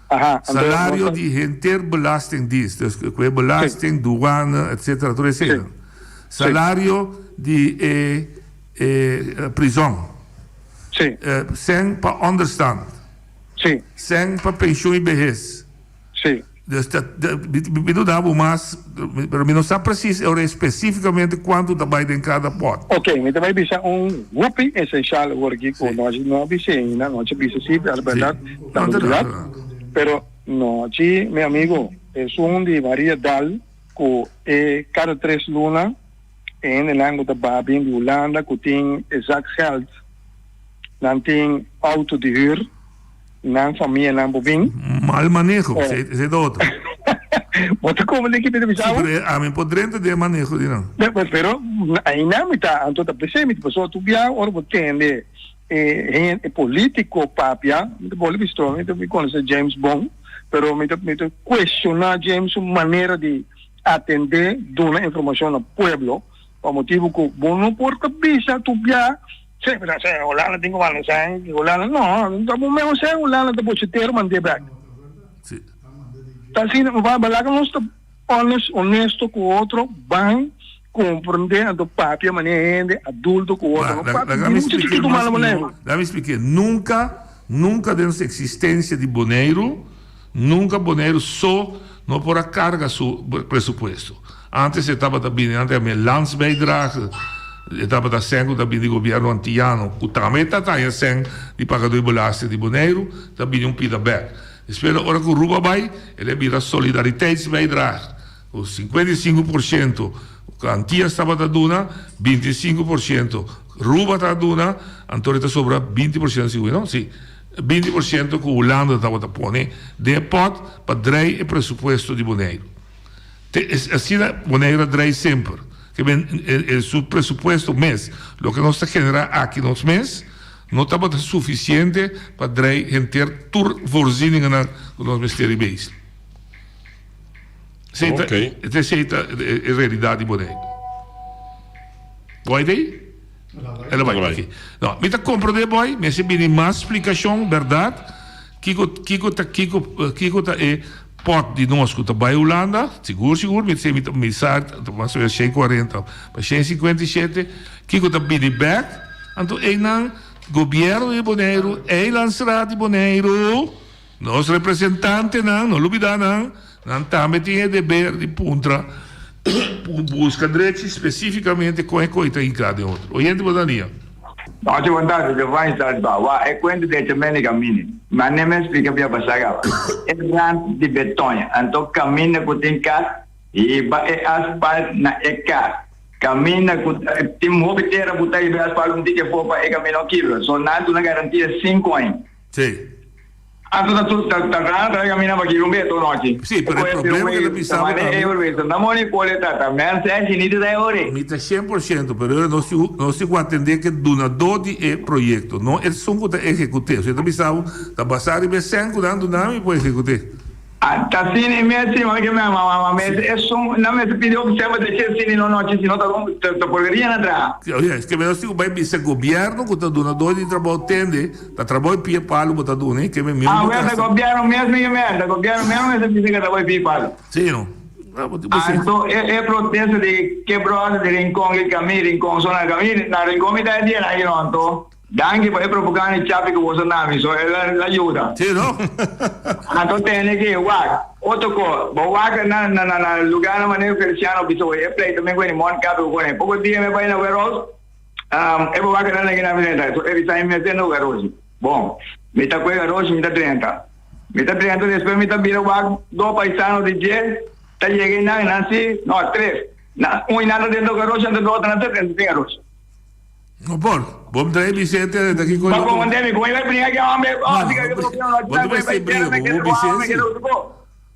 Aha, anto Salario nos ta. di henter belastingdienst, dus ku e belasting, douane, etcetera, tur eseinan. Salario di e. E prizon. Sí. Sèn pa ònderstant. Sí. Sèn pa penshun i behes. Sí. Dus ta, mi no da bo mas, pero mi no sa presis e ora espesífikamente kuantu ta bai den kada pòt. Oké, mi ta bai bisa un hopi esenshal awor aki ku nochi no a bisa ainda, nochi a bisa sí, pero bèrdat ta bèrdat. Pero nochi, mi amigo, esun di Maria Dal ku e kada tres luna. E hendenan ku ta baha bin di Hulanda ku tin e zakgeld, nan tin auto di hür, nan famianan por bin. Mal maneho, esei ta otro. Bo ta komprende ki mi ta bisa bo? Si, pero ami por drenta den e maneho di nan. Pero ainda mi ta, anto ta p'esei mi ta pasobra tur bia ora bo tende e hende, e politico papia, mi ta boli bisto, mi ta konosé James bon, pero mi ta mi ta cuestiona James su manera di atendé, duna informashon na pueblo, pa motibu ku bo no por ta bisa tur bia, seh, pero seh, Hulanda tin ku manda sèn, Hulanda, no, ta bo mehor sèn Hulanda ta bochetero mand'é bèk. Ta asina, ba laga nos ta honest, honesto ku otro, ban komprendé anto papia manera hende adulto ku otro, no papia di mucha chikitu manda Boneiru. Laga mi spliké, nunka, nunka den nos eksistensia di Boneiru, Nunca Boneiru so no por a carga su presupuesto. Antes e tabata bini, nan ta yama e landsbijdrage, e tabata cen cu ta bini di gobierno Antiyano, cu tambe ta taña cen di pagador di belasting di Boneiru, ta bini un pida bek. Despues ora cu Ruba bay, el a bira solidariteitsbijdrage, cu 55 por ciento cu Antiyas tabata duna, 25 por ciento. Ruba ta duna, anto e ta sobra 20% sigur, no? Si, 20% ku Hulanda tabata pone den e pòt pa drei e presupuesto di Boneiru. Te asina Boneiru a drei semper. Ke men e su presupuesto mes, loke nos ta generá aki nos mes, no tabata sufisiente pa drei henter tur voorzieningennan ku nos mester riba isla. Esei ta, esei ta e realidat di Boneiru. Boy ta ei? El a bai, ok. No, mi ta komprendé boy, mester bini mas splikashon, bèrdat, kiko, kiko ta, kiko, kiko ta e pòt di nos ku ta bai Hulanda, sigur, sigur, mi ta, mi ta, mi sa, ta mas o menos shen kuarenta pa shen sinkuenta i shete, kiko ta bini bèk, anto einan gobièrnu di Boneiru, eilandsraad di Boneiru, Nos representantenan, no lubida nan, nan tambe tin e deber di puntra, busca drechi specificamente con e coi ta hinca den otro. Oyente bo ta nia. Nochi bon tardi, Giovanni Salsba. Wa, e cuento di echa mene camine. Ma ne me splica bia pasa caba. E rand di beton, anto caminda cu tin cas, hiba e asfalt na e cas. Caminda cu tin hopi tera cu ta hiba e asfalt un tiki afo pa e camino kibra. So nan duna garantia cinco aña. Sí. Anto ta tur ta ta rana ta camina pa kibra un beto nochi. Sí, pero e problema ke ta bisa bo tambe. Na moni kole ta ta men sè shiniti ta e ore. Mi ta 100%, pero ora nos tin nos tin ku atendé ke dunadó di e proyekto, no esun ku ta ehekut'é. Osea ta bisa bo ta basá riba e sèn ku nan duna mi por ehekut'é. A Ta sini mes si mami ke mi ama mama mes esun nan mester pidi observa de che sini no nochi si no ta ta ta porkeria nan traha. Oye, es ke nos tin ku bai bisa gobièrnu ku ta dunadó di trabou tende. Ta trabou e pia palu bo ta duna e keme mi Ah, wèl, ta gobièrnu mes mi ke mèr, ta gobièrnu mes mester bisa ke trabou e pia palu. Sí, no. Ah, bo tin bo Anto e e protesta di ke bròder di Rincon ke kami Rincon so na kami na Rincon mi ta e dia nan aki no anto danki pa e propaganda di chapi ku boso na mi so el a yuda. Sí, no. Anto tene ki wak otro ko bo wak na na na lugarnan manera Feliciano bisa hoy e pleito men ku e ni mon kapi ku kone poko dia mi a bai na warehouse E bo wak nan na drenta, so e bisa mi mester no garoshi. Bon, mi ta kue garoshi, mi ta drenta. Mi ta drenta, despues mi ta bira wak dos paisano di dje ta yega einan, nan si, no, tres. Na, un einan ta dentro garoshi, anto dos nan ta drenta den garoshi. No por, bo mi trae Vicente a drenta kiko yo. Bo konde mi, kon i bai bringa ki hombre, oh, si ka bo ta mester bringa, bo bo bis'é si.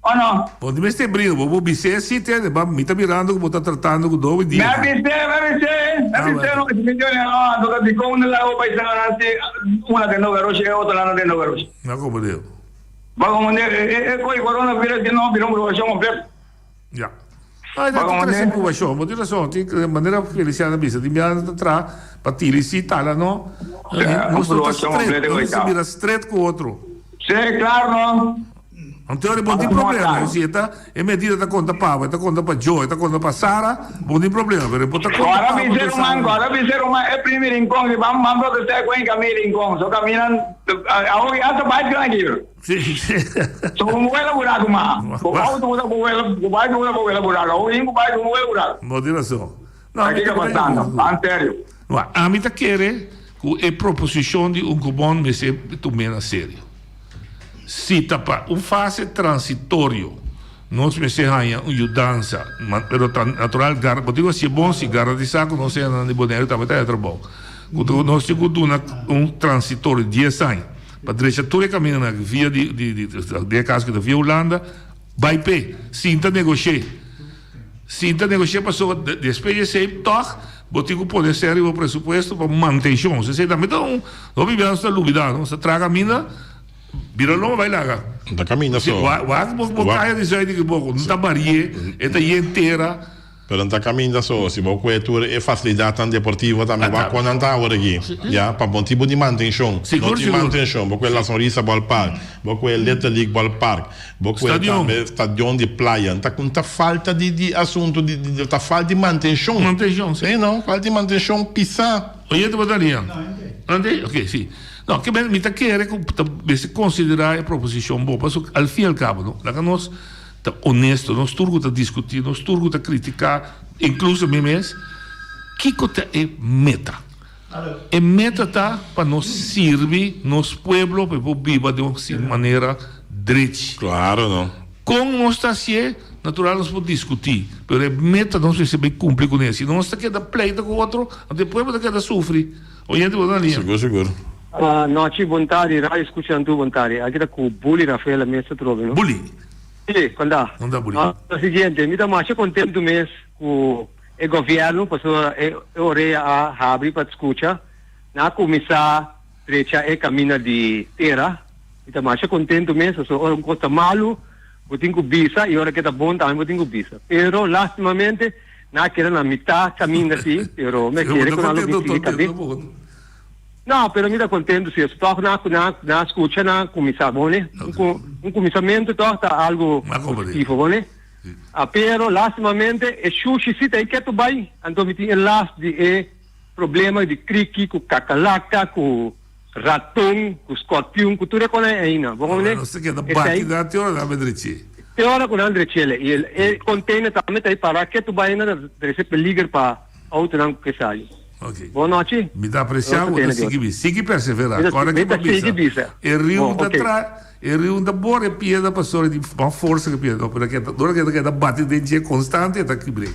O no? Bo no mester bringa, bo por bis'é si tende, ma mi ta mirando ku bo ta tratando ku dobi dia. Mi a bis'é, mi a bis'é, mi a bis'é no, si mi djone no, anto ta dikon un lago paisanonan si una den no garoshi e otro nan no den no garoshi. Mi a komprendé. Bo a komprendé? E e koi corona virus di no bira un probashon kompleto. Ya. No, e ta trese probashon, bo tin rason, tin manera Feliciano a bisa, tin biaha ta traha pa tiri si tala no, nos no ta stret, nos mester bira stret ku otro. Sí, klaro no. Anto bo tin problema, si e ta e medida ta konta pa bo, e ta konta pa Joe, e ta konta pa Sara, bo tin problema, pero e bo ta konta pa bo ta Sara. Ora bisa ruman e primi rincon si ban ban protesta ku en kami rincon so kaminan awor ki asta bike nan aki Si si. So bo wela buraku ma bo auto usa bo wela bo bike usa bo wela buraku awor hin ku bike bo wela buraku. Bo tin rason. No, ami ta pasando, ban serio. No, ami ta kere ku e proposishon di Unkobon mester tum'é na serio. Si ta pa un fase transitorio nos mester haña un yudansa, pero ta natural gar, bo tin ku hasié bon si garantisá ku nos hendenan di Boneiru tambe ta haña trabou. Ku ta nos tin ku duna un transitorio dies aña pa drecha tur e kamindanan aki via di di di den e kaso ku ta via Hulanda bai p'e sinta negosh'é. Sinta negosh'é pasobra despues di esei tòg bo tin ku pone esei riba bo presupuesto pa mantenshon. Esei tambe ta un hopi bia nos ta lubida, nos ta traha kaminda bira loma bai laga. No ta kaminda so. Wak bo kaya di zuid di boko no ta barié, e ta yen tera. Pero no ta kaminda so, si bo kue tur e fasilidatnan deportivo tambe wak kon nan ta awor aki, ya, pa motibu di mantenshon. No tin mantenshon, bo kue La Sonrisa Ballpark, bo kue Little League Ballpark. Bo kue tambe stadion di playa. N ta ku ta falta di di asuntu di di ta falta di mantenshon. Mantenshon, si. Sí no, falta di mantenshon pisá. Oye ta bataria? Ante? Oke, si. No, ke men mi ta kere ku ta mester konsiderá e proposishon bo, pasobra al fin al kabo no, laga nos ta honesto, nos tur ku ta diskutí, nos tur ku ta kritiká, inkluso mi mes, kiko ta e meta? E meta ta pa nos sirbi nos pueblo pa e por biba den un manera drechi. Claro no. Con nos ta hacié? Natural nos por diskutí, pero e meta nos mester bai kumpli kuné. Si nos ta keda pleita ku otro, anto e pueblo ta keda sufri. Oyente bo ta na liña. Sigur, sigur. Nochi bon tardi radio escucha tur bon tardi aki ta cu Bully Rafaela mes ta trobe no. Bully. Si conta. Conta Bully. Lo siguiente mi ta masha contento mes cu e gobierno pasobra e orea a habri pa scucha nan a cuminsa drecha e camina di tera mi ta masha contento mes pasobra ora un cos ta malo Bo tin ku bisa i ora ke ta bon tambe bo tin ku bisa. Pero lastimamente nan a keda na mitá kaminda si, pero mi a kere ku nan lo bin sigui kab'é. No, pero mi ta kontentu si tòg nan nan nan a skucha nan a kuminsá bon ne. Un kuminsamentu tòg ta algu positivo bon ne. Pero lastimamente e shushi si ta ei ketu bai, anto mi tin e las di e problema di kriki ku kakalaka ku. Raton, ku skorpion, ku tur e konan eina. Bo komprende? Nos ta keda bati nan te ora nan a drech'é. Te ora ku nan drech'é. I e container tambe ta ei pará ketu bai na ta trese peliger pa autonan ku ke sali. Ok. Bon nochi. Mi ta apresiá ku bo ta sigui bisa. Sigui perseverá. Kòrda ke bo a bisa. E riu ta tra, e riu ta bora e piedra pasobra di mas forsa ku e piedra. No, pero ora ke ta keda bati den dje konstante e ta kibr'é.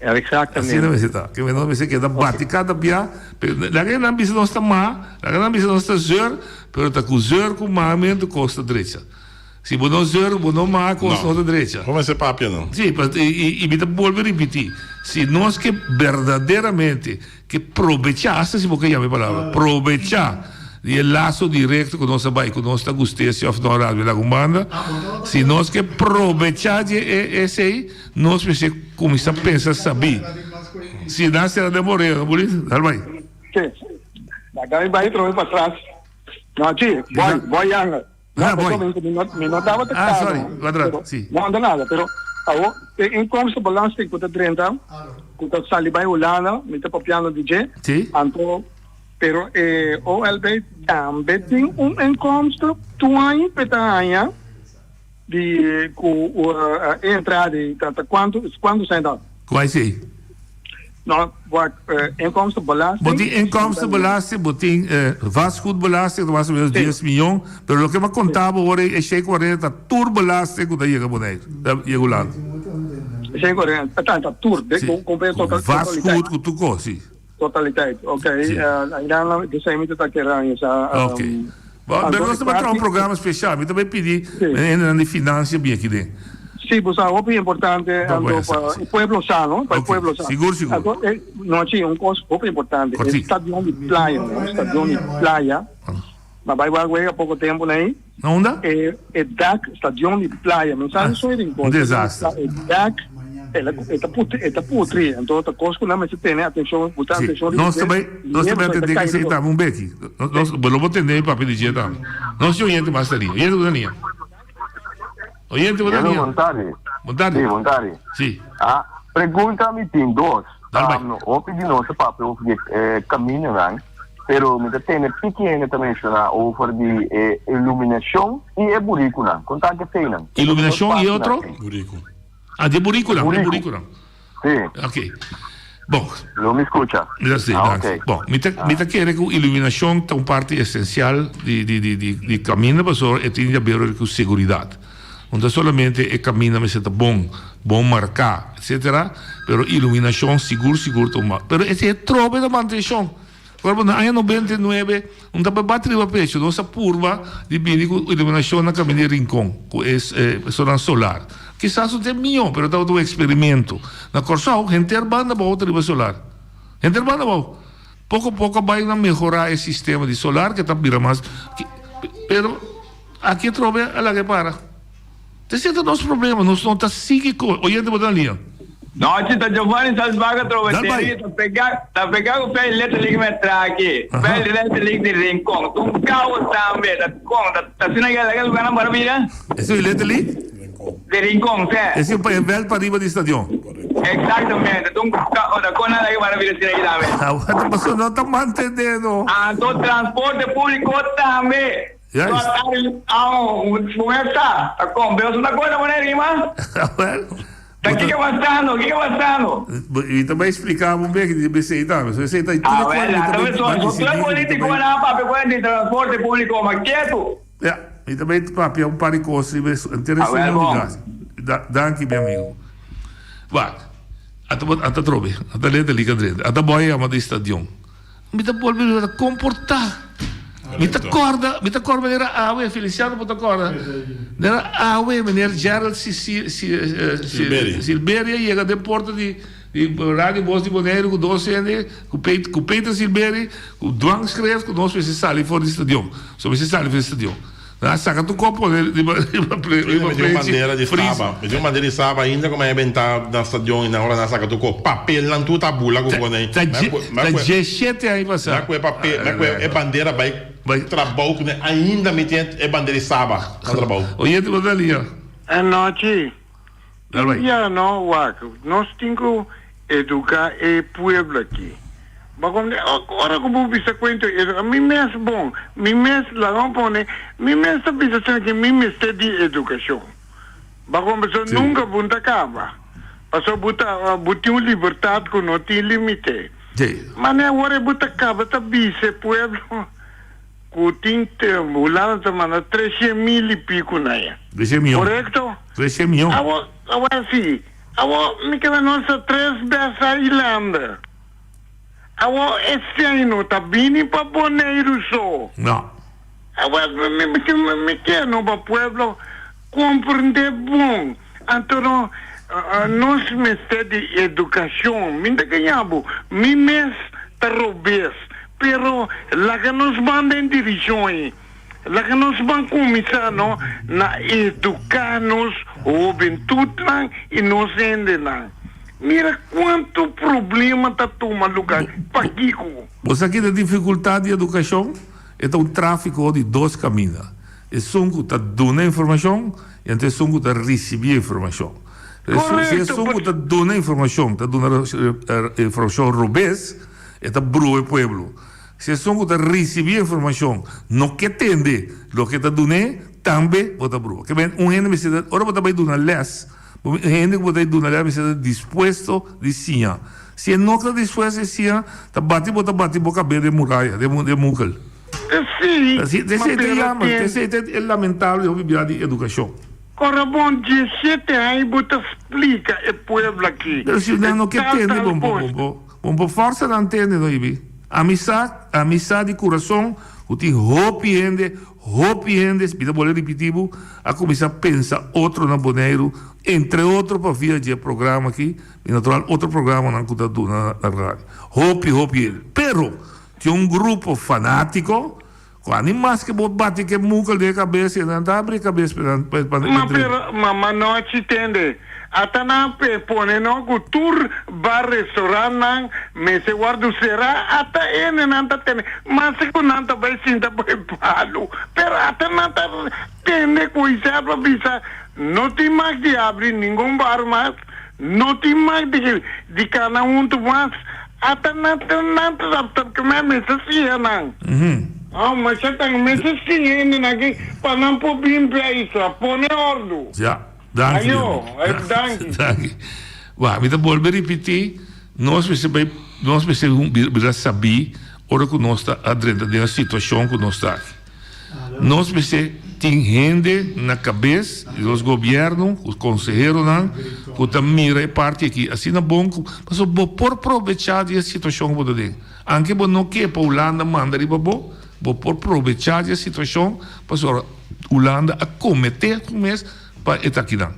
Exactamente. Asina mester ta. Ke nos mester keda bati kada bia. Pero laga nan bisa nos ta ma, laga nan bisa nos ta zeur, pero ta ku zeur ku maamentu kos ta drecha. Si bo no zeur, bo no ma, kos no ta drecha. Bo mester papia no. Si, i mi ta bolbe ripiti, si nos ke berdaderamente ke probechá, asta si bo ke yama e palabra, probechá di e laso direkto ku nos a bai, ku nos ta gust'é si òf no, Radio Lagun Banda, si nos ke probechá di e esei, Nos mester cuminsa pensa sabí. Si nan sera den Boreo, no Bulis? Dal bai. Sí. Laga mi bai trobe pa tras. No, sí, boy, boy Yanga. Ah, boy. Mi no, mi no tabata Ah, sorry, cuadra, sí. No anda nada, pero awo e inkomstenbelasting ku ta drenta, ku ta sali bai Hulanda, mi ta papiando di dje. Sí. Anto, pero e OLB tambe tin un inkomsten tur aña pe ta haña. Di ku e entrada ei ta ta kuantu kuantu sènt dat? Kua esei? No, wak inkomstenbelasting. Bo tin inkomstenbelasting, bo tin vastgoedbelasting, ta mas o menos dies miyon, pero loke mi a konta bo ora ei e shei kuarenta ta tur belasting ku ta yega Boneiru, ta yega Hulanda. E shei kuarenta, ta ta tur, Si, vastgoed ku tur kos, si. Totaliteit, ok. Ainda esei mi ta ta kere aña sa. Ok. Bo, pero nos ta bai traha un programa special. Mi ta bai pidi hendenan di financia bin aki den. Si, bo sa hopi importante anto pa e pueblo sa, no? Pa e pueblo sa. Sigur, sigur. Anto, no, si, un cos hopi importante. E stadion di playa, no? Stadion di playa. Ma bai wak wega poko tempu na ei. Na unda? E e dak, stadion di playa. Mi sa soy Rincon. Un desaster. E dak, el a e ta putri, e ta putri. Anto ta kos ku nan mester tene atenshon, buta Sí. atenshon Nos ta bai, nos ta bai atendé ku esei tambe un beki. Nos, bo lo bo tende mi papia di dje tambe. Nos tin oyente mas ta liña. Oyente bo ta liña. Oyente bo ta liña. Bon tardi. Bon tardi. Sí, bon tardi. Sí. Ah, pregunta mi tin dos. Dal bai. Hopi di nos a papia over di e camindonan, pero mi ta tende piki hende ta menciona over di e iluminacion y e buricunan. Con ta eseinan? Iluminacion y e otro? Buricu. Ah, di e buricunan, di e buricunan. Sí. Ok. Bon. Lo mi scucha. Mi ta sí, Ah, danki. ok. Bon, mi ta, mi ta kere cu iluminacion ta un parti esencial di, di, di, di, di caminda pasobra e tin di haber cu seguridad. No ta solamente e caminda mester ta bon, bon marca, etcetera, pero iluminacion sigur sigur ta un ma. Pero esey e trobe ta mantencion. Ora na aña 99 un ta bati riba pecho, nos a purba di bini cu iluminacion na caminda di Rincon, cu e sonan solar. Kisas no ta e miho, pero tabata un experimento. Na Corsou henter banda abao ta riba solar. Henter banda abao. Poco poco a bay na mehora e sistema di solar ke ta bira mas, pero aki atrobe a laga e para. Esei ta nos problema, nos no ta sigui cu oyente bo ta na liña. Nochi ta Giovanni Salzbaga atrobe Dal bai. teri ta pega ta pega cu Fey letterlijk met traki Fey letterlijk di Rincon ta un caos tambe ta con ta ta asina ke laga lugarnan para bira Esei letterlijk? Di Rincon se. Esei un pa e veld pariba di stadion. Exactamente ta un caos ta con nan laga para bira asina aki tambe. Awor ta pasobra no ta mantene no. Anto transporte publico tambe. Juist. Mujer ta con, pero su ta con na rima. Wel. Ta kiko pasando, kiko pasando? Mi ta bay explica bo un bek di esey tambe. So esey ta tur Ah, wel, mi ta ta bay so, so tur politico na papia con di transporte publico, ma ketu. Ja, mi ta bay papia un par di cos riba eso. Entero Ah, wel, bon. Danki mi amigo. Wak, ata bo ata trobe, ata leta lika drenta. Ata boy yama di stadion. Mi ta bolbe mi ta komportá. Mi ta kòrda, mi ta kòrda manera awe, Feliciano bo ta kòrda? Manera awe meneer Gerald Silberia yega den porta di di Radio Bos di Boneiru ku dos hende, ku ku Peter Silberi, ku dwangschrift ku nos mester sali for di stadion. So mester sali for di stadion. Nan a saka tur kop pone riba riba Mi tin un plenchi bandera di fris. Saba. Mi tin un bandera di Saba ainda ku mi a benta na stadion i nan ora nan a saka tur kop. Papelnan tur ta bula ku pone ei. Ta dje ta djeshete aña pasá. Mi a kue papel, mi a kue e bandera bai trabou kuné ainda mi tin e bandera di Saba na trabou. Oyente bo ta lia. Anochi. Tin bia no wak nos tin ku eduká e pueblo aki. Bo komprende? Ora ku bo bisa kuento eduká mi mes bon mi mes laga mi pone mi mes ta bisa asina ke mi mester di edukashon. Bo komprende? So nunka bo no ta kaba pasobra bo ta bo tin un libertat ku no tin limite. Mane awor e bo ta kaba ta bisa e pueblo. Ku tin tempu Hulanda ta manda treshen mil i piku na e. Treshen mion. Korekto? Treshen mion. Awor, awor si. Awor mi keda nos ta tres bes eilander. Awor e sèn no ta bini pa Boneiru so. No. Awor mi mi mi ke no pa pueblo komprende bon. Anto no nos mester di edukashon. Mi ta gaña bo. Mi mes ta robes. Pero laga nos ban den dirishon ei. Laga nos ban kuminsá no na eduká nos hobentutnan i nos hendenan. Mira kuantu problema ta tuma lugá. Pakiko? Bo sa ki ta difikultat di edukashon? E ta un tráfiko di dos kaminda. Esun ku ta duna informashon i anto esun ku ta risibí informashon. Si esun ku ta duna informashon ta duna informashon robes, E ta brua e pueblo. Si esun ku ta risibí e informashon no ke tende loke e ta dun'é, tambe bo ta brua. Ke men, un hende mester ta, ora bo ta bai duna lès, bo e hende ku bo ta duna lès mester ta dispuesto di siña. Si e no ta dispuesto di siña, ta bati bo ta bati bo kabes den muraya, den den mukel. Sí, ma pero te yama, tin. Esei ta e lamentabel di hopi bia di edukashon. Ora bon diesshete aña bo ta splika e pueblo aki Pero si nan no ke tal tende tal bon bo kos. bo Bon por forsa nan tende no Ibi. Ami sa, ami sa di kurason ku tin hopi hende, hopi hende, mi ta bolbe ripití bo, a kuminsá pensa otro na Boneiru, entre otro pa via dje programa aki i natural otro programanan ku ta duna na radio. Hopi, hopi hende. Pero tin un grupo fanátiko Cu ani mas ke bo bati ke mukel den e cabes y nan ta abri e cabes pa nan pa Ma nan pero ma ma nochi tende ata nan pe pone no cu tur bar restaurant nan mester wordo cera ata ene nan ta tene maske cu nan ta bay sinta bay palu pero ata nan ta tende cu isel pa bisa no tin mag di abri ningun bar mas no tin mag di di cana hunto mas Ata nan ta nan ta sa ta kmé mester siña nan. Oh, masha tan mester siña hendenan aki pa nan por bin pia isla. Pone ordu. Ja, danki. Ayo, danki. Danki. Wak, mi ta bolbe ripití, nos mester bai, nos mester bira sabí ora ku nos ta a drenta den e situashon ku nos ta aki. Nos mester tin hende na kabes di nos gobièrnu, ku konseheronan ku ta mira e parti aki asina bon ku pasobra bo por probechá di e situashon ku bo ta den. Anke bo no ke pa Hulanda manda riba bo, bo por probechá di e situashon pasobra Hulanda a kometé su mes pa e ta akinan.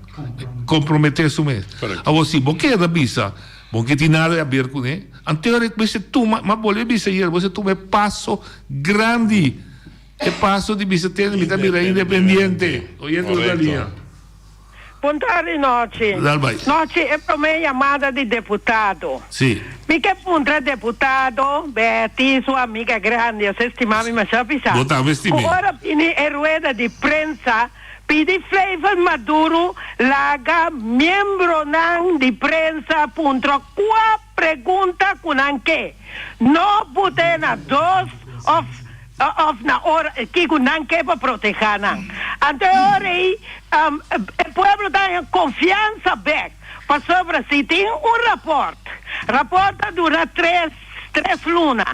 Komprometé su mes. Awor si bo keda bisa bo no ke tin nada di haber kuné, anto mester tuma, m'a bolbe bisa ayer, bo mester tuma e paso grandi. E paso di bisa tende mi ta bira independiente. Oyente lo ta liña. Bon tardi Nochi. Dal bai. Nochi e prome yamada di deputado. Si. Mi ke puntra deputado Betty su amiga grandi ose stima mi masha pisa. Bo tambe stim'é. Ku ora bini e rueda di prensa pidi Flevel Maduro laga miembronan di prensa puntra kua pregunta ku nan ke. No put'é na dos of Of na ora kiko nan ke pa proteha nan. Anto e ora ei e pueblo ta haña konfiansa bek, pasobra si tin un raport, raport ta dura tres tres luna,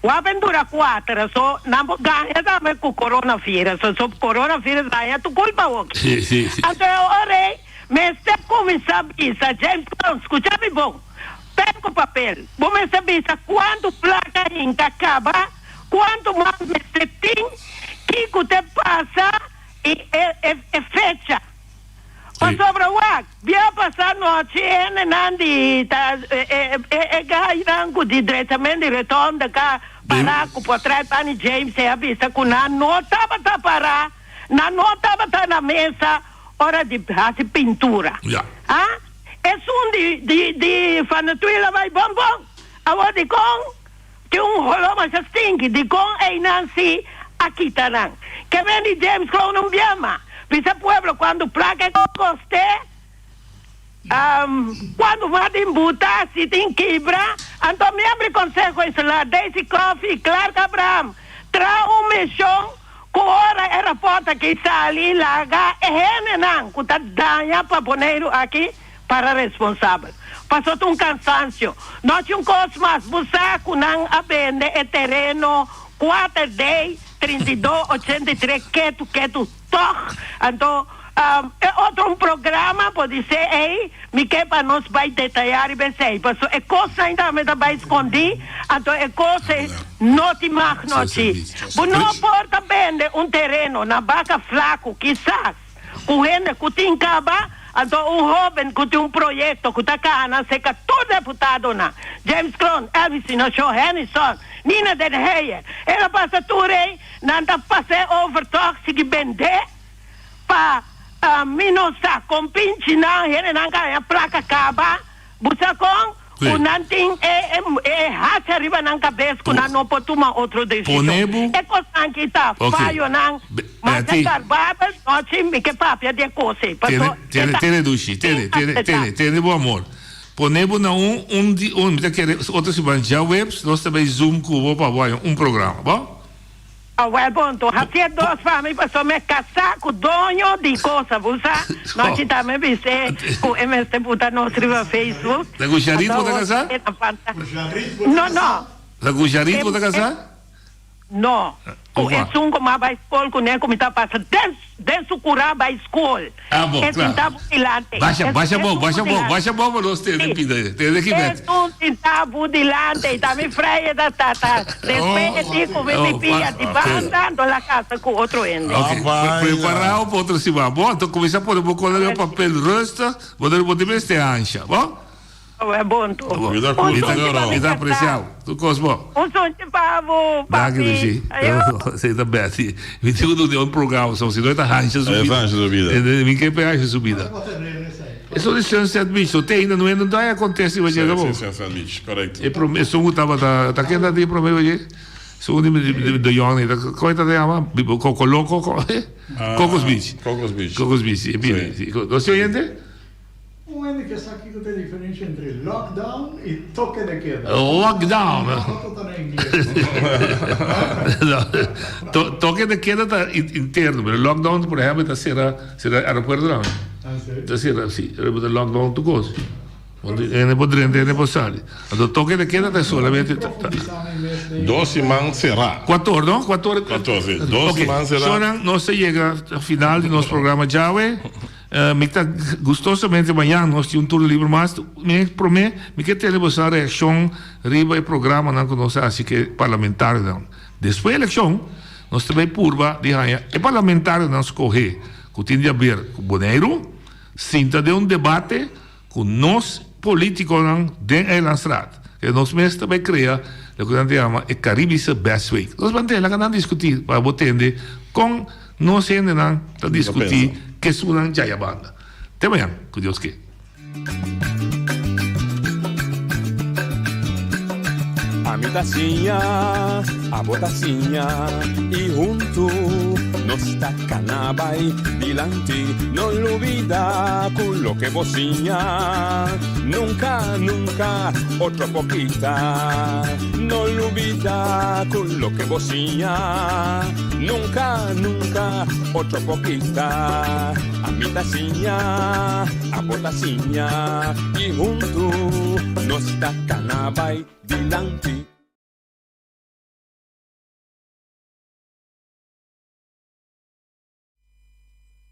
wapen dura kuater, so nan por gaña tambe ku coronavirus, so coronavirus haña tu kulpa awoki. Anto e ora ei. Mester kuminsá bisa, James Brown, skucha mi bon, pen ku papel, bo mester bisa kuantu plaka hinka kaba, kuantu mas mester tin, kiko te pasa i e fecha. Pasobra wak, bia pasá nochi hendenan di ta e gainan ku di drechament di rotonde ka pará ku potret Annie James e a bisa ku nan no tabata pará, nan no tabata na mesa ora di hasi pintura. Ha? Esun di di di Van der Tweel a bai bon bon. Awor dikon tin un holó masha stinki? Dikon einan si a kita nan? Ke men di James Clone un biama bisa pueblo kuantu plaka e koste? Kuantu mas tin buta si tin kibra? Anto miembro di Konseho Insular Daisy Coffie i Clark Abraham traha un mishon Ku ora e rapòrt aki sali laga e hendenan ku ta daña pa Boneiru aki para responsabel. Paso ta un kansansio. No tin un kos mas, bo sa ku nan a bende e tereno kuater dei 32 83 ketu ketu tòg. Anto e otro un programa podisé ei mi ke pa nos bai detayá riba esei paso e kosnan tambe ta bai skondí anto e kos ei no tin mag nochi. Bo no por ta bende un tereno na baka flaku kisas ku hende ku tin kaba anto un hoben ku tin un proyekto ku ta kana seka tur deputadonan James Kroon, Elvis Sinocho, Hennyson, Nina den Heyer el a pasa tur ei nan ta pas'é over tòg sigui bendé. Pa mi no sa kon pinchi nan hendenan ka haña plaka kaba, bo sa kon ku nan tin e hacha riba nan kabes ku nan no por tuma otro desishon. E kosnan ki ta fayonan masha garbabel nochi mi ke papia di e kos ei paso e ta Tene dushi, tene, tene, tene, tene bo amor. Pone bo na un, un di, un, mi ta kere otro siman djaweps nos ta bay zoom ku bo pa bo haña un programa, bo? Awel bon to hacié dos pa mi paso mi a casá cu doño di cosa bo sa no kita mi bisé cu e mester buta nos riba Facebook Ta cu Jarit bo ta casá? No no. Ta cu Jarit bo ta casá? No cu esun cu mi a bay scol cune cu mi ta pasa den Den su curá bai school. Ah bo, E kla. sinta bo dilante. Basha, E basha e bo, sun basha bo, dilante. basha bo pa nos tende Sí. pida. Tende ki bet. E sun sinta bo dilante i ta mi freya ta ta ta. Despues e tin ku mi Oh, pipia di ok. banda, anto la casa ku otro hende. Ok, pre preparao pa otro siman. Bo, anto kuminsá pone bo kola riba papel rustig, bo ta bo tin mester ansha, bo? Awe bon tu. Cuida Un cu sunchi pa mi Mi ta casá. apreciao. Tu cos bo. Un sunchi pa bo, Danki papi. Lucy. Ayo. Si ta Betty. Mi tin cu duna un programa so si no e ta hancha su E bida. ta hancha su bida. Mi ke pe hancha su bida. Eso di Sunset Beach so te ainda no no ta acontece riba dje Si, bo. si, Sunset Beach, correcto. E prome esun cu tabata ta ken ta tin prome riba dje? Esun di de Jong ta como ta yama? Coco Loco? Cocos Beach. Cocos Beach. Cocos Beach si e bini. Si. Nos oyente? Un hende ke sa kiko ta e diferensha entre lockdown i toke de keda. Lockdown. Otro ta na ingles. Toke de keda ta interno, pero lockdown por ehempel ta sera sera aeropuerto tambe. Ah si? Ta sera si, ta lockdown tur kos. Hende por drenta, hende por sali. Anto toke de keda ta solamente Dos siman sera. Kuator, no? Kuator. Kuator, si. Dos siman sera. Shownan, nos ta yega final di nos programa djawe. Mi ta gustosamente mañan nos tin un turno liber mas. Mi prome mi ke tene boso reaccion riba e programanan ku nos a hasi ke parlamentarionan. Despues eleccion nos ta bay purba di haña e parlamentarionan scoge ku tin di haber ku Boneiru sinta den un debate Ku nos politikonan den Eilandstraat, ke nos mes ta bai krea loke nan ta yama e Caribische Best Week. Nos ban tene laga nan diskutí pa bo tende kon nos hendenan ta diskutí kesunan djaya banda. Te mañan, ku Dios ke. Ami ta siña, abo ta siña y huntu nos ta cana bay dilanti. No lubida cu loke bo siña nunca, nunca otro por kita. No lubida cu loke bo siña nunca, nunca otro por kita. Ami ta siña, abo ta siña y huntu nos ta cana bay dilanti.